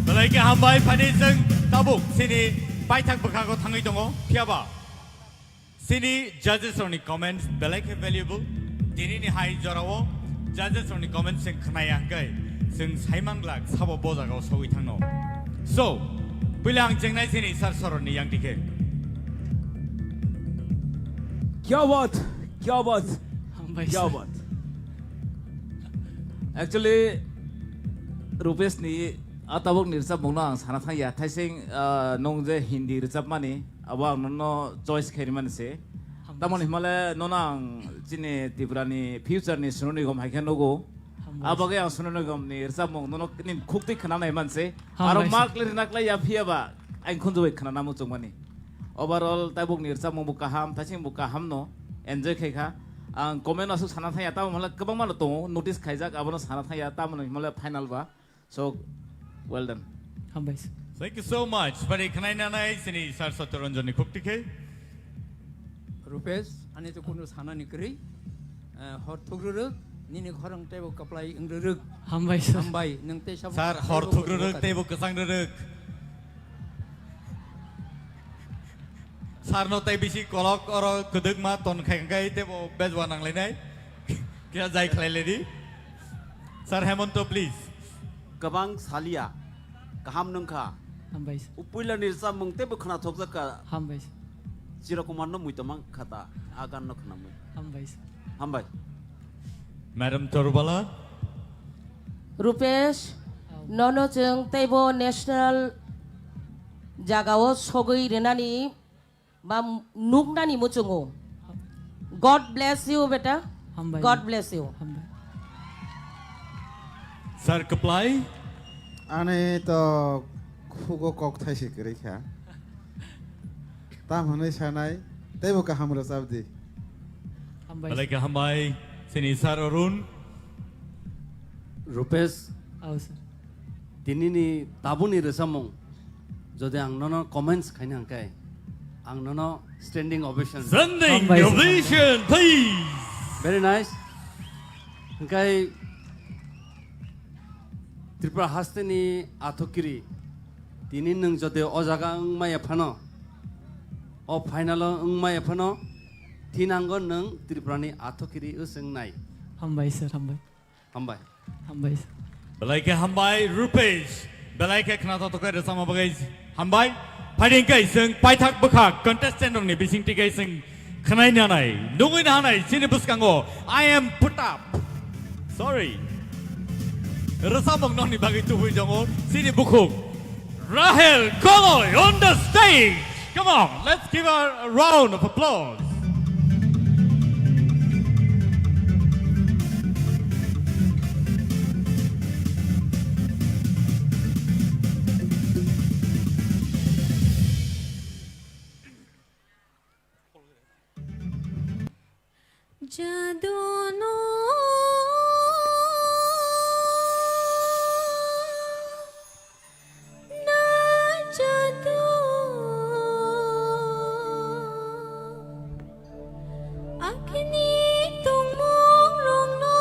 Belai khe hambai, phani chwng tabuk chini paithak bwkhago thangwi tongo. Phiyaba chini judges rokni comments belai khe valuable. Tinini hai jorao judges rokni comments chwng khnaya hwnkhe chwng saiman glak sabo bo jagao sogwi thangno. So, puila ang chengnai chini sir soroni yang dikhe. Kya baat, kya baat, Hambai kya sir. Baat. Actually, Rupesh ni a tabuk ni rwchapmung no ang sana thangya. Thaising, ah, nung je Hindi rwchapmani, abo ang nono choice khaimani se. Hambai Tamoni sir. Himale nono ang chini Tripura ni future ni Sonu Nigam hai khe nugo. Hambai sir. Abagwi ang Sonu Nigam ni rwchapmung nono ni khuk twi khna nai man se. Hambai sir. Aro mark le rwna klai ya phiya ba ang khunju bai khna namu chungmani. Overall tabuk ni rwchapmung bo kaham, thaising bo kaham no enjoy khai kha. Ang comment aswk sana thangya, tamo himale kwbangma no tongo, notice khaijak, abono sana thangya, tamo himale final ba. So, well done. Hambai sir. Thank you so much. Bari khnai nanai chini sir Satya Ranjan ni khuk tikhe. Rupesh, ani to kunu sana ni kwrwi. Eh, hor thuk rwrwk, nini khorang teibo kwplai wng rwrwk. Hambai sir. Hambai, nwng tei sabo Sir, hor thuk rwrwk, teibo kwchang rwrwk. Sir no tei bisi kolok oro kwdwkma ton khai khai teibo bejwa nanglainai. Kisa jai khlai ledi. Sir Hemonto, please. Kwbang salia, kaham nungkha. Hambai sir. Upuila ni rwchapmung teibo khwnathokjak kha. Hambai sir. Chirokumar no muitomang khata, a gan no khwnamwi. Hambai sir. Hambai. Madam Torubala. Rupesh, nono chwng teibo national jagao sogwi rwnani ba nuknani muchungo. God bless you, beta. Hambai. God bless you. Hambai. Sir Kaplai. Ani to khugo kok thaisi kwrwi kha. Tam hwnwi sanai, teibo kaham rwchap di. Hambai. Belai khe hambai, chini Sir Arun. Rupesh. Au, sir. Tinini tabuni rwchapmung, jodi ang nono comments khaina hwnkhe, ang nono standing ovation. Standing Hambai, sir. Ovation, please. Very nice. Hwnkhe Tripura hasteni athokiri, tini nwng jodi o jaga wngmaya phano, o final o wngmaya phano, thinango nwng Tripurani athokiri wswngnai. Hambai sir, hambai. Hambai. Hambai sir. Belai khe hambai, Rupesh. Belai khe khna toktokhai rwchapma bagwi hambai. Phaidi hwnkhe chwng paithak bwkha contestant rokni bisingtwi khe chwng khwnai nanai, nugwi nanai, chini bwskango I am put up. Sorry. Rwchapmung nokni bagwi tubui tongo, chini bukhuk. Rahel Goloi on the stage. Come on, let's give her a round of applause. Jadu no na jadu, akhini tongmung rok no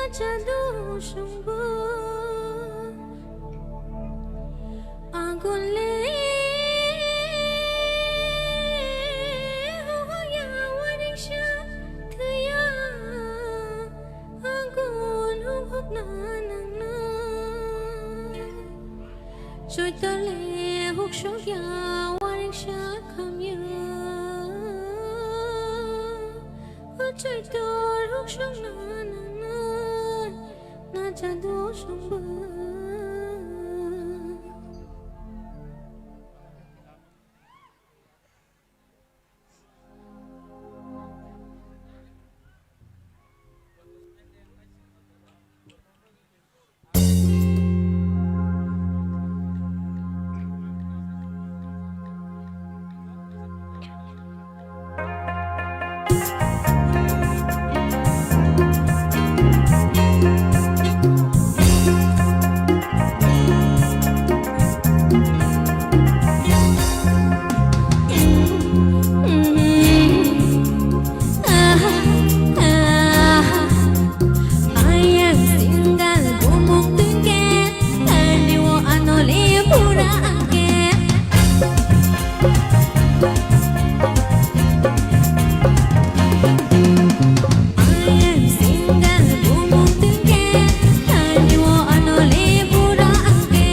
Chadu sungbo agun le hoya waring sha thaya agun hok na nang na. Choitole huk sokya waring sha khamya. O choitor huk sokna nangnai na chadu songba. Ayang single bumung tungke, tani o anole pura angke. Ayang single bumung tungke, tani o anole pura angke.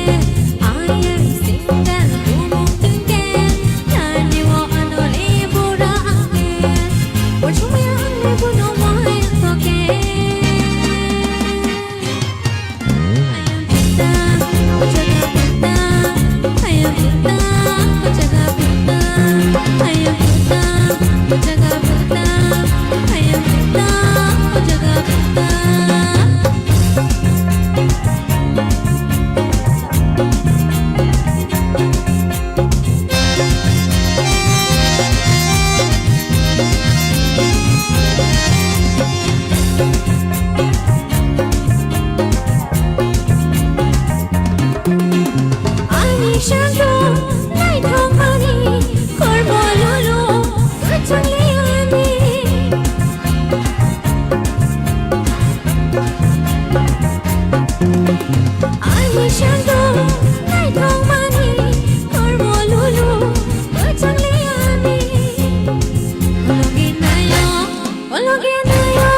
Ayang single bumung tungke, tani o anole pura angke. Ursumaya angle buno mai angke. Ani sangko naithokmani kormo lolo kwchangli ani. Ani sangko naithokmani kormo lolo kwchangli ani. Logi nayo, o logi nayo.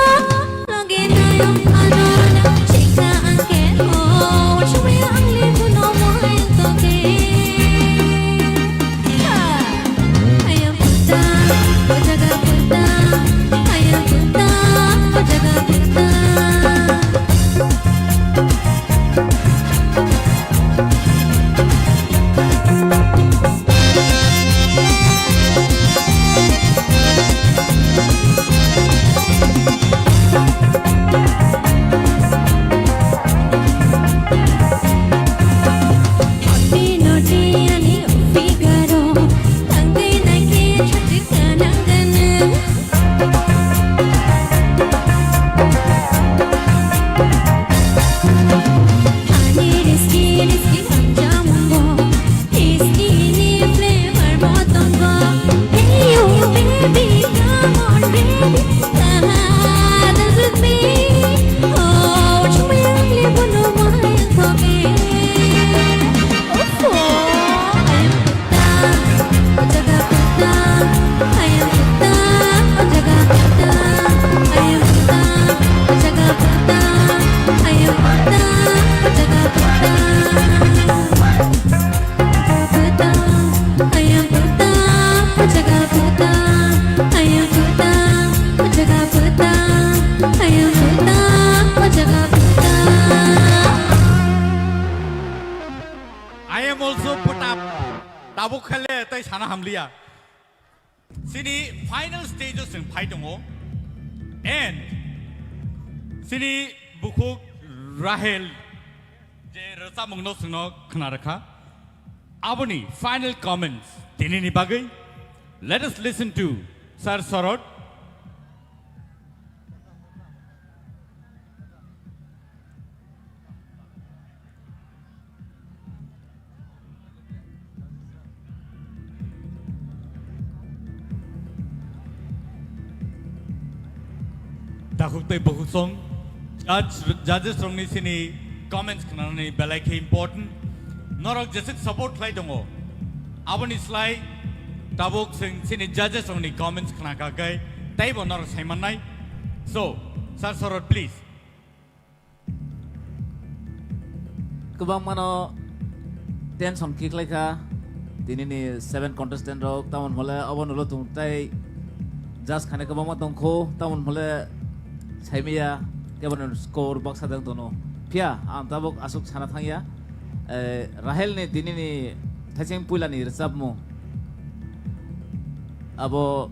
I am also put up. Tabuk khale tai sana hamliya. Chini final stage o chwng phai tongo. And chini bukhuk Rahel je rwchapmungno chwngno khna rwkha. Aboni final comments tinini bagwi. Let us listen to Sir Sorot. Takhuk tei bukhuk song Judge, judges rokni sini comments khnanani belai khe important. Norok jesuk support khlai tongo. Aboni slai tabuk sing sini judges rokni comments khna kha khe teibo norok sai mannai. So, Sir Sorot, please. Kwbangmano tension kiklai kha tinini seven contestant rok, tamon hole obo nulo tung tai judge khane kwbangma tongkho, tamon hole saimaya kebo score baksa dang tono. Phiya ang tabuk aswk sana thangya, eh, Rahel ni tinini thaising puila ni rwchapmung abo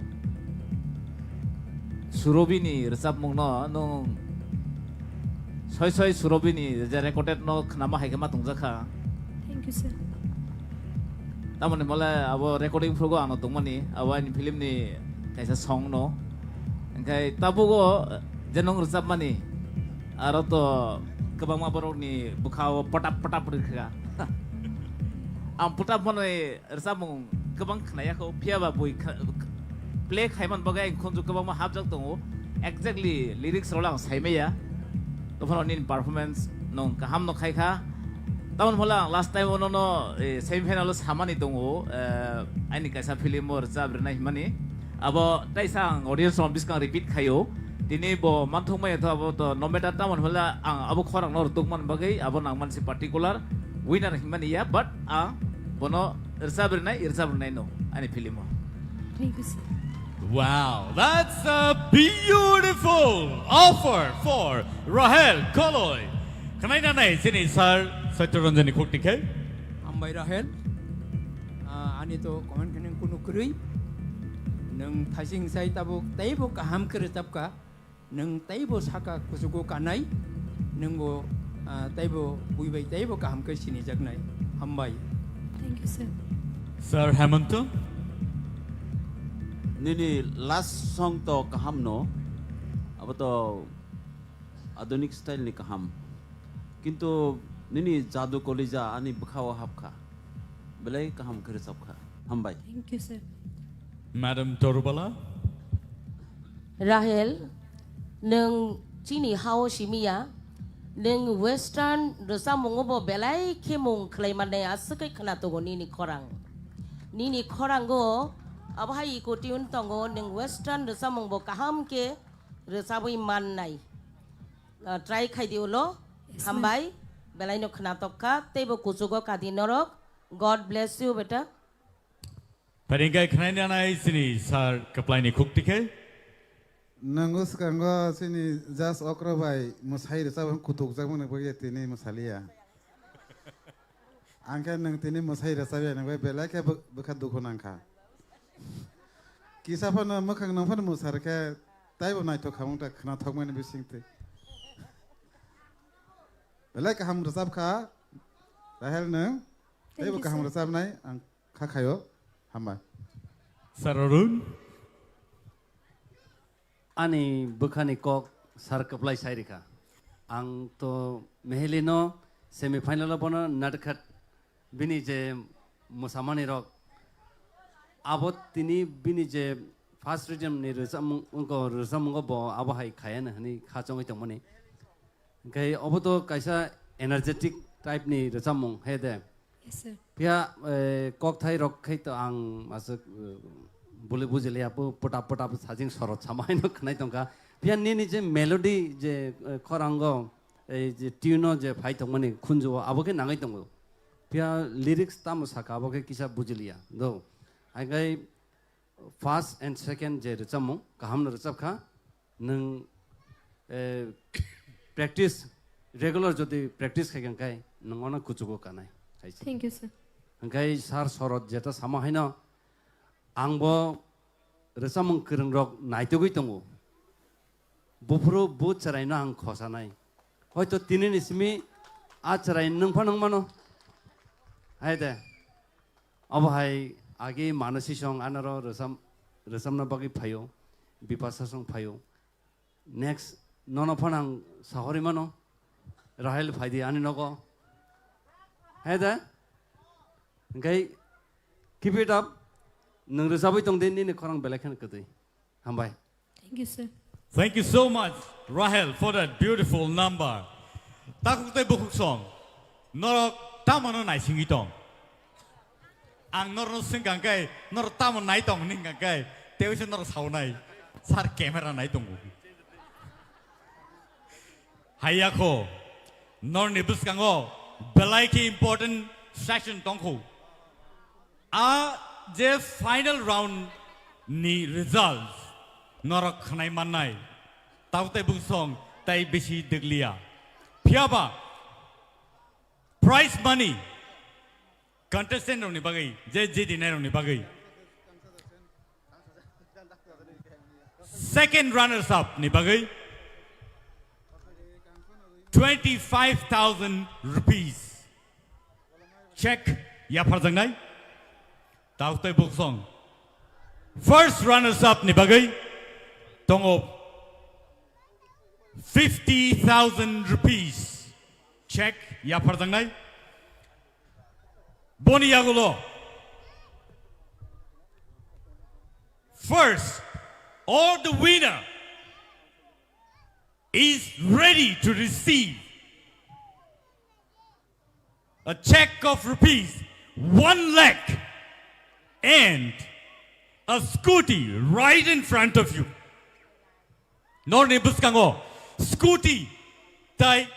Surobi ni rwchapmung no nwng soi soi Surobi ni je recorded no khnama hai khe ma tongjakha. Thank you, sir. Tamoni mole abo recording phrugo ano tongmani, abo ani film ni kaisa song no. Engkai tabugo je nwng rwchapmani, aro to kwbangma borok ni bwkha o potap potap rwkha. Ang potap mano rwchapmung kwbang khnaya kho, phiya ba bui kha-, play khaiman bagwi ang khunju kwbangma hapjak tongo. Exactly lyrics rok ang saimaya. Tophano nini performance nung kaham no khai kha. Tamon hole ang last time ono no, eh, semi final o samani tongo, eh, ani kaisa film o rwchap rwnai himani. Abo taisa ang audience rok biskang repeat khaio. Tini bo manthok maya tho abo to no matter tamon hole ang abo khorang no rwtuk man bagwi abo nang mansi particular winner himani ya, but ang bono rwchap rwnai, rwchap rwnai no ani film o. Thank you, sir. Wow, that's a beautiful offer for Rahel Koloi. Khwnai nanai chini sir Satya Ranjan ni khukti khe. Hambai Rahel. Ah, ani to comment khe nung kunu kwrwi. Nung thaising sai tabuk teibo kaham khe rwchap kha. Nung teibo saka kuchugo kanai. Nungbo, ah, teibo bui bai teibo kaham khe sinijaknai. Hambai. Thank you, sir. Sir Hemanta? Nini last song to kaham no. Abo to adunik style ni kaham. Kintu nini jadu kolija ani bwkha o hapkha. Belai kaham khe rwchapkha. Hambai. Thank you, sir. Madam Torubala? Rahel, nwng chini hao simiya, nwng western rwchapmungo bo belai khe mung khlai mannai aswk khe khwna tongo nini khorang. Nini khorango abo hai iko tune tongo, nwng western rwchapmung bo kaham khe rwchabwi mannai. Ah, try khai di ulo. Yes, ma'am. Hambai, belai no khwnatok kha, teibo kuchugo kadi norok. God bless you, beta. Pharingkai khwnai nanai chini sir kwplai ni khukti khe. Nwngo swkango chini judge okra bai mwsai rwchap kutuk jak mani bagwi tini mwsaliya. Ang khe nwng tini mwsai rwchapya nang bai belai khe bw-, bwkha dukhu nang kha. Kisa phano mwkhang nang phano mwsar khe taibo naithok khamung ta khwnathok mani bising twi. Belai kaham rwchap kha, Rahel nwng. Thank you, sir. Teibo kaham rwchapnai ang kha khaio. Hambai. Sir Arun. Ani bwkhani kok sir kwplai sai rikha. Ang to Mehelino semi final o bono natkhat bini je mwsamani rok abo tini bini je first region ni rwchapmung, wngkha rwchapmungo bo abo hai khayani hwnwi kha chongwi tongmani. Hwnkhe obo to kaisa energetic type ni rwchapmung, he de? Yes, sir. Phiya, eh, kokthai rok khai to ang aswk, eh, buli bujiliya, pu-, pwtap pwtap sajing sorot sama haino khwnai tongkha. Phiya nini je melody je, eh, khorango, ei je tune o je phai tongmani khunju o, abo khe nangwi tongo. Phiya lyrics tamo saka, abo khe kisa bujiliya. Do. Hai khai first and second je rwchapmung, kaham no rwchap kha. Nwng, eh, practice, regular jodi practice khai kha, hwnkhe nwng ono kuchugo kanai, hai se. Thank you, sir. Hwnkhe sir Sorot jeta sama haino, ang bo rwchapmung kwrwng rok naitugwi tongo. Buphuru bu chwraino ang khosanai. Hoito tinini simi a chwrai nwng phano wng mano. Hai de. Obo hai agi Manasi song anaro rwchap-, rwchapna bagwi phaio, Bipasa song phaio. Next, nono phano ang sahori mano, Rahel phaidi ani nogo. Hai da? Hwnkhe, keep it up. Nwng rwchabwi tong di, nini khorang belai kheno kwtwi. Hambai. Thank you, sir. Thank you so much, Rahel, for that beautiful number. Takhuk tei bukhuk song, norok tamano naisingwi tong? Ang norno swngkang khe, norok tamo nai tong hwnkha khe, tei se norok saunai, sir camera nai tongo. Hayakho, norni bwskango belai khe important session tongkho. A je final round ni results norok khwnai mannai, tabuk tei buksong tei bisi dwgliya. Phiyaba prize money contestant rokni bagwi, je jedi nai rokni bagwi, second runners up ni bagwi twenty five thousand rupees check yapharjaknai. Tao tei buksong first runners up ni bagwi tongo fifty thousand rupees check yapharjaknai. Boni yagulo first, or the winner is ready to receive a check of rupees one lakh and a scooty right in front of you. Norni bwskango scooty tai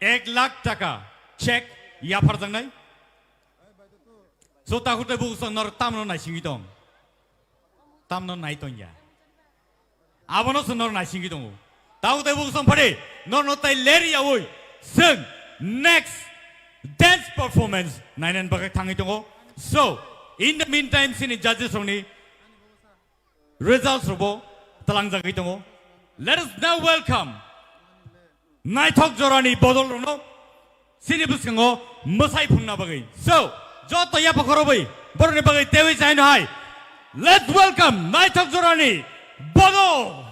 ek lakh taka check yapharjaknai. So, takhuk tei buksong nor tamno naisingwi tong? Tamno nai tongya. Abono se nor naisingwi tongo. Takhuk tei buksong phade norno tai ler yaui chwng next dance performance nainani bagwi thangwi tongo. So, in the meantime, sini judges rokni results rokbo talangjagwi tongo. Let us now welcome naithok jorani bodol rokno sini bwskango mwsai phunna bagwi. So, joto yapha khorobwi borokni bagwi tewi chaino hai. Let's welcome naithok jorani bodol.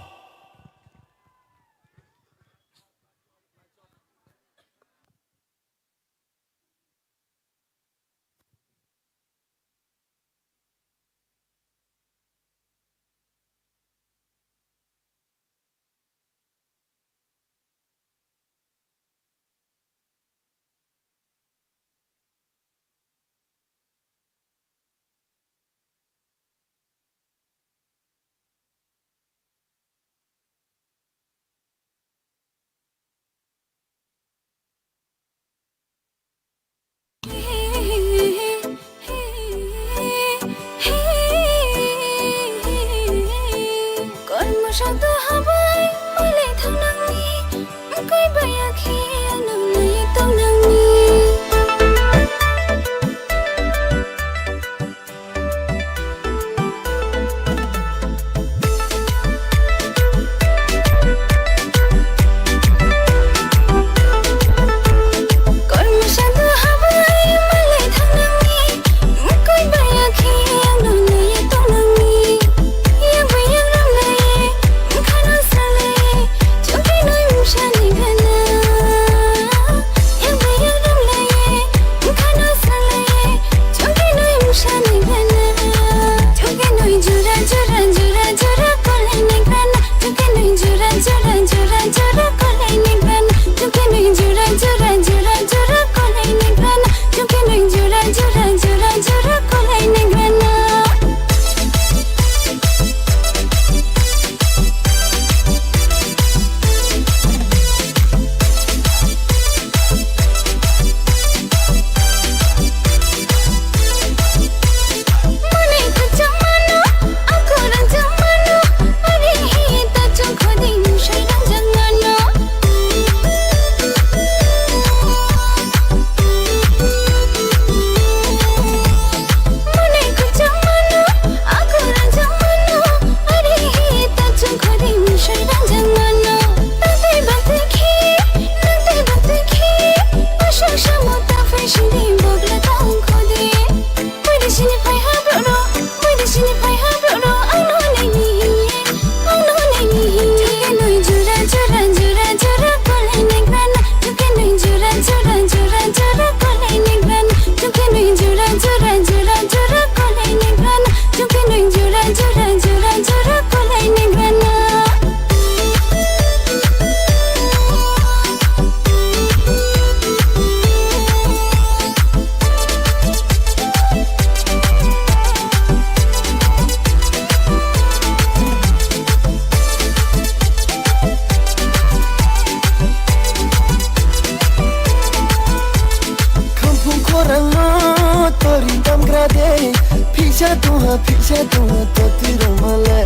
Phiksa tongma toti rok male.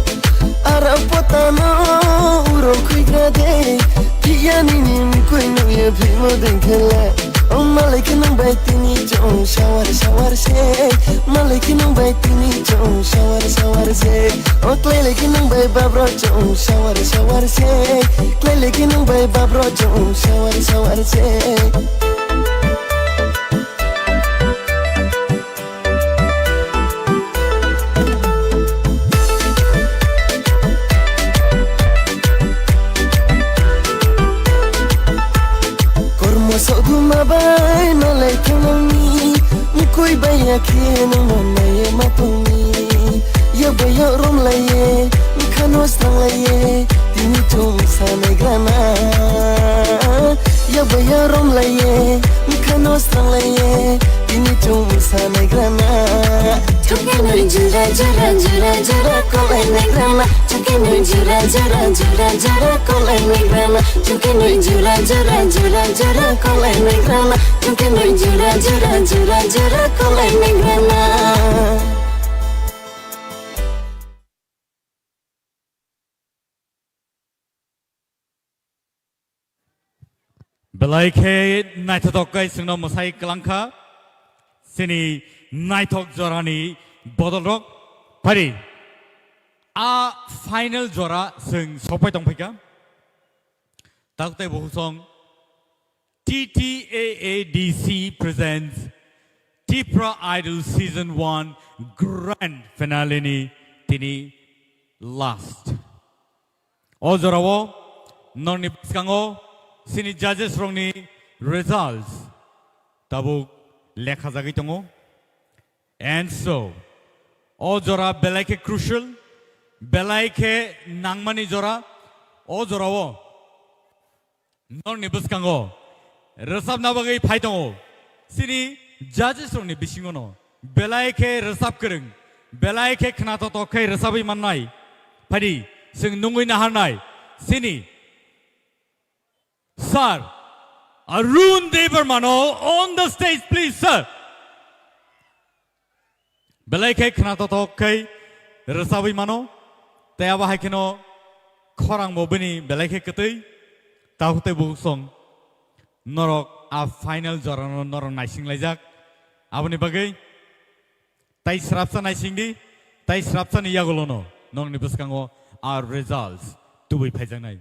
Ara potano urok khuigra de. Phiya nini mkui nuye phimo dengkhele. O malai khe nang bai tini chong sawar sawar se. Malai khe nang bai tini chong sawar sawar se. O klai lai khe nang bai babro chong sawar sawar se. Klai lai khe nang bai babro chong sawar sawar se. Kormo soduma bai malai thangni, mkui bai yakhe no manai matungni. Yabai yo romlaiye, mkhano sranglaiye, tini chum sanai grana. Yabai yo romlaiye, mkhano sranglaiye, tini chum sanai grana. Chungke nui jura jura jura jura kolai nai grana. Chungke nui jura jura jura jura kolai nai grana. Chungke nui jura jura jura jura kolai nai grana. Chungke nui jura jura jura jura kolai nai grana. Belai khe naithothok khe chwngno mwsai kwlangkha chini naithok jorani bodolrok. Phari a final jora chwng sokpai tongphaikha. Taktai buhusong T T A A D C presents Tipra Idol Season one Grand Finale ni tini last. O jorao norni bwskango chini judges rokni results tabuk lekha jagwi tongo. And so, o jora belai khe crucial, belai khe nangmani jora. O jorao norni bwskango rwchapna bagwi phai tongo chini judges rokni bisingono belai khe rwchap kwrwng, belai khe khnathok khe rwchabwi mannai. Phaidi chwng nungwi naharnai chini Sir Arun Debbarma no on the stage, please, sir. Belai khe khnathok khe rwchabwi mano, tei abo hai kheno khorangbo bini belai khe kwtwi, takhuk tei bukhuk song norok a final jorano norok naising laijak. Aboni bagwi tai srapsa naising di, tai srapsani yagulono nokni bwskango a results tubui phaijaknai.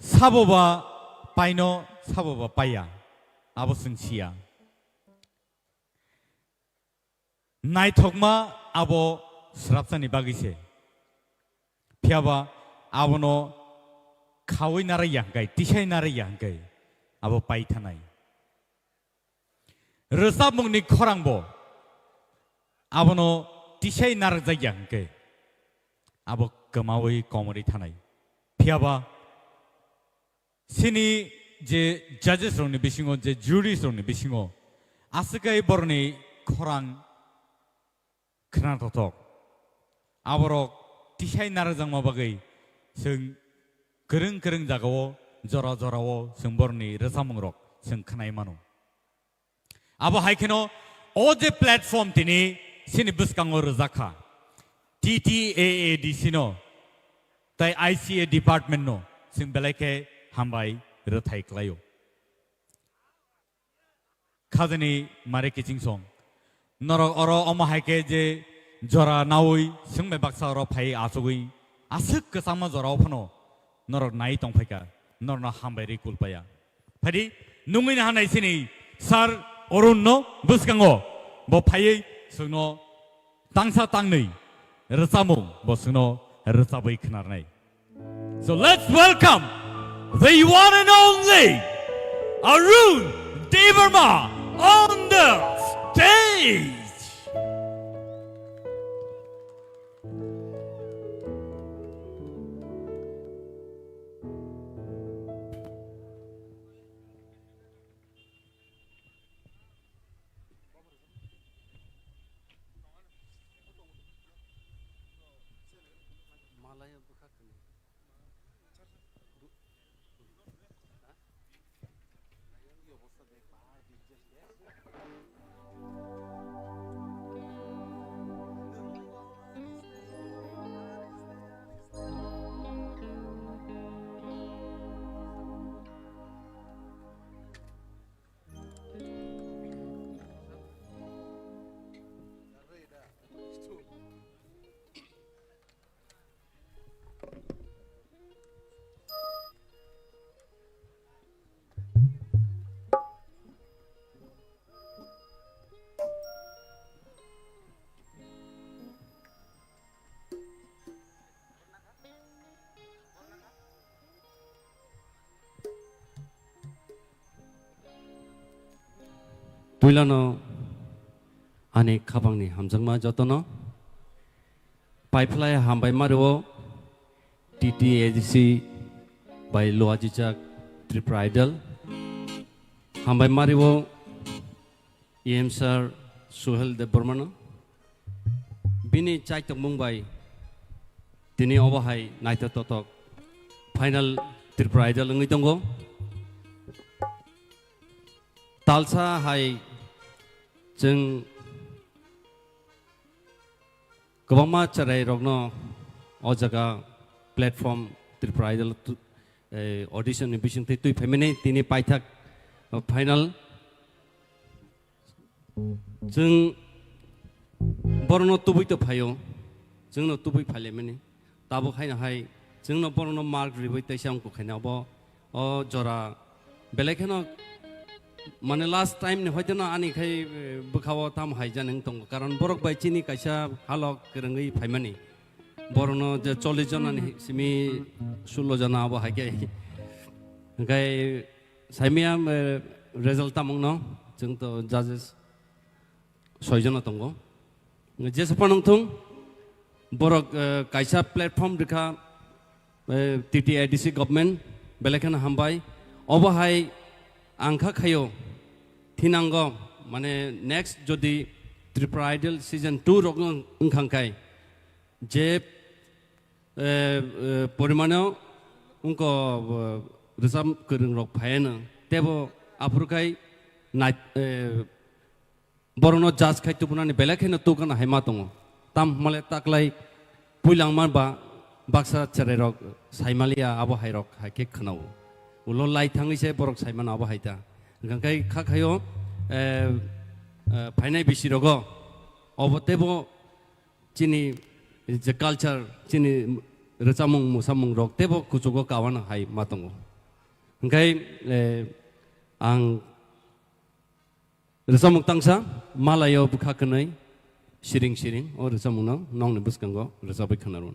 Sabo ba paino, sabo ba paiya, abo chwng siya. Naithokma abo srapsani bagwi se. Phiyaba abono khaui narwkya hwnkhe, tisai narwkya hwnkhe, abo pai thanai. Rwchapmungni khorangbo abono tisai narwkjakya hwnkhe, abo kwmaui komorwi thanai. Phiyaba chini je judges rokni bisingo, je juries rokni bisingo, aswk kai borokni khorang khnathokthok. Aborok tisai narwkjakma bagwi chwng kwrwng kwrwng jagao, jora jorao chwng borokni rwchapmungrok chwng khnai mano. Abo hai kheno o je platform tini chini bwskango rwjak kha, T T A A D C no tei I C A department no chwng belai khe hambai rwthai khlaio. Khajani Mari Kiching song. Norok oro omo hai khe je jora naui swngbai baksa oro phai achugwi aswk kwchangma jora o phano norok nai tong phaikha, norokno hambai rwi kul paiya. Phaidi nungwi naharnai chini Sir Arun no bwskango, bo phaiwi chwngno tangsa tangnwi rwchapmung bo chwngno rwchapwi khnarnai. So let's welcome the one and only Arun Debbarma on the stage. Puilano ani khapangni hamjakma jotono. Paiphlai hambai mario T T A D C bai luajijak Tripura Idol. Hambai mario E M sir Suhel Debbarmano. Bini chaitokmung bai tini obo hai naithotok final Tripura Idol wngwi tongo. Talsa hai chwng kwbangma chwrairokno o jaga platform Tripura Idol tu-, eh, audition ni bisingtwi twi phaimani tini paithak, eh, final. Chwng borokno tubui to phaio, chwngno tubui phailaimani. Tabuk haino hai chwngno borokno mark riwi teisa wngkha khaina obo o jora belai kheno, mane, last time ni hoiteno ani khai, eh, bwkhao tamo hai jani wng tongo, karon borok bai chini kaisa halok kwrwngwi phaimani. Borokno je chollish jona ni simi sullo jona abo hai khe. Hwnkhe saimia, eh, result tamungno chwng to judges soi jona tongo. Jesa phano wngthung, borok, eh, kaisa platform rikha, eh, T T A D C government, belai kheno hambai. Obo hai ang kha khaio, thinango, mane, next jodi Tripura Idol season two rok wng-, wngkha khe, je, eh, eh, porimano wngkha, eh, rwchap kwrwng rok phaiano, tebo aphuru khai nai-, eh, borokno judge khai tubunani belai kheno tukana hai ma tongo. Tam hwnmale taklai puilangma ba baksa chwrairok saimaliya abo hairok hai khe khwnao. Ulo lai thangwi se borok saimano abo hai ta. Hwnkhe kha khaio, eh, eh, phainai bisirogo obo teibo chini je culture, chini rwchapmung musamung rok teibo kuchugo kawana hai ma tongo. Hwnkhe, eh, ang Rwchapmung tangsa, Malaio bwkha kwnwi, siring siring, o rwchapmungno nokni bwskango rwchapwi khwnarwn.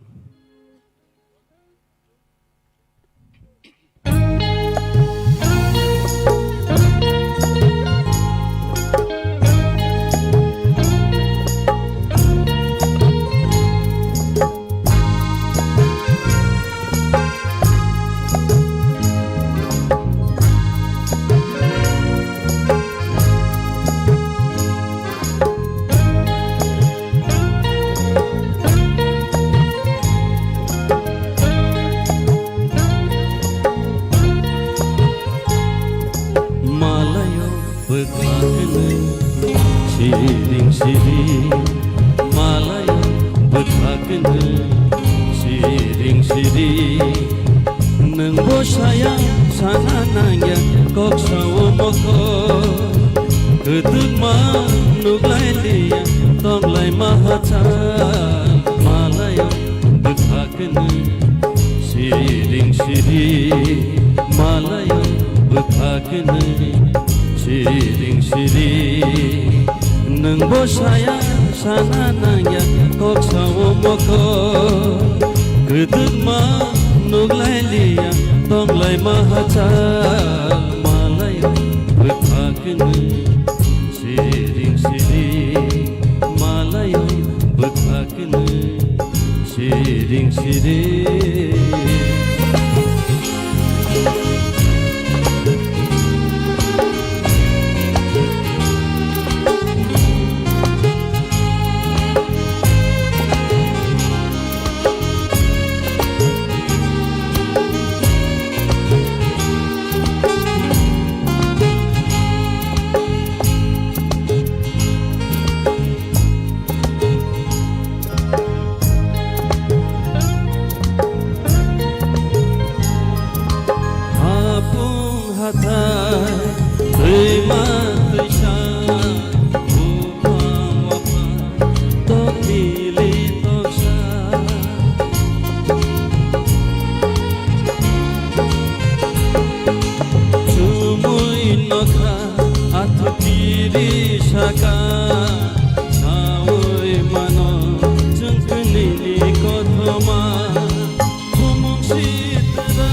Malaio bwkha kwnwi siring siring, malaio bwkha kwnwi siring siring. Nwng bo saya sana nangya kok sao mokol, kwdwkma nuklai liya tonglai ma hachal. Malaio bwkha kwnwi siring siring, malaio bwkha kwnwi siring siring. Nwng bo saya sana nangya kok sao mokol, kwdwkma nuklai liya tonglai ma hachal. Malaio bwkha kwnwi siring siring, malaio bwkha kwnwi siring siring. Hapung hathai, twima twisa, buphang waphang, tok mili toksa. Chumui nokha, athuki ri saka, saui mano, chwngkwnini kothoma. Khumung sitra,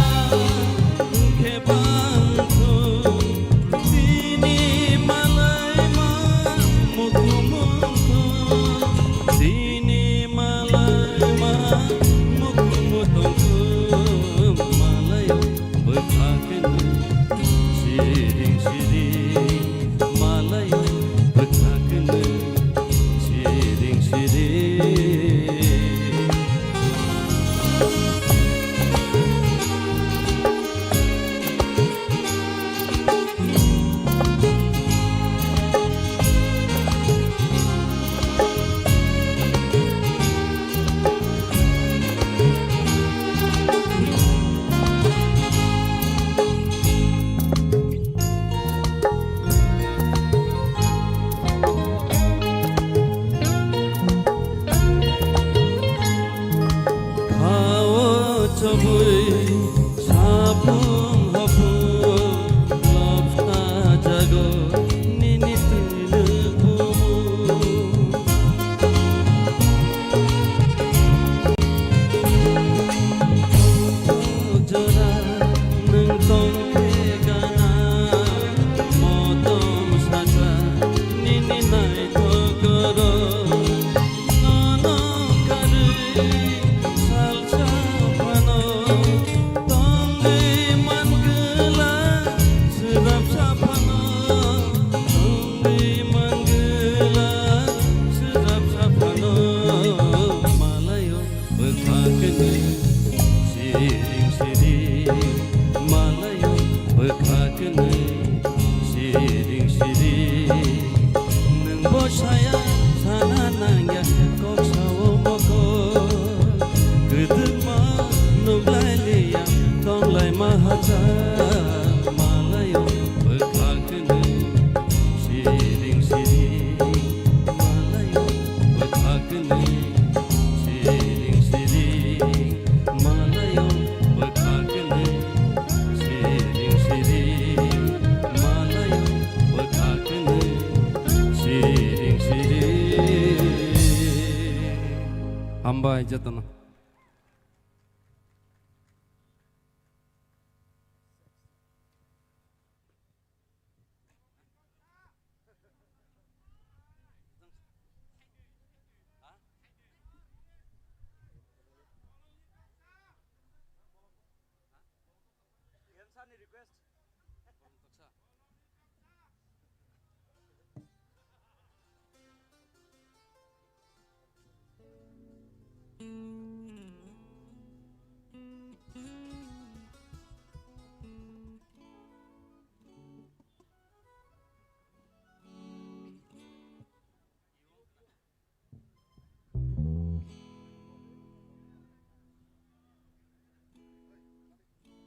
hwnkhe bangthung, tini malai ma Chobwi sapung hopung lopha jago nini twi lwkhumu. Jora nwng tong khe gana, motom sacha nini naithok oro. Nono karwi salsa phano tongwi mangwla, swrapsa phano tongwi mangwla, swrapsa phano malayo bwkha kwnwi siring siring, malayo bwkha kwnwi siring siring. Nwng bo saya sana nangya kok sao mokol. Kwdwkma nukhlai liya tonglai ma hachal, malayo bwkha kwnwi siring siring, malayo bwkha kwnwi siring siring, malayo bwkha kwnwi siring siring, malayo bwkha kwnwi siring siring. Hambai jotono.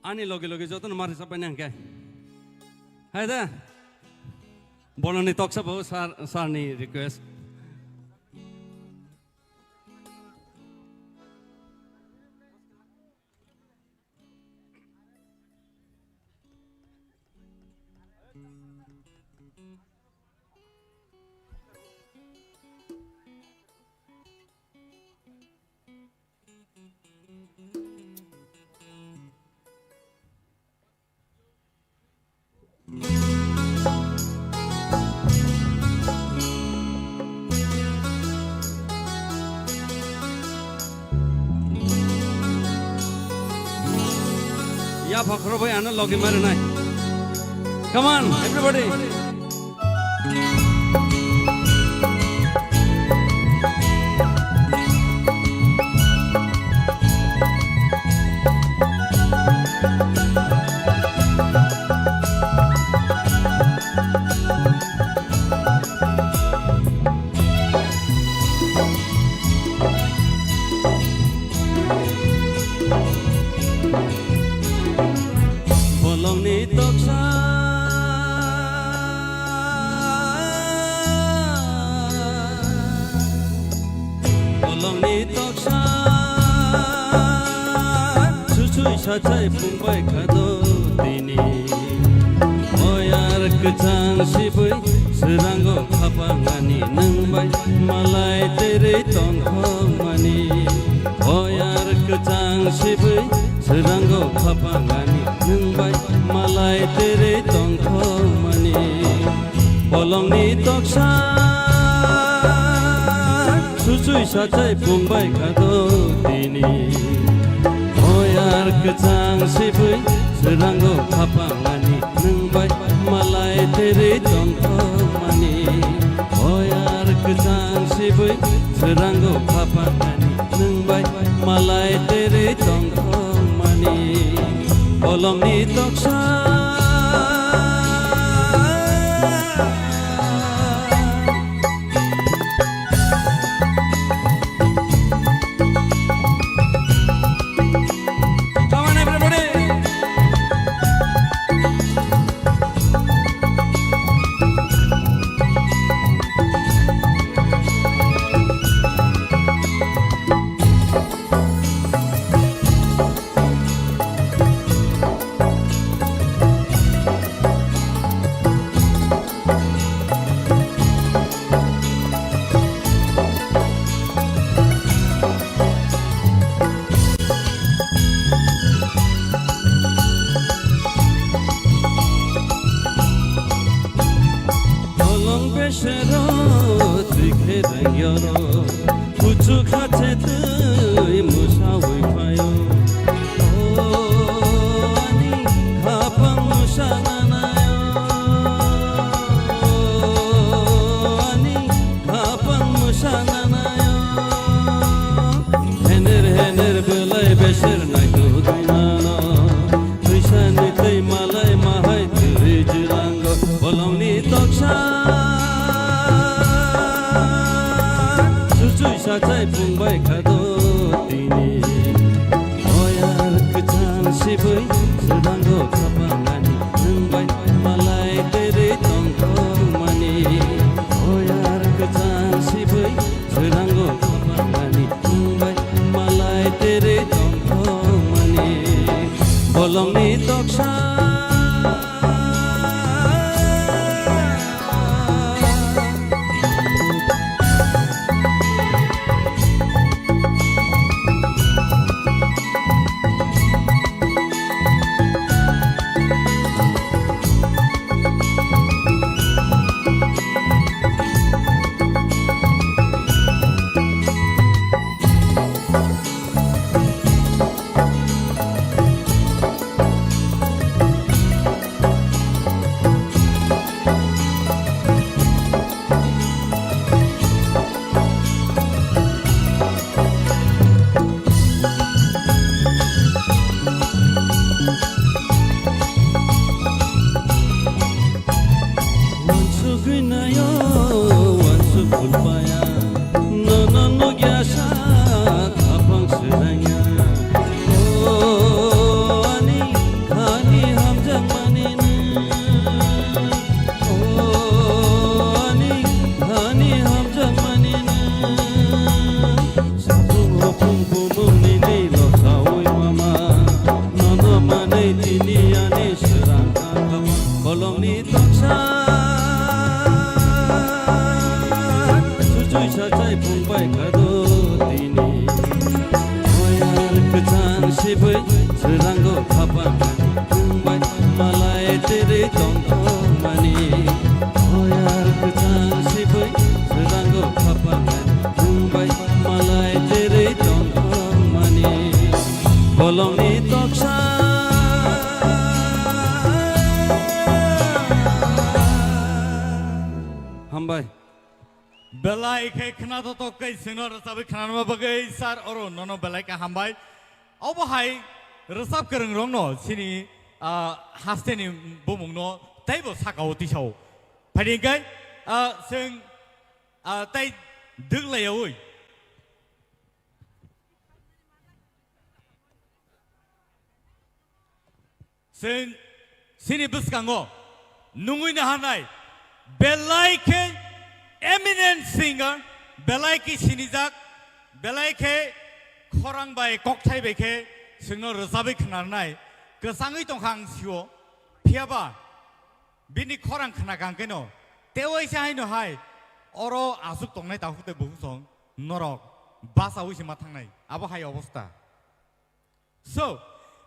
Ani logi logi jotono mari sapai nang khe. Hai da. Bolongni toksa bo sir, sir ni request. Yapha khoro bai ano logi mari nai. Come on, everybody. Bolongni toksa, bolongni toksa, susui sachai phungbai khado tini. Oyar kwchang sibui swrango khapangani nwng bai malai terei tongthokmani. Oyar kwchang sibui swrango khapangani nwng bai malai terei tongthokmani. Bolongni toksa susui sachai phungbai khado tini. Oyar kwchang sibui swrango khapangani nwng bai malai terei tongthokmani. Oyar kwchang sibui swrango khapangani nwng bai malai terei tongthokmani. Bolongni toksa. Come on, everybody. Sernai tu twi mano, twisani twi malai mahai twi jwlango bolongni toksa. Chuchui sachai phungbai khado tini. Oyar kwchang sibui srwdango khapangani nwngbai malai terwi tongthokmani. Oyar kwchang sibui srwdango khapangani nwngbai malai terwi tongthokmani. Bolongni toksa. Wansugwi nayo, wansuk phulpaya, nono nukya sa, khapang swrangya. O ani khani hamjakmani nwng, o ani khani hamjakmani nwng. Sapung hopung bumung nini losaui mama, nono manui tini ani srang kangkama bolongni toksa. Sujui sachai phungbai khado tini, oyar kwchang sibui srango khapang phungbai malai tiri tongthokmani. Oyar kwchang sibui srango khapang phungbai malai tiri tongthokmani. Bolongni toksa. Hambai. Belai khe khna totok khe chwngno rwchabwi khnanama bagwi sir oro nono belai khe hambai. Obo hai rwchap kwrwng rokno chini, ah, hasteni bumungno teibo sakao tisao. Phaidi hwnkhe, ah, chwng, ah, tei dwk laiyaui. Chwng chini bwskango nungwi naharnai belai khe eminent singer, belai khe sinijak, belai khe khorang bai kokthai bai khe chwngno rwchabwi khnarnai kwchangwi tongkha ang sio. Phiyaba bini khorang khna kang keno tewaisa haino hai oro aswk tongnai takhuk tei bukhuk song norok bachaui se ma thangnai abo hai obostha. So,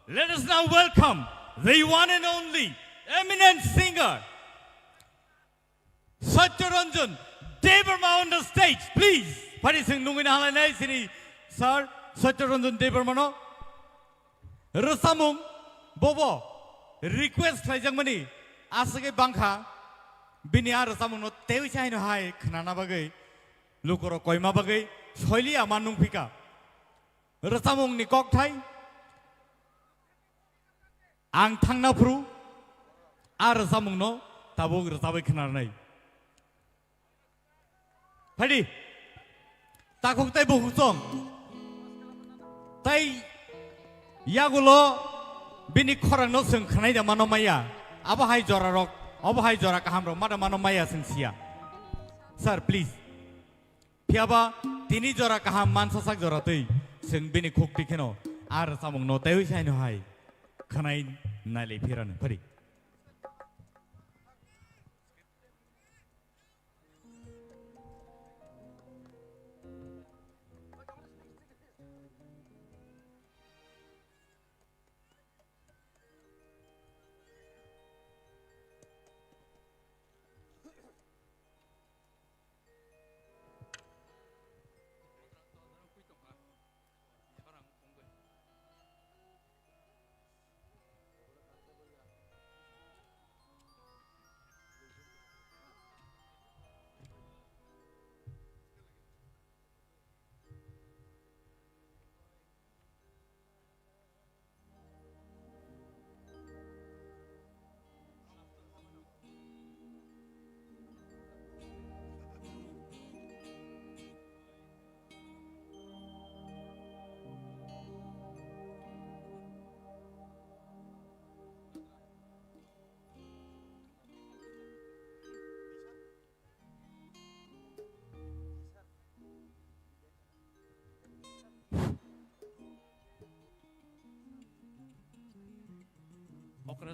let us now welcome the one and only eminent singer, Satya Ranjan Debbarma on the stage, please. Phaidi chwng nungwi nahalainai chini sir Satya Ranjan Debbarmano. Rwchapmung bobo request khlaijakmani aswkhe bangkha, bini a rwchapmungno tewi se haino hai khnana bagwi, lukurok koima bagwi soiliya ma nungphika. Rwchapmungni kokthai ang thangna phuru a rwchapmungno tabuk rwchabwi khnarnai. Phaidi, takhuk tei bukhuk song. Tai yagulo bini khorangno chwng khwnai da mano maya. Abo hai jora rok, abo hai jora kaham rok ma da mano maya chwng siya. Sir, please. Phiyaba tini jora kaham mansasak jora twi chwng bini khuk twi kheno a rwchapmungno teiwi se haino hai khwnai nailai phirano. Phaidi.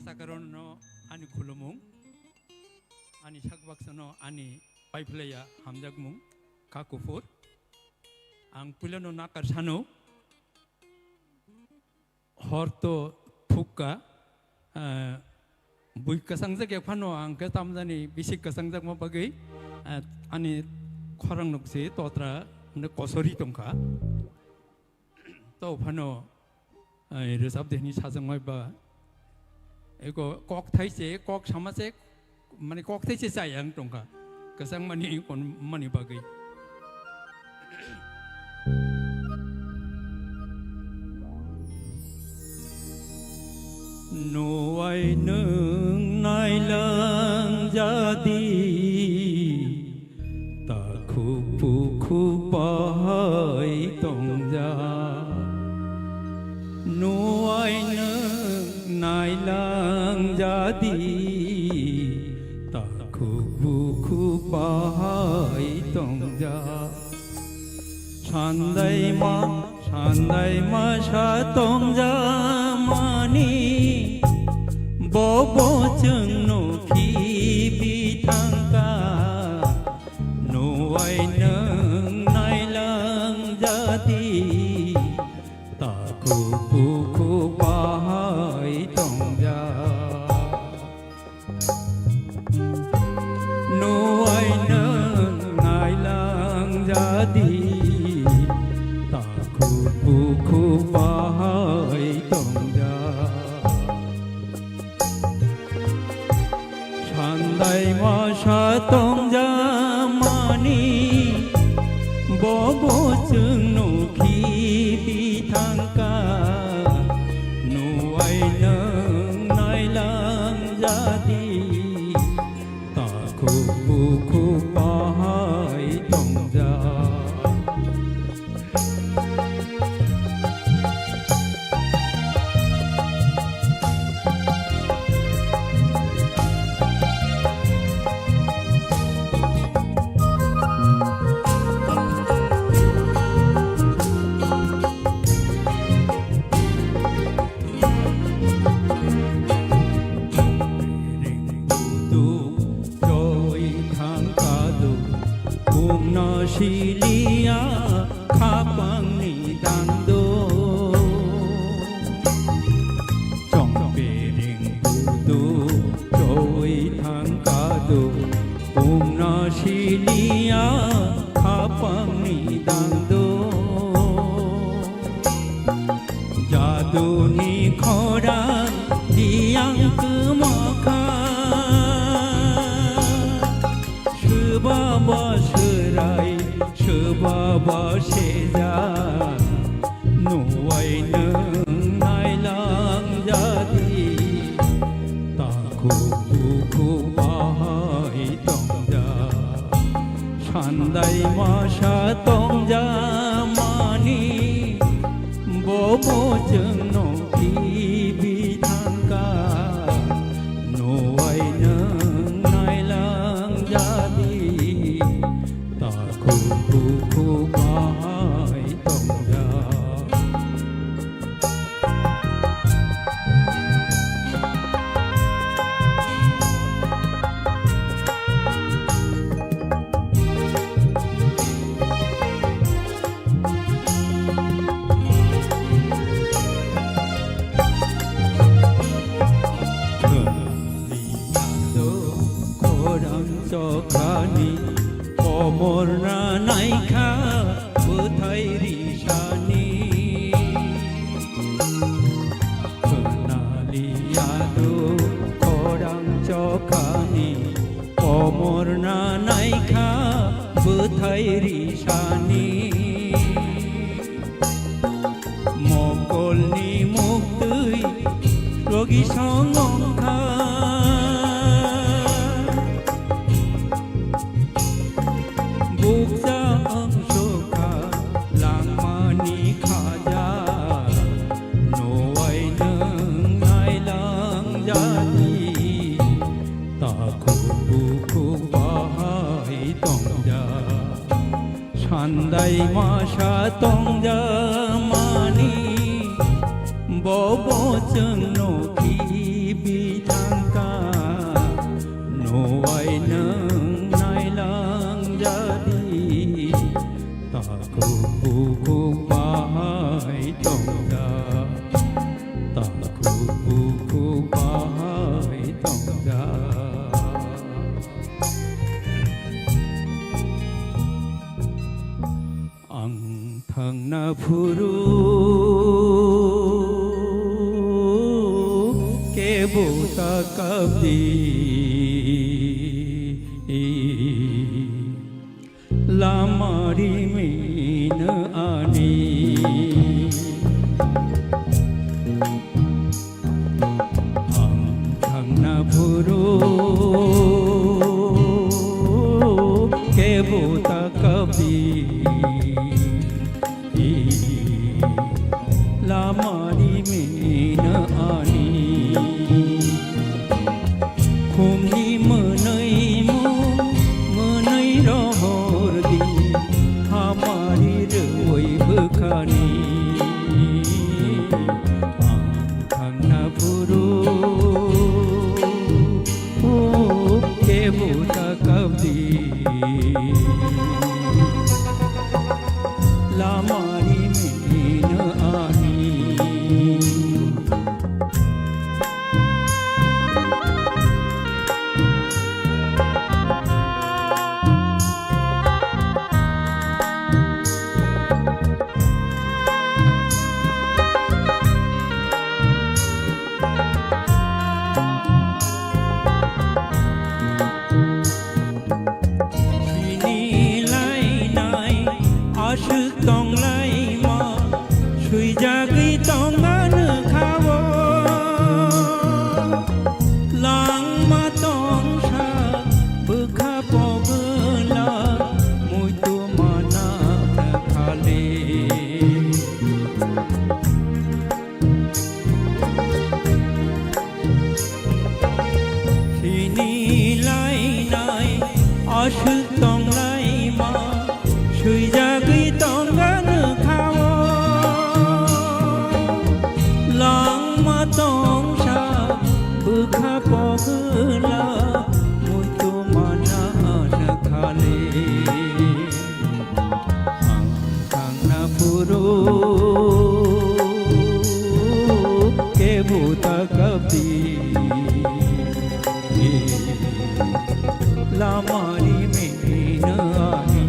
Sakarano ani khulumung, ani sakbaksano ani paiphlaiya hamjakmung kha kuphur. Ang puilano nakar sano, hor to thukka, ah, bui kwchangjak ya phano ang khe tamjani bisi kwchangjakma bagwi, ah, ani khorang nukse totra hwnwi kosori tongkha. To phano, eh, rwchap de hwnwi sajakmai ba. Eko kok thai se, kok sama se, mane kok thai se chai ang tongkha. Kwchang mani kon mani bagwi. Nuwai nwng nailang jadi. Takhuk bukhuk bahai tongjak, nuwai nwng nailang jadi. Takhuk bukhuk bahai tongjak, sandaima sandaima sa tongjakmani, bobo chwngno khibi thangkha. Nuwai nwng nailang jadi, takhuk bukhuk bahai tongjak. Nuwai nwng nailang jadi, takhuk bukhuk bahai tongjak. Sandaima sa tongjakmani, bobo chwngno khibi thangkha. Nuwai nwng nailang jadi, takhuk bukhuk bahai tongjak. Choi thangkha do, bumno siliya khapangni dangdo. Chongpiring budu choi thangkha do, bumno siliya khapangni dangdo. Jaduni khorang diyang kwmokha. Swbaba swrai, swbaba seja, nuwai nwng nailang jadi. Takhuk bukhuk bahai tongjak, sandaima sa tongjakmani, bobo chwngno khibi thangkha. Nuwai nwng nailang jadi, takhuk bukhuk bahai tongjak. Khorang chokhani komorna naikha bwthai risani. Khwnaliya do khorang chokhani komorna naikha bwthai risani. Mokolni muktwi rogi songongkha. Bukcha wngsukha langmani khaja, nuwai nwng nailang jadi. Takhuk bukhuk bahai tongjak, sandaima sa tongjakmani, bobo chwngno khibi Tongja, takhuk bukhuk bahai tongja. Ang thangna phuru kebo ta kapdi. Lama rimino ani. Ang thangna phuru kebo ta kapdi. Lama rimino ani. Khumni mwnwi mung mwnwi rohor di, hamari rwi bwkhani. Ang thangna phuru kebo ta kapdi. Lama rimino ani. Sini lainai aswk tonglaima, swijagwi tongma nokha-o. Langma tongsa bwkha pogwla, muitu mana khale. Sini lainai aswk tonglaima, swijagwi tongma nokha-o. Langma tongsa bwkha pogwla, muitu mana khale. Ang thangna phuru kebo ta kapdi. Lama rimino ani.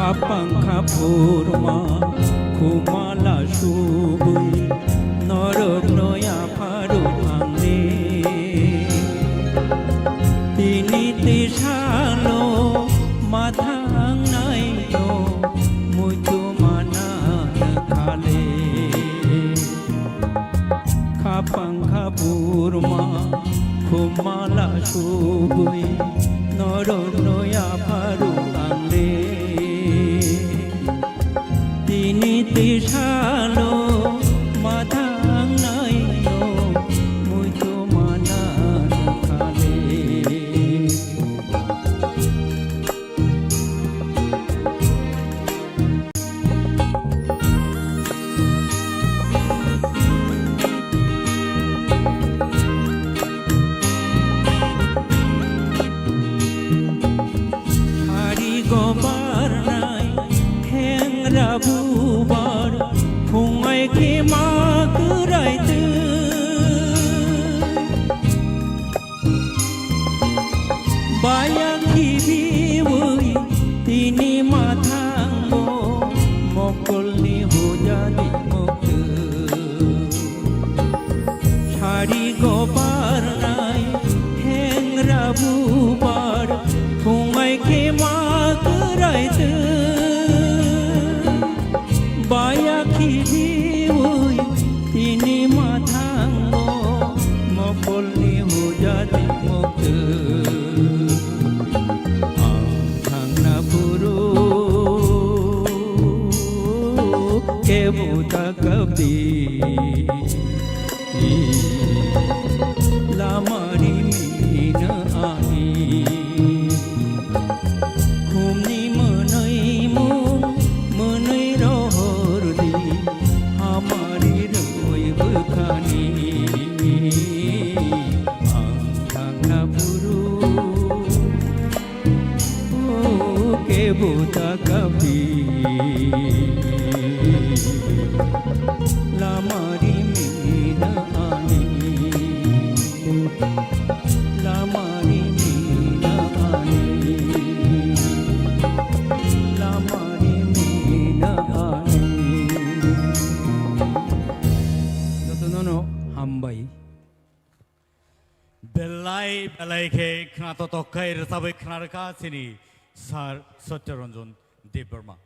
Khapang khaphurma khumala subwi norokno yapharwi thangdi. Tini tisalo ma thangnaino muitu mana khale. Khapang khaphurma khumala subwi norokno yapharwi thangdi. Tini tisalo ma thangnaino muitu mana khale. Sari go barnai hengra bubar, phungai khe ma kwrai twi. Baya khibiwi tini ma thango, mokolni hujani muktu. Sari go barnai hengra bubar, phungai khe ma kwrai twi. Baya khibiwi tini ma thango, mokolni hujani muktu. Ang thangna phuru kebo ta kapdi. Ano hambai. Belai belai khe khna totok khai rwchabwi khna rwkha chini Sir Satya Ranjan Debbarma.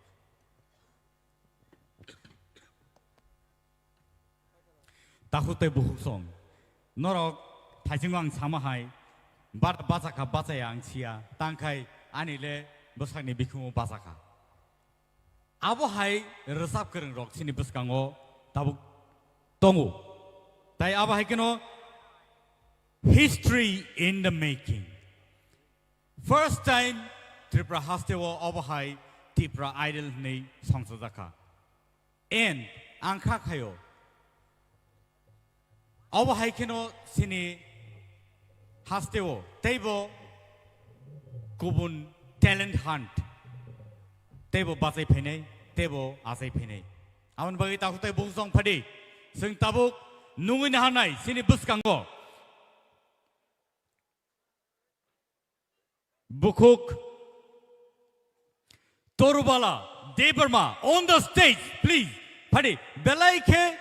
Takhuk tei bukhuk song. Norok thaisingo ang sama hai, bara bachakha bachaya ang siya, tangkhai ani le bwsakni bikhumu bachakha. Abo hai rwchap kwrwng rok chini bwskango tabuk tongo. Tai abo hai kheno history in the making. First time Tripura hasteo abo hai Tripura Idol hwnwi songchajakha. And ang kha khaio. Abo hai kheno chini hasteo teibo kubun talent hunt teibo bachai phainai, teibo achai phainai. Aboni bagwi takhuk tei bukhuk song phadi. Chwng tabuk nungwi naharnai chini bwskango. Bukhuk Torubala Debbarma on the stage, please. Phadi, belai khe,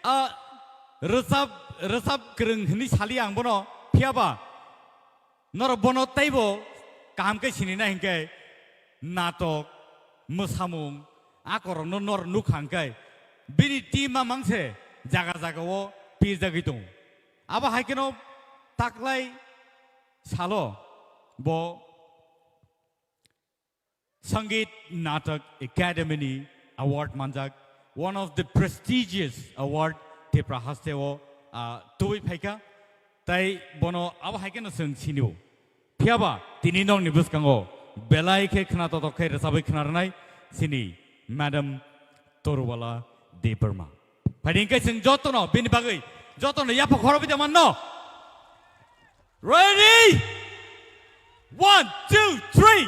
ah, rwchap, rwchap kwrwng hwnwi sali ang bono, phiyaba norok bono teibo kaham khe sinina hinkhe natok, mwsamung, akorokno nor nukha hinkhe bini team mamang se jaga jagao pijagwi tongo. Abo hai kheno taklai salo bo Sangeet Natak Academy ni award manjak, one of the prestigious award Tripura hasteo, ah, tubui phaikha, tai bono abo hai kheno chwng sinio. Phiyaba tini nokni bwskango belai khe khna totok khe rwchabwi khna rwnai chini Madam Torubala Debbarma. Phaidi hwnkhe chwng jotono bini bagwi jotono yapha khorobwi da manno. Ready? One, two, three,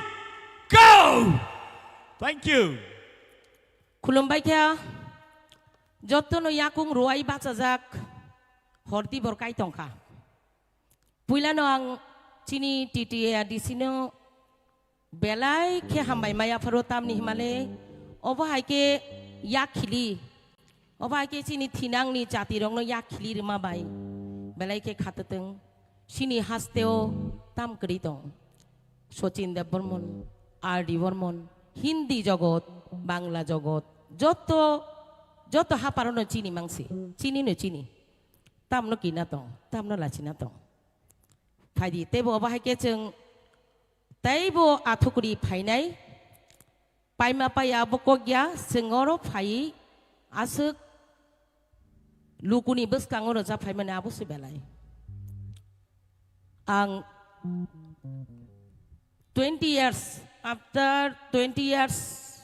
go! Thank you. Khulumbai kha, jotono yakung ruwai bachajak horti bor kai tongkha. Puilano ang chini T T A R D C no belai khe hambai maya pharo tamni himale obo hai khe yak khili, obo hai khe chini thinangni jatirokno yak khili rwma bai belai khe khatatwng. Chini hasteo tam kwrwi tong. Sachin Debbarman, R D Barman, Hindi jogot, Bangla jogot, joto, joto haparano chini mangsi, chini no chini. Tamno kina tong, tamno lachina tong. Phaidi, teibo obo hai khe chwng teibo athukuri phainai. Paima paiya abo kok ya, chwng oro phai aswk lukuni bwskango rwchap phaimani abo se belai. Ang twenty years, after twenty years,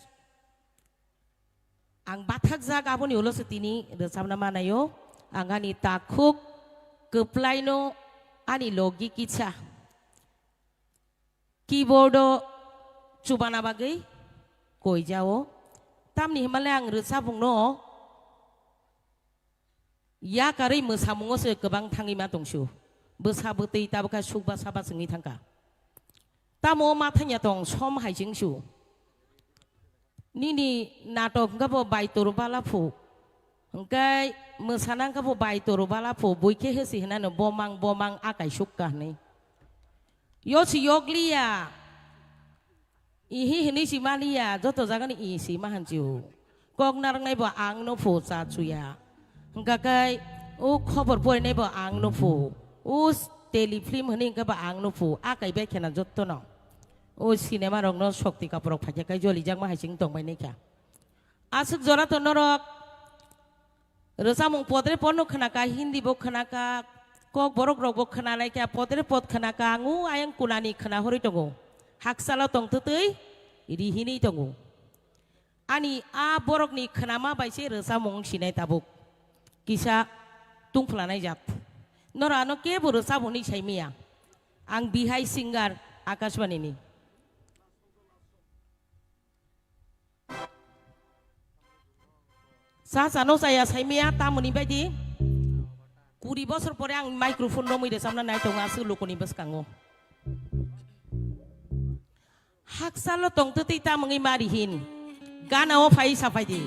ang bathakjak aboni ulo se tini rwchapna manaio. Ang ani takhuk kwplaino ani logi kisa keyboard o chubana bagwi koijao. Tamni himale ang rwchapungno yakarwi mwsamungo se kwbang thangwi ma tongsu. Bwsa bwtwi tabukha sukba saba chwngwi thangkha. Tamo ma thangya tong som hai chwngsu. Nini natok hwnkha bo bai toro bala phu. Hwnkhe mwsana hwnkha bo bai toro bala phu. Bui khe hesi hinano bomang bomang akai sukka hinwi. Yo si yokliya. Ihi hinwi si maliya, joto jagani i si mahanchio. Kok narwknai bo ang no phu cha chuya. Hwnkha khe o khobor porinai bo ang no phu. O s-, tele film hinwi hwnkha bo ang no phu. Akai bai khena jotono. O cinema rokno Shakti Kapoor rok phaikha khe jolijakma hai chwng tongbai naikha. Aswk jora to norok rwchapmung podre podno khwnaka, Hindi bo khwnaka, kok borok rokbo khwnalaikha, podre pod khwnaka, ang o ayang kunani khwnahorwi tongo. Haksalo tongtwtwi rihinwi tongo. Ani a borokni khwnama bai se rwchapmung wng sinai tabuk. Kisa tungphlanai jat. Norok ano kebo rwchap hwnwi saimanya. Ang bihai singer Akashbani ni. Cha chano chaya saimaya tamoni baidi. Kuri bosor pore ang microphone romwi rwchapna nai tongo aswk lukuni bwskango. Haksalo tongtwtwi tamungwi mari hin. Gana o phai saphaidi.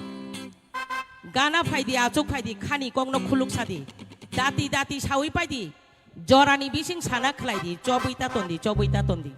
Gana phaidi, achuk phaidi, khani kokno khuluk sadi. Dati dati sawi paidi, jorani bising sana khlaidi, chobwi ta tondi, chobwi ta tondi.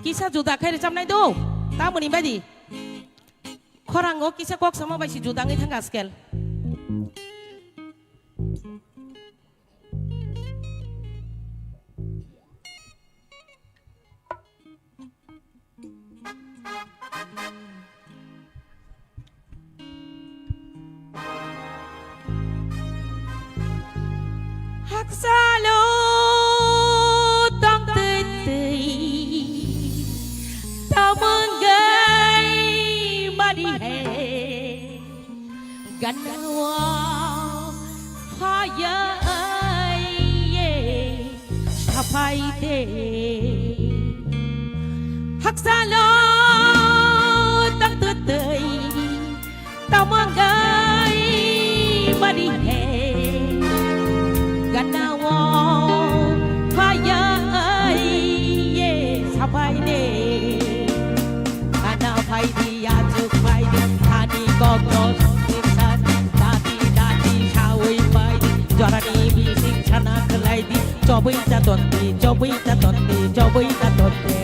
Kisa juda khe rwchapnai do, tamoni baidi. Khorango kisa kok sama bai si juda wngwi thang askel. Haksalo tong twi twi tamang gai mari hai. Ganao phayai sapai de. Haksalo tang tutui tamang gai mari he. Ganao phayai sapai de. Kana phaidi, achuk phaidi, thani kokno songni sani, dati dati sawi phaidi, jorani bising sana khlaidi, chobwi ta tondi, chobwi ta tondi, chobwi ta tondi.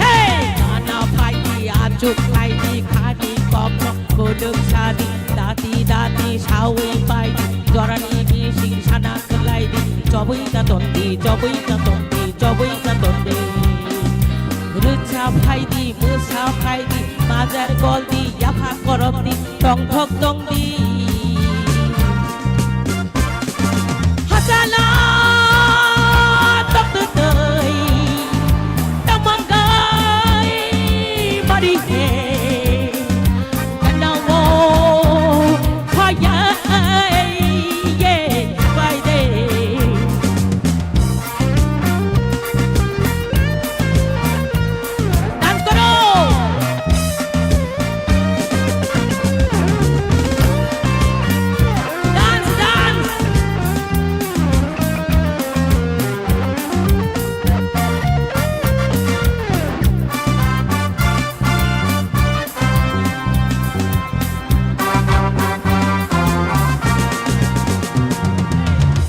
Hey! Kana phaidi, achuk phaidi, khani kokno kuluk sadi, dati dati sawi phaidi, jorani bising sana khlaidi, chobwi ta tondi, chobwi ta tondi, chobwi ta tondi. Rwcha phaidi, mwsa phaidi, bazar goldi, yapha korokdi, tongthok tongdi. Hachala tongtwtwi, tamang gai bari he. Ganao phayai ye bai de. Dance koro. Dance, dance.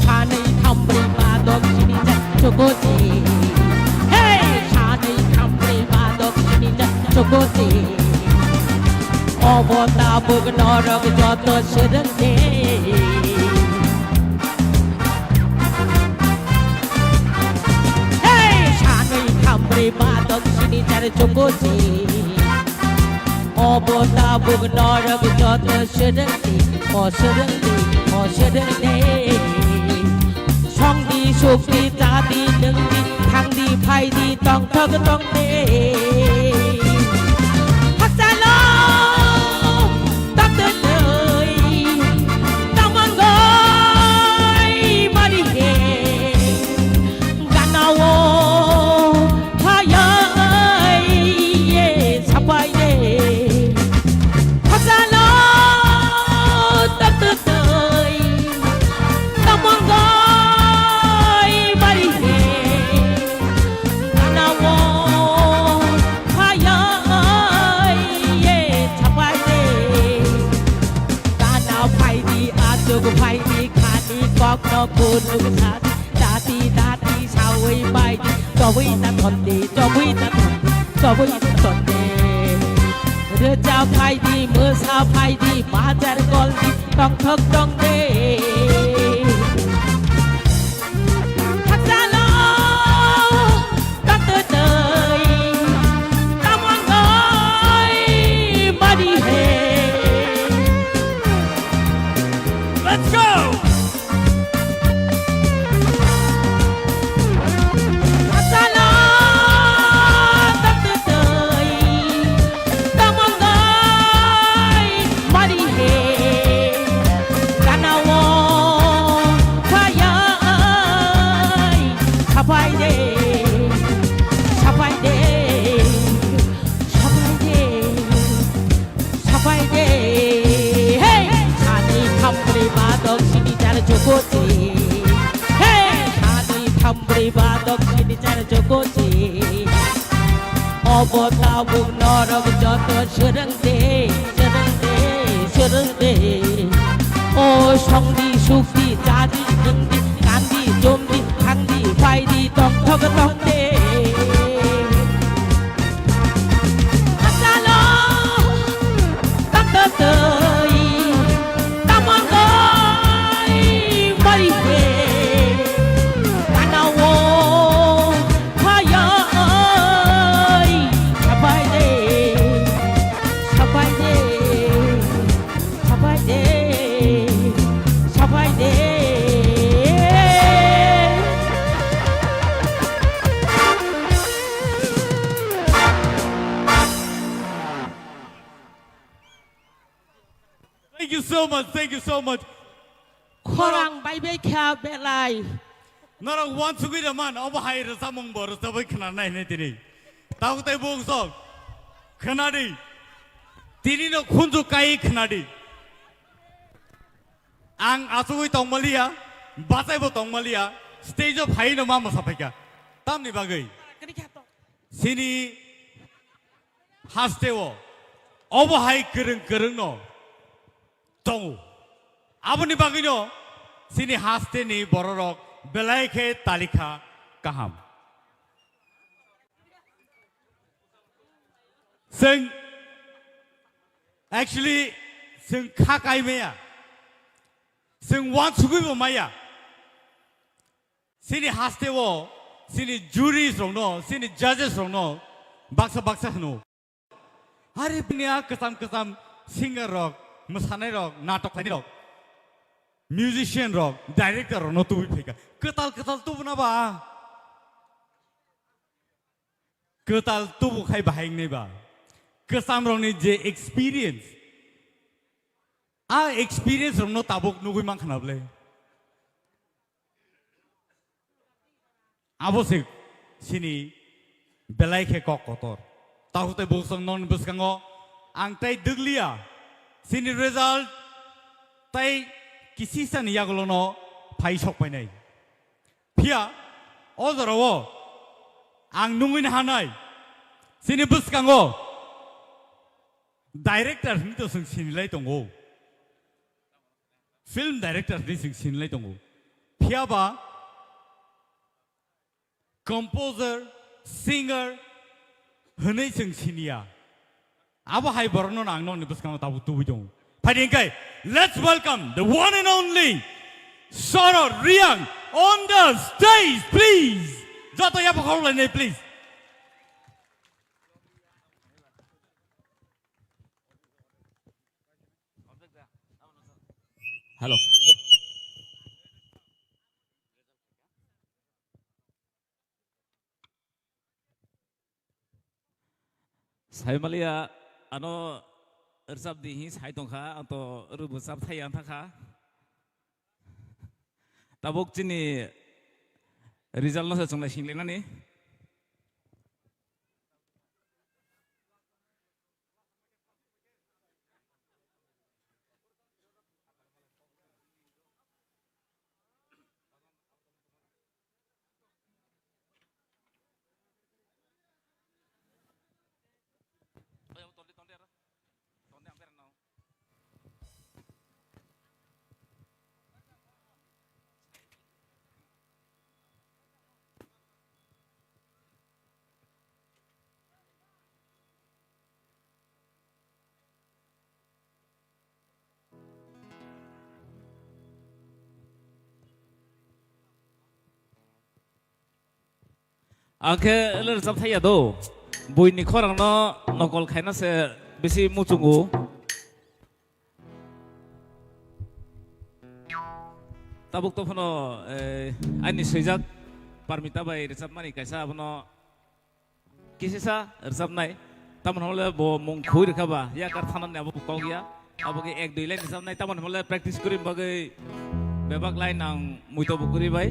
Sanwi thambrwi ba dok sini jak chokosi. Hey! Sanwi thambrwi ba dok sini jak chokosi. Obo tabuk norok joto swrwngde. Hey! Sanwi thambrwi ba dok sini jak chokosi. Obo tabuk norok joto swrwngdi, o swrwngdi, o swrwngdi. Songdi, sukdi, chadi, nwngdi, thangdi, phaidi, tongthok tongdi. Hakchalo tongtwtwi, tamang gai mari he. Ganao phayai ye sapai de. Hachala tongtwtwi, tamang gai mari he. Ganao phayai ye sapai de. Gana phaidi, achuk phaidi, khani kokno kuluk sadi. Dati dati sawi bai, chobwi ta tondi, chobwi ta Tobwi tonde. Rwchap phaidi, mwsa phaidi, bajar goldi, tongthok tongde. Hakchalo, tongtwtwi, tamongoi, mari he. Let's go! Sapai de, sapai de, sapai de. Sapai de, hey! Sanwi thambrwi ba dok sini jar jokochi. Hey! Sanwi thambrwi ba dok sini jar jokochi. Obo tabuk norok joto swrwng de, swrwng de, swrwng de. O songdi sukdi, chadi nwngdi, kandi jomdi, thangdi, phaidi, tongthok tongde. Asalo, tongthokwi, tamongoi, mari he, kanao, phayoi, sapai de, sapai de, sapai de, sapai de. Thank you so much, thank you so much. Khorang bai bai kha belai. Norok uansugwi rwman, obo hai rwchapmung bo rwchapwi khna nai hinwi tini. Tabuk tei buk sok. Khna di. Tini no khunju kai khna di. Ang achugwi tongmaliya, bachaibo tongmaliya, stage o phai no ma mwsa phaikha. Tamni bagwi? Chini hasteo obo hai kwrwng kwrwng no tongo. Aboni bagwino chini hasteni bororok belai khe talikha kaham. Chwng actually chwng kha kai maya. Chwng uansugwi bo maya. Chini hasteo, chini juries rokno, chini judges rokno baksa baksa hwno. Hari bini a kwcham kwcham singer rok, mwsanai rok, natok khlainai rok, musician rok, director rokno tubui phaikha. Kwtal kwtal tubuna ba. Kwtal tubu khai bahai wngnai ba. Kwcham rokni je experience, a experience rokno tabuk nugui mankha na bwle. Abo se chini belai khe kok kotor. Tahu tei bwswk noni bwskango ang tei dwgliya. Chini result tei kisisani yagulono phai sok painai. Phiya o jorao ang nungwi hanai chini bwskango director hinwi to chwng sinilai tongo. Film director hinwi chwng sinilai tongo. Phiya ba composer, singer hinwi chwng siniya. Abo hai borokno ang nokni bwskango tabuk tubui tongo. Phaidi hwnkhe, let's welcome the one and only Sorot Reang on the stage, please. Joto yapha khorok lainai, please. Hello. Saimaliya ano rwchap di hi sai tongkha, ang to rwbo chap thai ang thangkha. Tabuk chini result no se chwng lai singlainani. Ang khe le rwchap thaiya do. Buini khorang no nokol khaina se bisi muchungo. Tabuk to phano, eh, ani swijak Parmita bai rwchapmani kaisa abono kisisa rwchapnai. Tamoni hwnle bo mung khui rwkha ba, yakar thanani abo bo kok ya. Abo khe ek dui line rwchapnai, tamoni hwnle practice kwrwi bagwi bebak line ang muito bo kwrwi bai.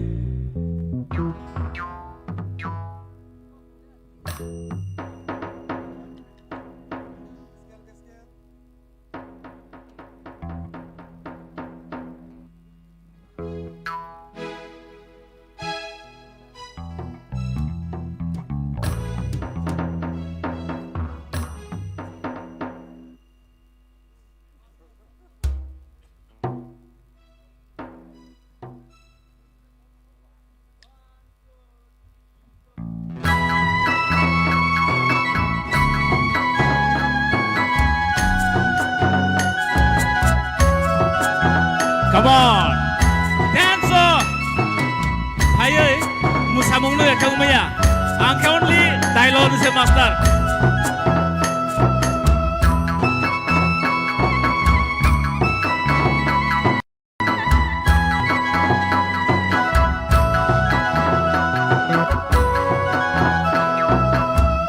Come on! Dance o! Phaiwi musamung no ekha wngmaya. Ang khe only dialogue ni se master.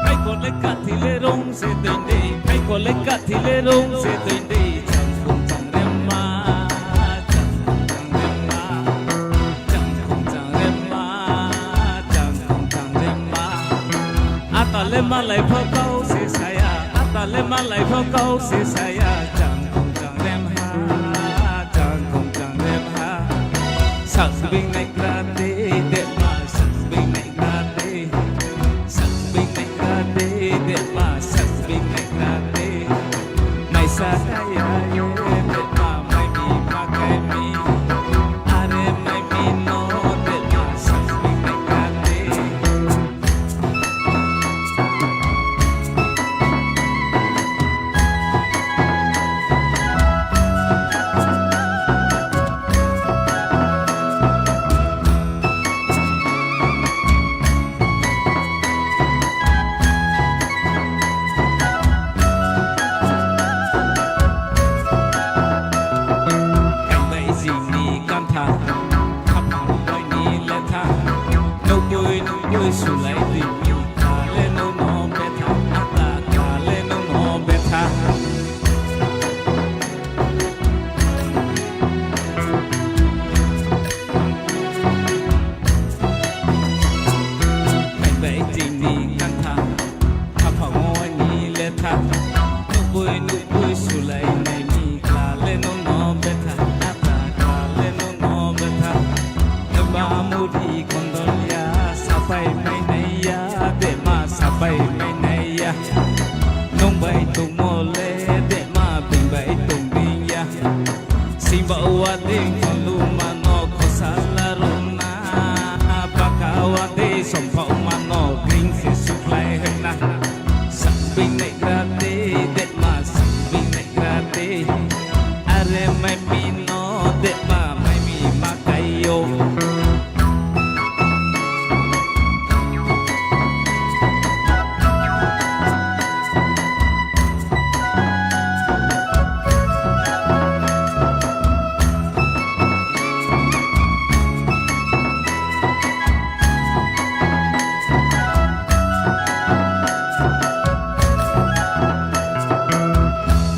Phaikole kathile rong se twi de, phaikole kathile rong se twi de, changkhung changremma, changkhung changremma, changkhung changremma, changkhung changremma. Atale malai pho kau se saya, atale malai pho kau se saya, changkhung changrem ha, changkhung changrem ha. Sakbing nai krate, dema sakbing nai krate, sakbing nai krate, dema sakbing nai krate. Maisa kaya ye, dema mai mi ma kai mi. Are mai mi no, dema sakbing nai krate. Kaibai jini kantha, khapang boini letha, nukui nukui sulai twi mi, kale no no betha, ata kale no no betha. Kaibai tini kantha, khapang boini letha, nukui nukui sulai nai mi, kale no no betha, ata kale no no betha. Hemba muri kondol ya, sapai mai nai ya, dema sapai mai nai ya. Nung bai tongmo le, dema bini bai tong bini ya. Simba wa ding kolu mano khosala runa, baka wa de sompok mano green se suklai hena. Sakbing nai grate, dema sakbing nai grate. Are mai mi no, dema mai mi ma kai yo.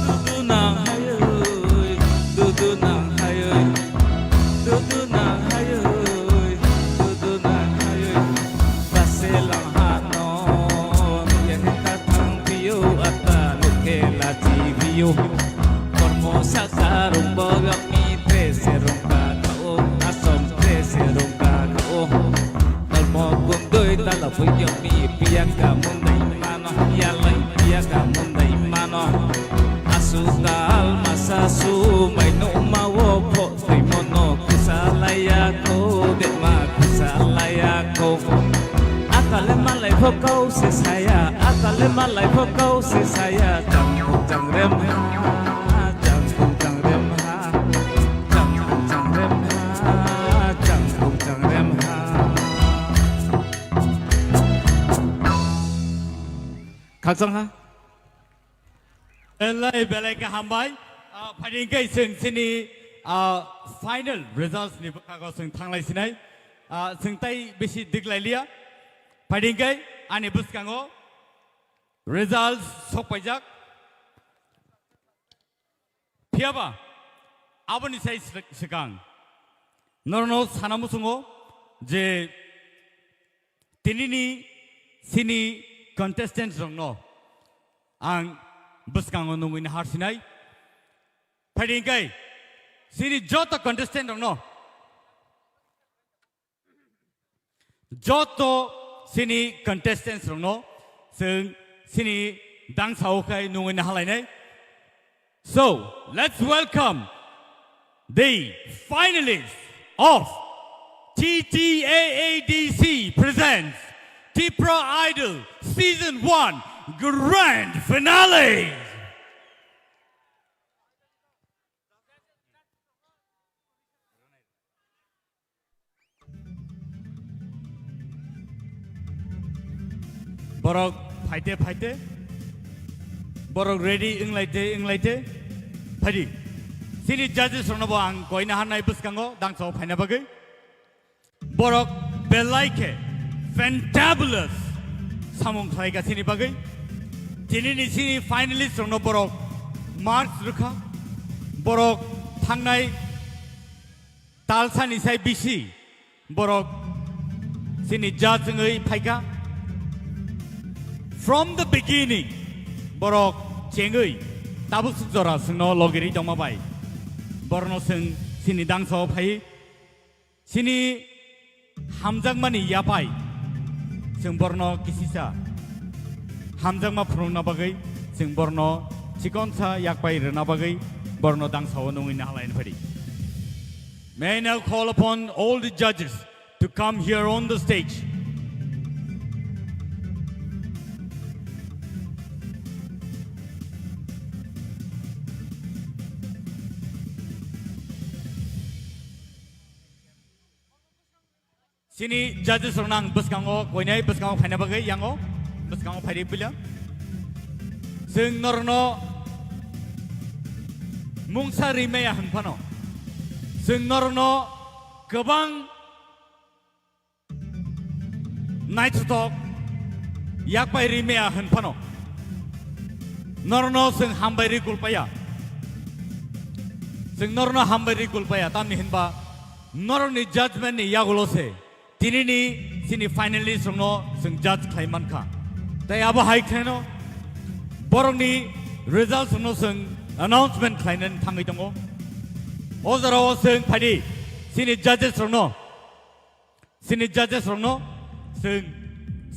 Dudu nang hayoi, dudu nang hayoi, dudu nang hayoi, dudu nang hayoi. Base lang ha no, ya khe kha thang pio ata lukhe lachi pio. Kormo saka rung bogak mi tre se rung ka kha o, asom tre se rung ka kha o. Kormo kundui tala puyok mi piya ka mundai mano, ya lai piya ka mundai mano. Asu dal masa su mai no ma wo pho. Twi mono kusa laya kho, dema kusa laya kho. Akale malai pho kau se saya, akale malai pho kau se saya. Chang khum chang rem ha, chang khum chang rem ha, chang khum chang rem ha, chang khum chang rem ha. Khakchang ha. Belai, belai khe hambai. Ah, phaidi hwnkhe chwng chini, ah, final results ni bwkhago chwng thanglai sinai. Ah, chwng tai bisi diglai liya. Phaidi hwnkhe ani bwskango results sokpaijak. Phiyaba aboni sai sw-, swkang norokno sana muchungo je tinini chini contestants rokno ang bwskango nungwi naharsinai. Phaidi hwnkhe chini joto contestant rokno Joto chini contestants rokno chwng chini dangsao khai nungwi nahalainai. So, let's welcome the finalists of T T A A D C presents Tipra Idol Season one Grand Finale. Borok phaite phaite, borok ready wnglaite wnglaite, phaidi. Chini judges rokno bo ang koina hannai bwskango dangsao phaina bagwi. Borok belai khe fantabulous samung khlaika chini bagwi. Tinini chini finalist rokno borok marks rwkha. Borok thangnai talsani sai bisi borok chini judge wngwi phaikha. From the beginning, borok chengwi tabuk jora chwngno logirwi tongma bai borokno chwng chini dangsao phaiwi chini hamjakmani yapai chwng borokno kisisa hamjakma phunukna bagwi, chwng borokno chikonsa yakpai rwna bagwi borokno dangsao nungwi nahalaina phaidi. May I now call upon all the judges to come here on the stage. Chini judges rokno ang bwskango koinai bwskango phaina bagwi yango bwskango phaidi puila. Chwng norokno mungsa rimaya hwn phano, chwng norokno kwbang naithothok yakpai rimaya hwn phano, norokno chwng hambai ri kulpaya, chwng norokno hambai ri kulpaya, tamni hwnba norokni judgment ni yagulo se tinini chini finalist rokno chwng judge khlai mankha. Tai abo hai khlaino borokni results rokno chwng announcement khlainani thangwi tongo. O jorao chwng phaidi chini judges rokno, chini judges rokno chwng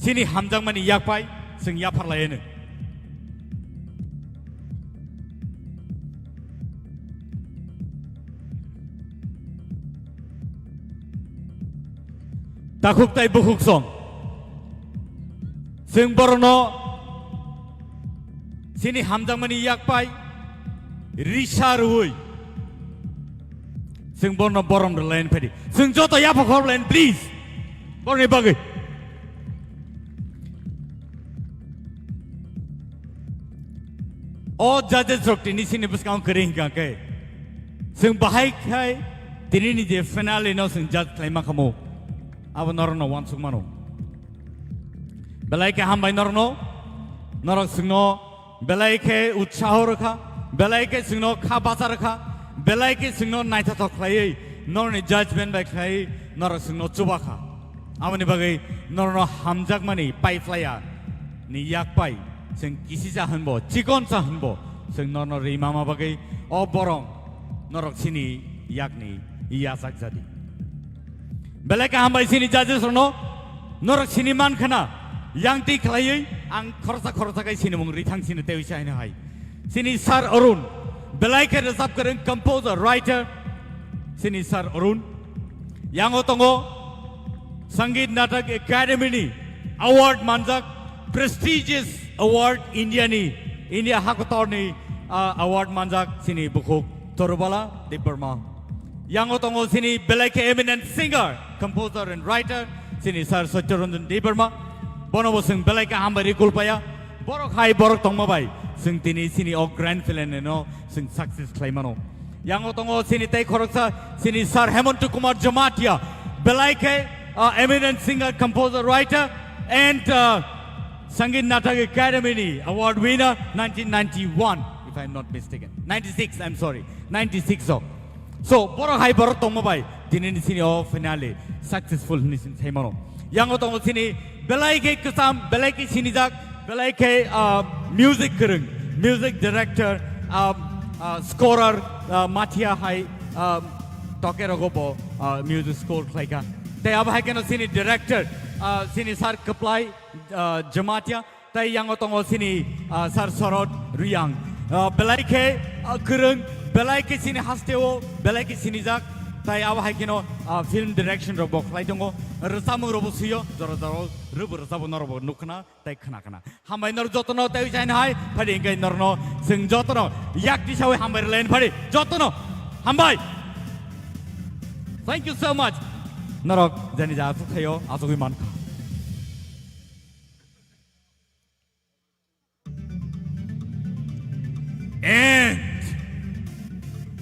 chini hamjakmani yakpai chwng yapharlaiano. Takhuk tai bukhuk song. Chwng borokno chini hamjakmani yakpai risa rwui chwng borokno borom rwlaini phaidi. Chwng joto yapha khorlaini, please. Borokni bagwi. O judges rok tini chini bwskango kwrwi hwnkha khe, chwng bahai khai tinini je finale no chwng judge khlai ma khamu, abo norokno uansuk mano. Belai khe hambai norokno, norok chwngno belai khe utsaho rwkha, belai khe chwngno kha bacha rwkha, belai khe chwngno naithothok khlaiwi norokni judgment bai khlaiwi norok chwngno chubakha. Aboni bagwi norokno hamjakmani paiphlaiya ni yakpai chwng kisisa hwnbo, chikonsa hwnbo chwng norokno rimama bagwi o borom norok chini yakni yachak jadi. Belai kaham bai chini judges rokno norok sini man khana yang twi khlaiwi ang khoroksa khoroksa kai sinimung rithang sini tewi sa hino hai. Chini Sir Arun, belai khe rwchap kwrwng, composer, writer, chini Sir Arun. Yango tongo Sangeet Natak Academy ni award manjak, prestigious award India ni, India hakotor ni, ah, award manjak chini bukhuk Torubala Debbarma. Yango tongo chini belai khe eminent singer, composer and writer, chini Sir Satyaranjan Debbarma. Bono bo chwng belai khe hambai ri kulpaya. Borok hai borok tongma bai, chwng tini chini o grand finale no chwng success khlai mano. Yango tongo chini tei khoroksa chini Sir Hemant Kumar Jamatia, belai khe, uh, eminent singer, composer, writer, and, uh, Sangeet Natak Academy ni award winner nineteen ninety-one, if I am not mistaken. Ninety-six, I am sorry. Ninety-six o. So, borok hai borok tongma bai, tini ni chini o finale successful hwnwi chwng sai mano. Yango tongo chini belai khe kwcham, belai khe sinijak, belai khe, ah, music kwrwng, music director, ah, ah, scorer, ah, Mathia hai, ah, toke rogo bo, ah, music score khlaikha. Tei abo hai kheno chini director, ah, chini Sir Kwplai, ah, Jamatia. Tai yango tongo chini, ah, Sir Sorot Riyang. Ah, belai khe, ah, kwrwng, belai khe chini hasteo, belai khe sinijak. Tai abo hai kheno, ah, film direction rok bo khlai tongo. Rwchapmung rok bo swiyo, jora jora rwbo rwchabo norok bo nukkhna, tai khna khna. Hambai norok jotono tai chaina hai, phadi hingke norno chwng jotono yak tisawi hambai rwlaini phadi jotono hambai. Thank you so much. Norok jani ja asuk thaio, asugwi mankha. And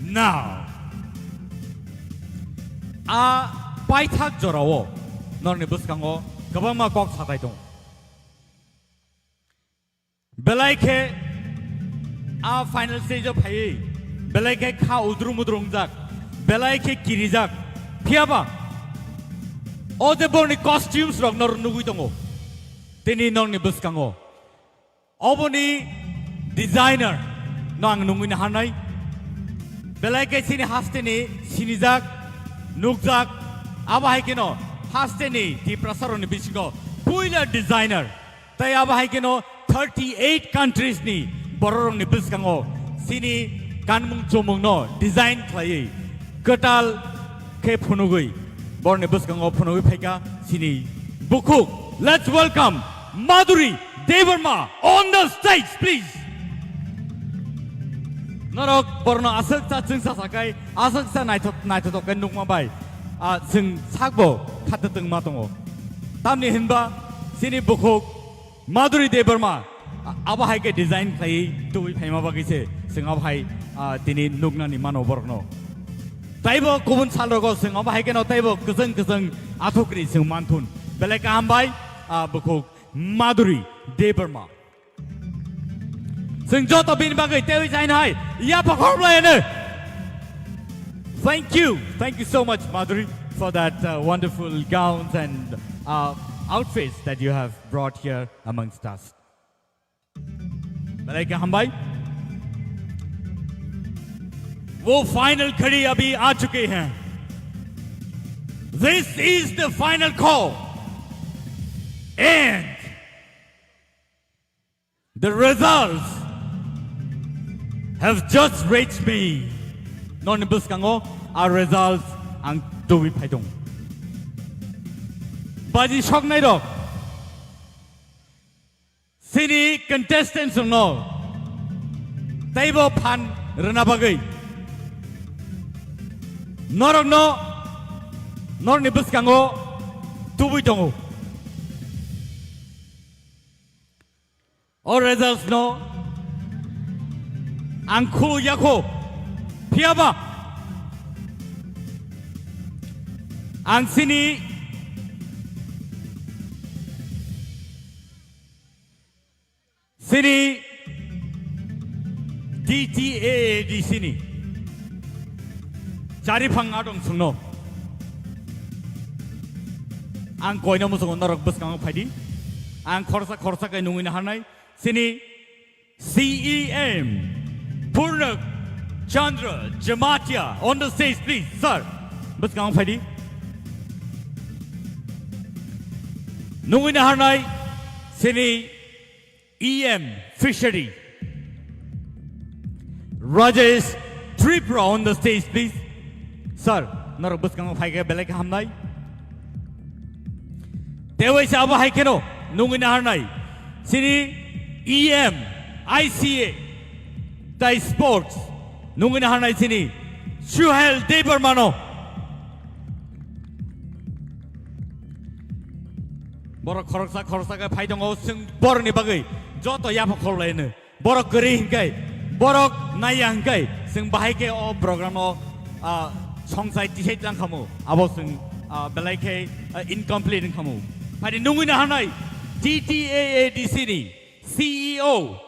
now, a paithak jorao norni bwskango kwbangma kok satai tongo. Belai khe a final stage o phaiwi belai khe kha udrum udrum wngjak, belai khe kirijak. Phiyaba o je borni costumes rok nor nugwi tongo tini norni bwskango. Oboni designer no ang nungwi naharnai. Belai khe chini hasteni sinijak, nukjak, abo hai kheno hasteni Tiprasarokni bisingo puila designer. Tai abo hai kheno thirty eight countries ni bororokni bwskango chini kanmung chumungno design khlaiwi kwtal khe phunugwi borni bwskango phunugwi phaikha chini bukhuk. Let's welcome Madhuri Debbarma on the stage, please. Norok borno aswk cha chwngsa sakai, aswk cha naithok, naithotok khe nukma bai, ah, chwng sakbo khatatwng ma tongo. Tamni hinba chini bukhuk Madhuri Debbarma, a-, abo hai khe design khlaiwi tubui phaima bagwi se chwng abo hai, ah, tini nuknani mano borokno. Taibo kubun salrogo chwng abo hai kheno taibo kwchwng kwchwng athukri chwng manthun. Belai kaham bai, ah, bukhuk Madhuri Debbarma. Chwng joto bini bagwi teiwi chaina hai yapha khoroklayano. Thank you. Thank you so much, Madhuri, for that, uh, wonderful gowns and, uh, outfits that you have brought here amongst us. Belai khe hambai. वो फाइनल घड़ी अभी आ चुकी है. This is the final call. And the results have just reached me. Noni bwskango a results ang tubui phaidong. Baji soknai rok, chini contestants rokno teibo phan rwna bagwi norokno norni bwskango tubui tongo. O results no ang khuluk yakho, phiyaba ang chini, chini T T A A D C ni chariphang adong sungno ang koino muchungo norok bwskango phaidi. Ang khorsa khorsa khe nungwi naharnai. Chini C E M Purna Chandra Jamatia on the stage, please, sir. Bwskango phaidi. Nungwi naharnai chini E M Fishery Rajesh Tripura on the stage, please. Sir, norok bwskango phaikhe belai khe hamnai. Teiwaisa abo hai kheno nungwi naharnai chini E M I C A tai sports nungwi naharnai chini Suhel Debbarmano. Borok khoroksa khoroksa khe phai tongo, chwng borokni bagwi joto yapha khorlaino. Borok kwrwi hinkai, borok naiya hinkai, chwng bahai khe o program o, ah, songsai tisai tlang khamu. Abo chwng, ah, belai khe, ah, incomplete wng khamu. Phaidi nungwi naharnai T T A A D C ni C E O,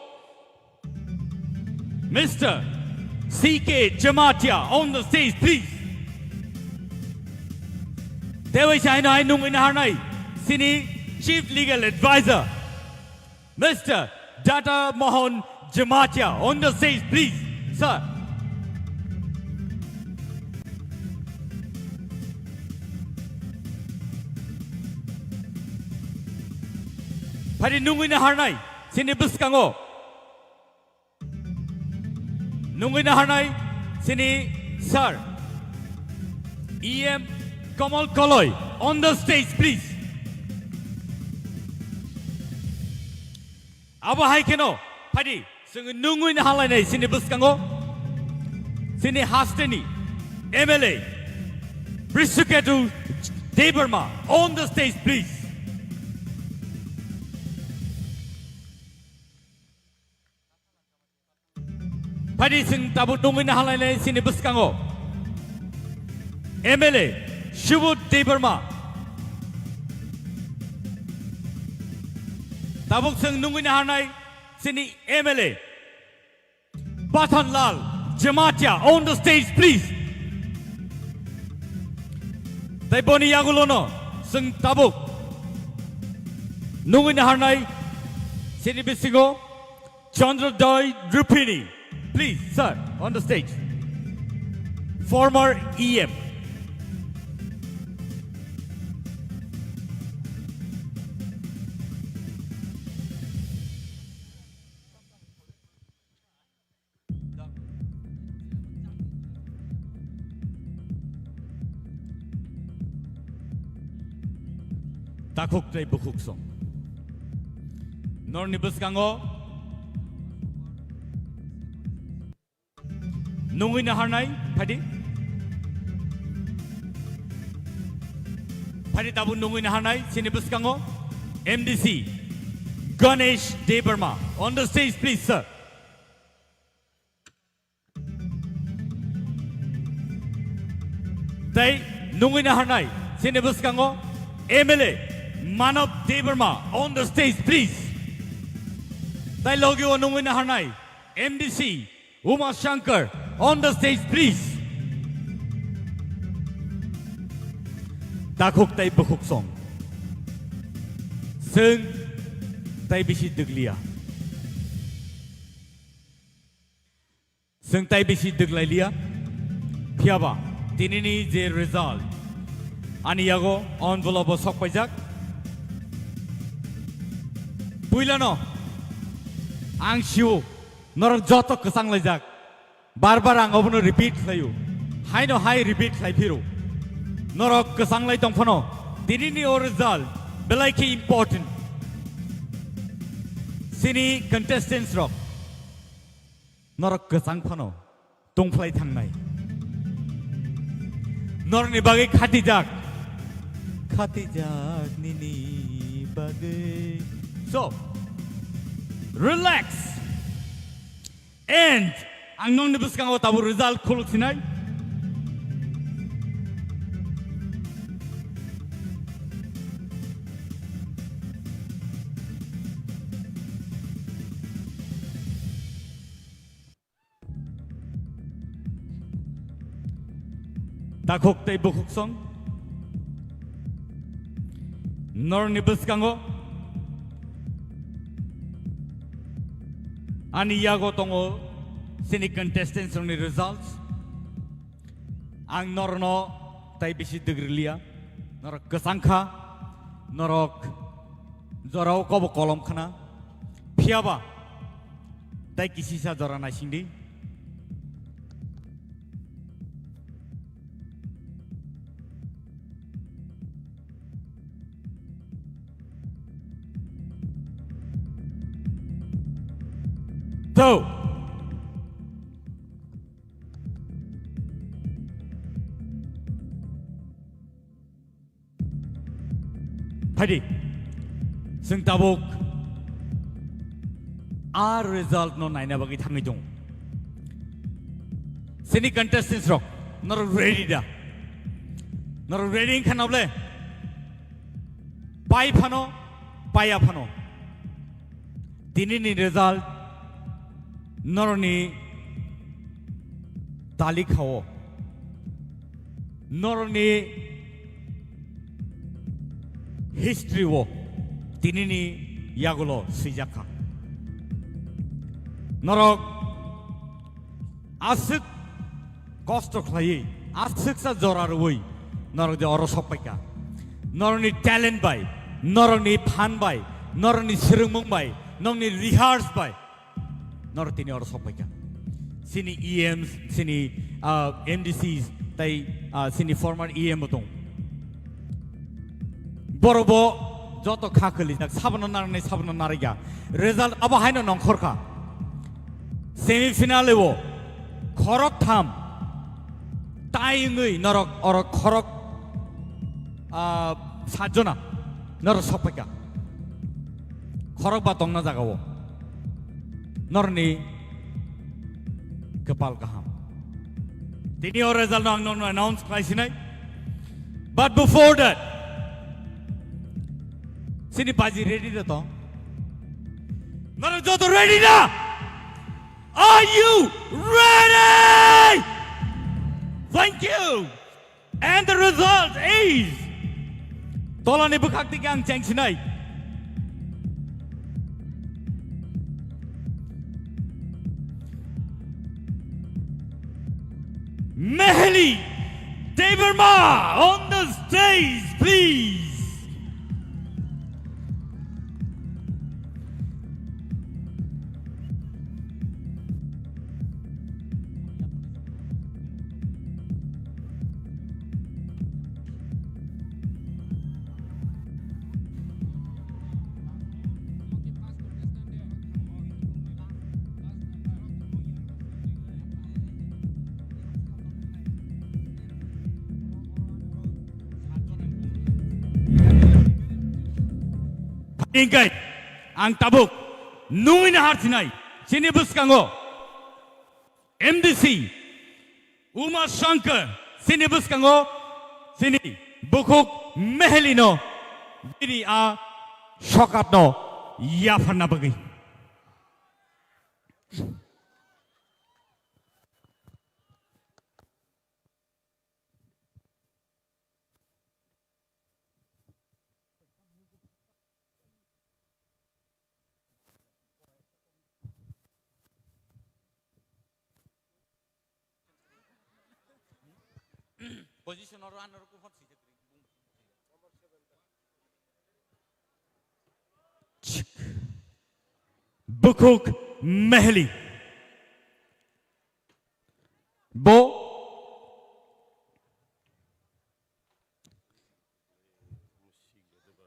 Mister C K Jamatia on the stage, please. Tei waisa haino hai nungwi naharnai chini Chief Legal Advisor, Mister Data Mohan Jamatia on the stage, please, sir. Phaidi nungwi naharnai chini bwskango nungwi naharnai chini sir, E M Kamal Koloi on the stage, please. Abo hai kheno, phaidi, chwng nungwi naharlainai chini bwskango, chini hasteni M L A, Brishuketu Debbarma, on the stage, please. Phaidi chwng tabuk nungwi naharlainai chini bwskango M L A Subodh Debbarma. Tabuk chwng nungwi naharnai chini M L A Pathanlal Jamatia on the stage, please. Tei boni yagulono chwng tabuk nungwi naharnai chini bisingo Chandrodaya Rupini, please, sir, on the stage. Former E M. Takhuk tei bukhuk song. Norni bwskango nungwi naharnai, phaidi. Phaidi tabuk nungwi naharnai, chini bwskango M D C Ganesh Debbarma. On the stage, please, sir. Tei nungwi naharnai, chini bwskango M L A Manav Debbarma on the stage, please. Tei logi o nungwi naharnai M D C Uma Shankar on the stage, please. Takhuk tei bukhuk song. Chwng tei bisi dwgliya. Chwng tai bisi dwglai liya. Phiyaba tinini je result ani yago envelope o sok paijak. Puilano ang sio norok joto kwchang laijak. Bar bar ang obono repeat khlaio. Haino hai repeat khlai phiro. Norok kwchang lai tong phano tinini o result belai khe important. Chini contestants rok. Norok kwchang phano tongphlai thangnai. Norokni bagwi khatijak. Khatijak nini bagwi. So, relax. And ang nokni bwskango tabuk result khuluk sinai. Takhuk tei bukhuk song. Norokni bwskango ani yago tongo chini contestants rokni results. Ang norokno tai bisi dwgriliya. Norok kwchang kha, norok jorao kobo kolom khna. Phiyaba tai kisisa jora naisingdi. To. Phaidi, chwng tabuk A result no naina bagwi thangwi tongo. Sini contestants rok, norok ready da? Norok ready wngkha na ble? Pai phano, paiya phano. Tini ni result norokni talikha o, norokni history o tinini yagulo swijak kha. Norok aswk kosto khlaiwi, aswksa jora rwui norok je oro sok paikha. Norokni talent bai, norokni phan bai, norokni swrwngmung bai, norokni rehearse bai, norok tini oro sok paikha. Sini E Ms, sini, ah, M D Cs, tai, ah, sini former E M bo tong. Borok bo joto kha khwlijak, sabono narwknai, sabono narwkya. Result abo haino nongkhor kha. Semi final o khorok tham tai wngwi norok oro khorok, ah, sat jona norok sok paikha. Khorok ba tongna jaga o. Norni kwpal kaham. Tini o result no ang nono announce khlai sinai. But before that, sini baji ready da to? Norok joto ready da? Are you ready? Thank you. And the result is, tolani bwkhak dike ang cheng sinai. Meheli Debbarma on the stage, please. Hingkai ang tabuk nungwi nahar sinai, chini bwskango M D C Uma Shankar, chini bwskango chini bukhuk Meheli no bini a sokat no yapharna bagwi. Position oro ano rukun hot sijak ring. Bukhuk Meheli. Bo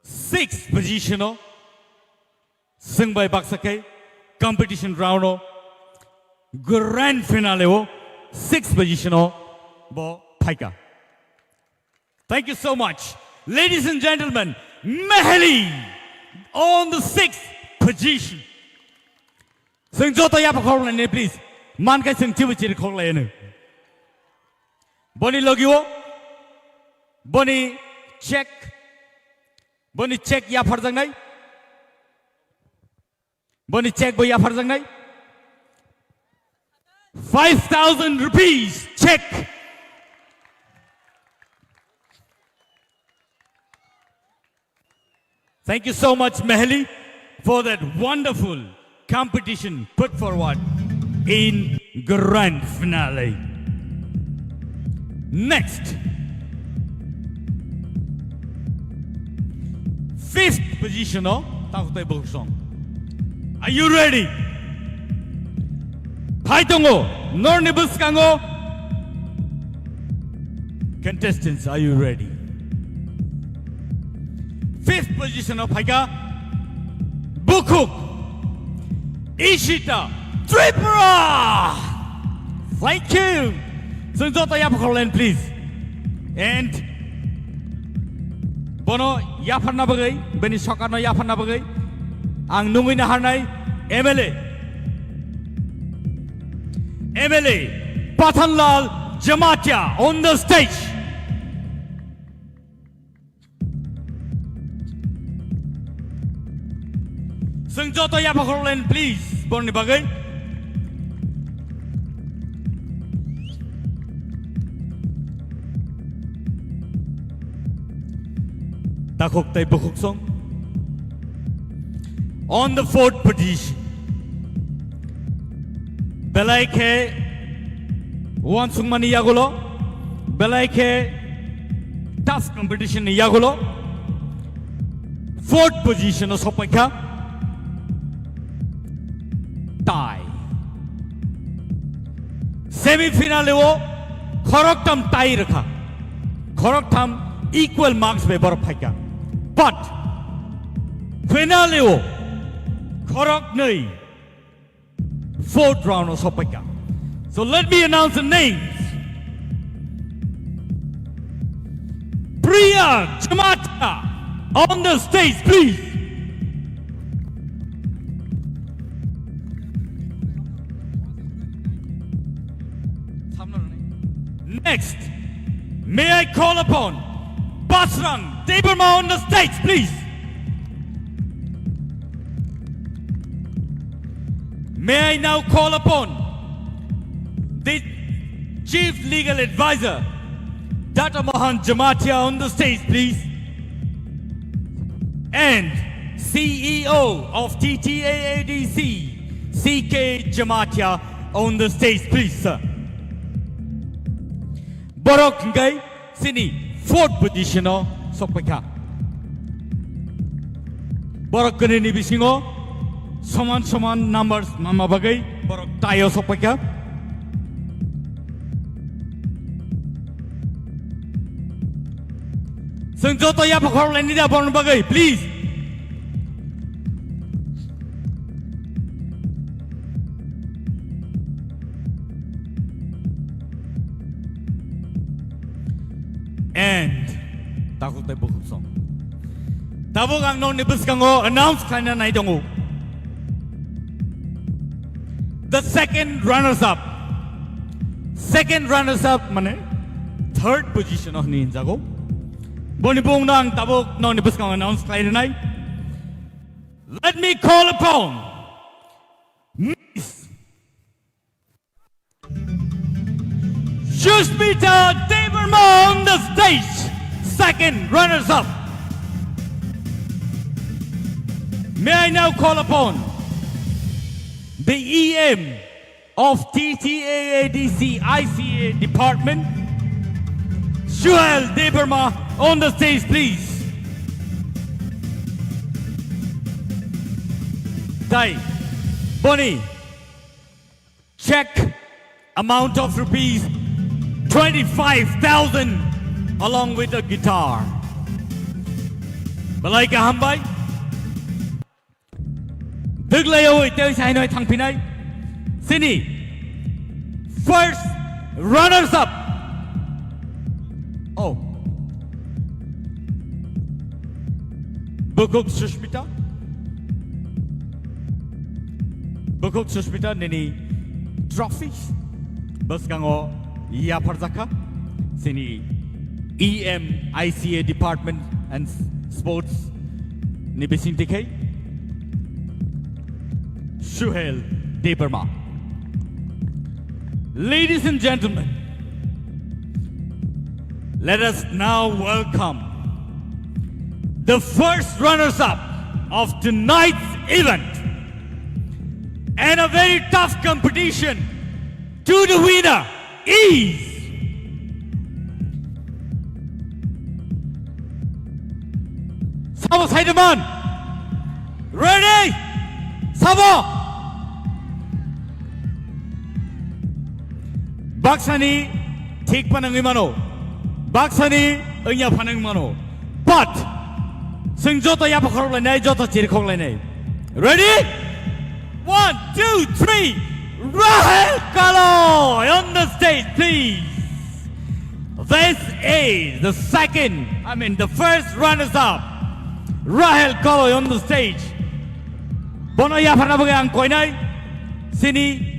sixth position o swngbai baksa khe competition round o grand finale o sixth position o bo phaikha. Thank you so much. Ladies and gentlemen, Meheli on the sixth position. Chwng joto yapha khorok lainai, please. Mankai chwng chibu chiri khorok lainai. Boni logi o, boni check, boni check yapharjaknai. Boni check bo yapharjaknai. Five thousand rupees check. Thank you so much, Meheli, for that wonderful competition put forward in grand finale. Next, fifth position o Takutai Boksong. Are you ready? Phai tongo, norni bwskango. Contestants, are you ready? Fifth position o phaikha Bukhuk Ishita Tripura. Thank you. Chwng joto yapha khorok lainai, please. And bono yapharna bagwi, bini sokarno yapharna bagwi ang nungwi naharnai M L A M L A Pathanlal Jamatia on the stage. Chwng joto yapha khoroklen, please, borni bagwi. Takhuk tei bukhuk song. On the fourth position. Belai khe uansukmani yagulo, belai khe tough competition ni yagulo, fourth position o sokpaikha. Tie. Semi final o khoroktham tie rwkha, khoroktham equal marks bai borok phaikha, but final o khoroknwi fourth round o sokpaikha. So let me announce the names. Priya Jamatia on the stage, please. Next, may I call upon Basrang Debbarma on the stage, please. May I now call upon the Chief Legal Advisor, Doctor Mohan Jamatia, on the stage, please. And C E O of T T A A D C, C K Jamatia, on the stage, please, sir. Borok hingkai chini fourth position o sokpaikha. Borok kwnwi ni bisingo soman soman numbers manma bagwi borok tie o sokpaikha. Chwng joto yapha khorokle nida borokni bagwi, please. And takhuk tei bukhuk song. Tabuk ang nokni bwskango announce khlaina nai tongo. The second runners up. Second runners up mane third position o hwnwi hinjago. Boni bumungno ang tabuk nokni bwskango announce khlai rwnai. Let me call upon Miss Sushmita Debbarma on the stage, second runners up. May I now call upon the E M of T T A A D C I C A department, Suhel Debbarma, on the stage, please. Dai, Bonnie. Check amount of rupees twenty-five thousand along with a guitar. Belai kaham bai. Dwglayawi tei sainoi thangphinai. Chini first runners up. Oh. Bukhuk Sushmita. Bukhuk Sushmita nini trophy bwskango yapharjakha. Chini E M I C A Department and Sports ni bisingtwi khai Suhel Debbarma. Ladies and gentlemen, let us now welcome the first runners-up of tonight's event and a very tough competition to the winner is Sabo Saidaman. Ready? Sabo. Baksani thik panangwi mano. Baksani wngya phanang mano. But chwng joto yapha khorok lainai, joto chiri khok lainai. Ready? One, two, three. Rahel Kaloi on the stage, please. This is the second, I mean, the first runners-up, Rahel Kaloi on the stage. Bono yapharna bagwi ang koinai, chini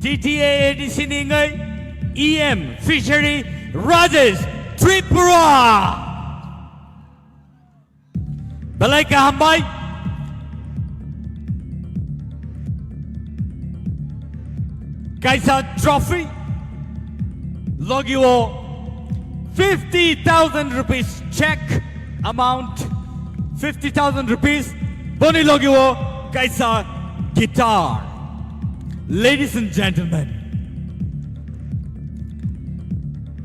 T T A A D C ni wngwi E M Fishery Rajesh Tripura. Belai kaham bai. Kaisa trophy. Logi o fifty thousand rupees check amount. Fifty thousand rupees. Boni logi o kaisa guitar. Ladies and gentlemen,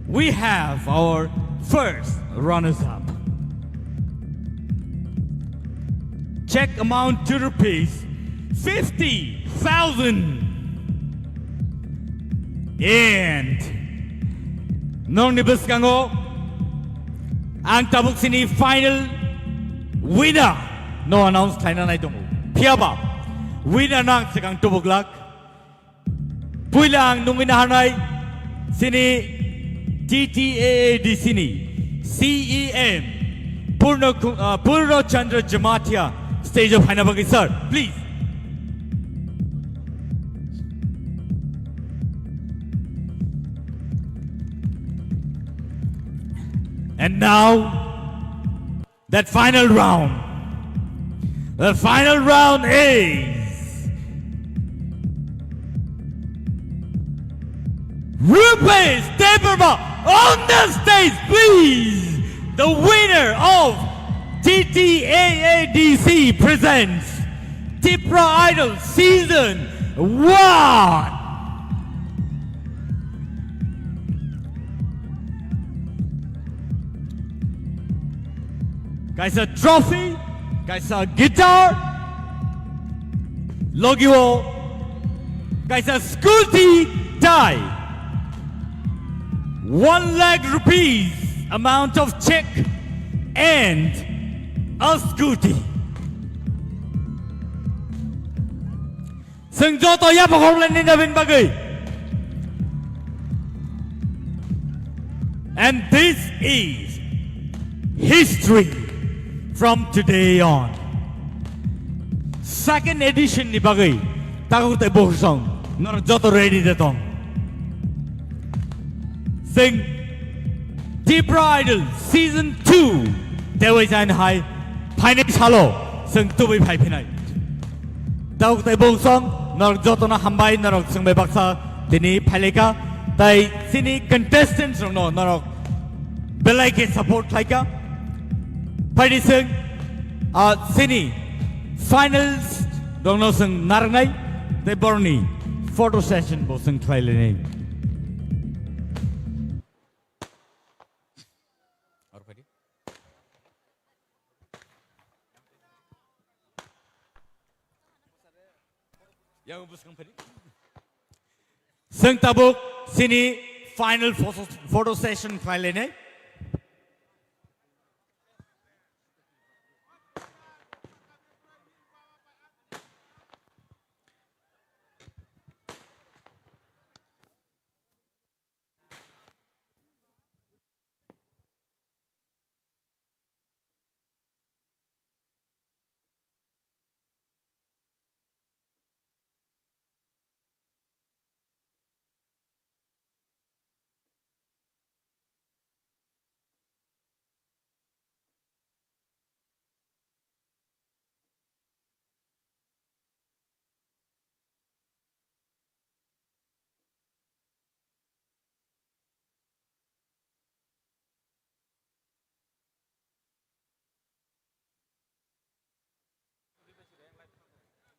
we have our first runners-up. Check amount to rupees fifty thousand. And nongni bwskango ang tabuk sini final winner no announce khlaina nai tongo. Phiyaba winner no ang swkang tubuklak. Puila ang nungwi naharnai sini T T A A D C ni C E M Purno Ku-, uh, Purno Chandra Jamatia stage o phaina bagwi, sir, please. And now, that final round. The final round is Rupesh Debbarma on the stage, please. The winner of T T A A D C presents Tipra Idol Season one. Kaisa trophy, kaisa guitar, logi o kaisa scooty tai one lakh rupees amount of check and a scooty. Chwng joto yapha khoroknai nini bagwi. And this is history from today on. Second edition ni bagwi takhuk tei bukhuk song norok joto ready de tong. Chwng Tipra Idol Season two tei waisa hai phainai salo chwng tubui phai phinai. Takhuk tei bukhuk song norok jotono hambai, norok chwng bai baksa tini phailai kha, tei chini contestants rokno norok belai khe support khlai kha. Phaidi chwng, ah, chini finals rokno chwng narwknai tei borokni photo session bo chwng khlai lainai. Yang bwskang phari. Chwng tabuk chini final photo, photo session khlai lainai.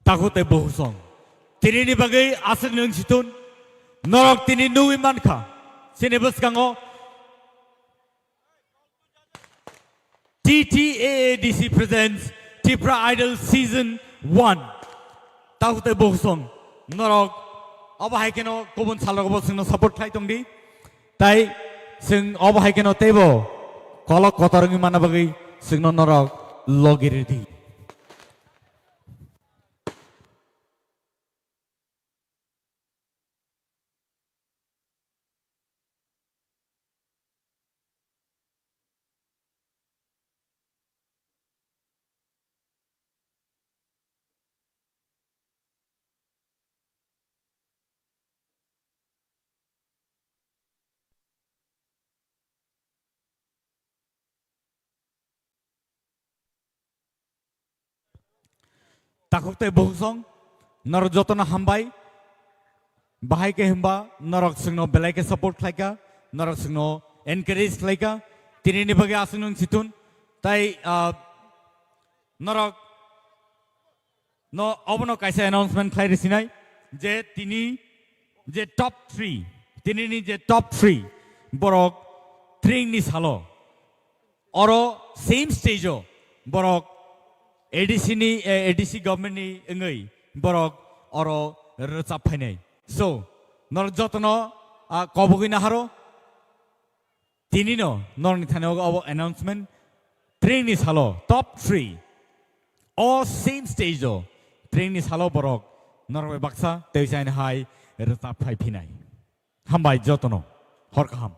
Takhuk tei bukhuk song. Tini ni bagwi aswk nwng si thun. Norok tini nugwi mankha. Chini bwskango T T A A D C presents Tipra Idol Season one. Takhuk tei bukhuk song. Norok obo hai kheno kubun salrogo bo chwngno support khlai tongdi. Tai chwng obo hai kheno teibo kolok kotor wngwi manna bagwi chwngno norok logi rwdi. Takhuk tei bukhuk song, norok jotono hambai. Bahai khe hwnba norok chwngno belai khe support khlaika, norok chwngno encourage khlaika. Tinini bagwi aswk nwng chitun. Tai, ah, norok no obono kaisa announcement khlai rwsinai je tini je top three, tinini je top three borok tringni salo oro same stage o borok A D C ni, eh, A D C government ni wngwi borok oro rwchap phainai. So, norok jotono, ah, kobogwi naharo. Tinino norokni thani ogo obo announcement. Tringni salo top three. O same stage o tringni salo borok norok bai baksa tei chaini hai rwchap phai phinai. Hambai jotono. Hor kaham.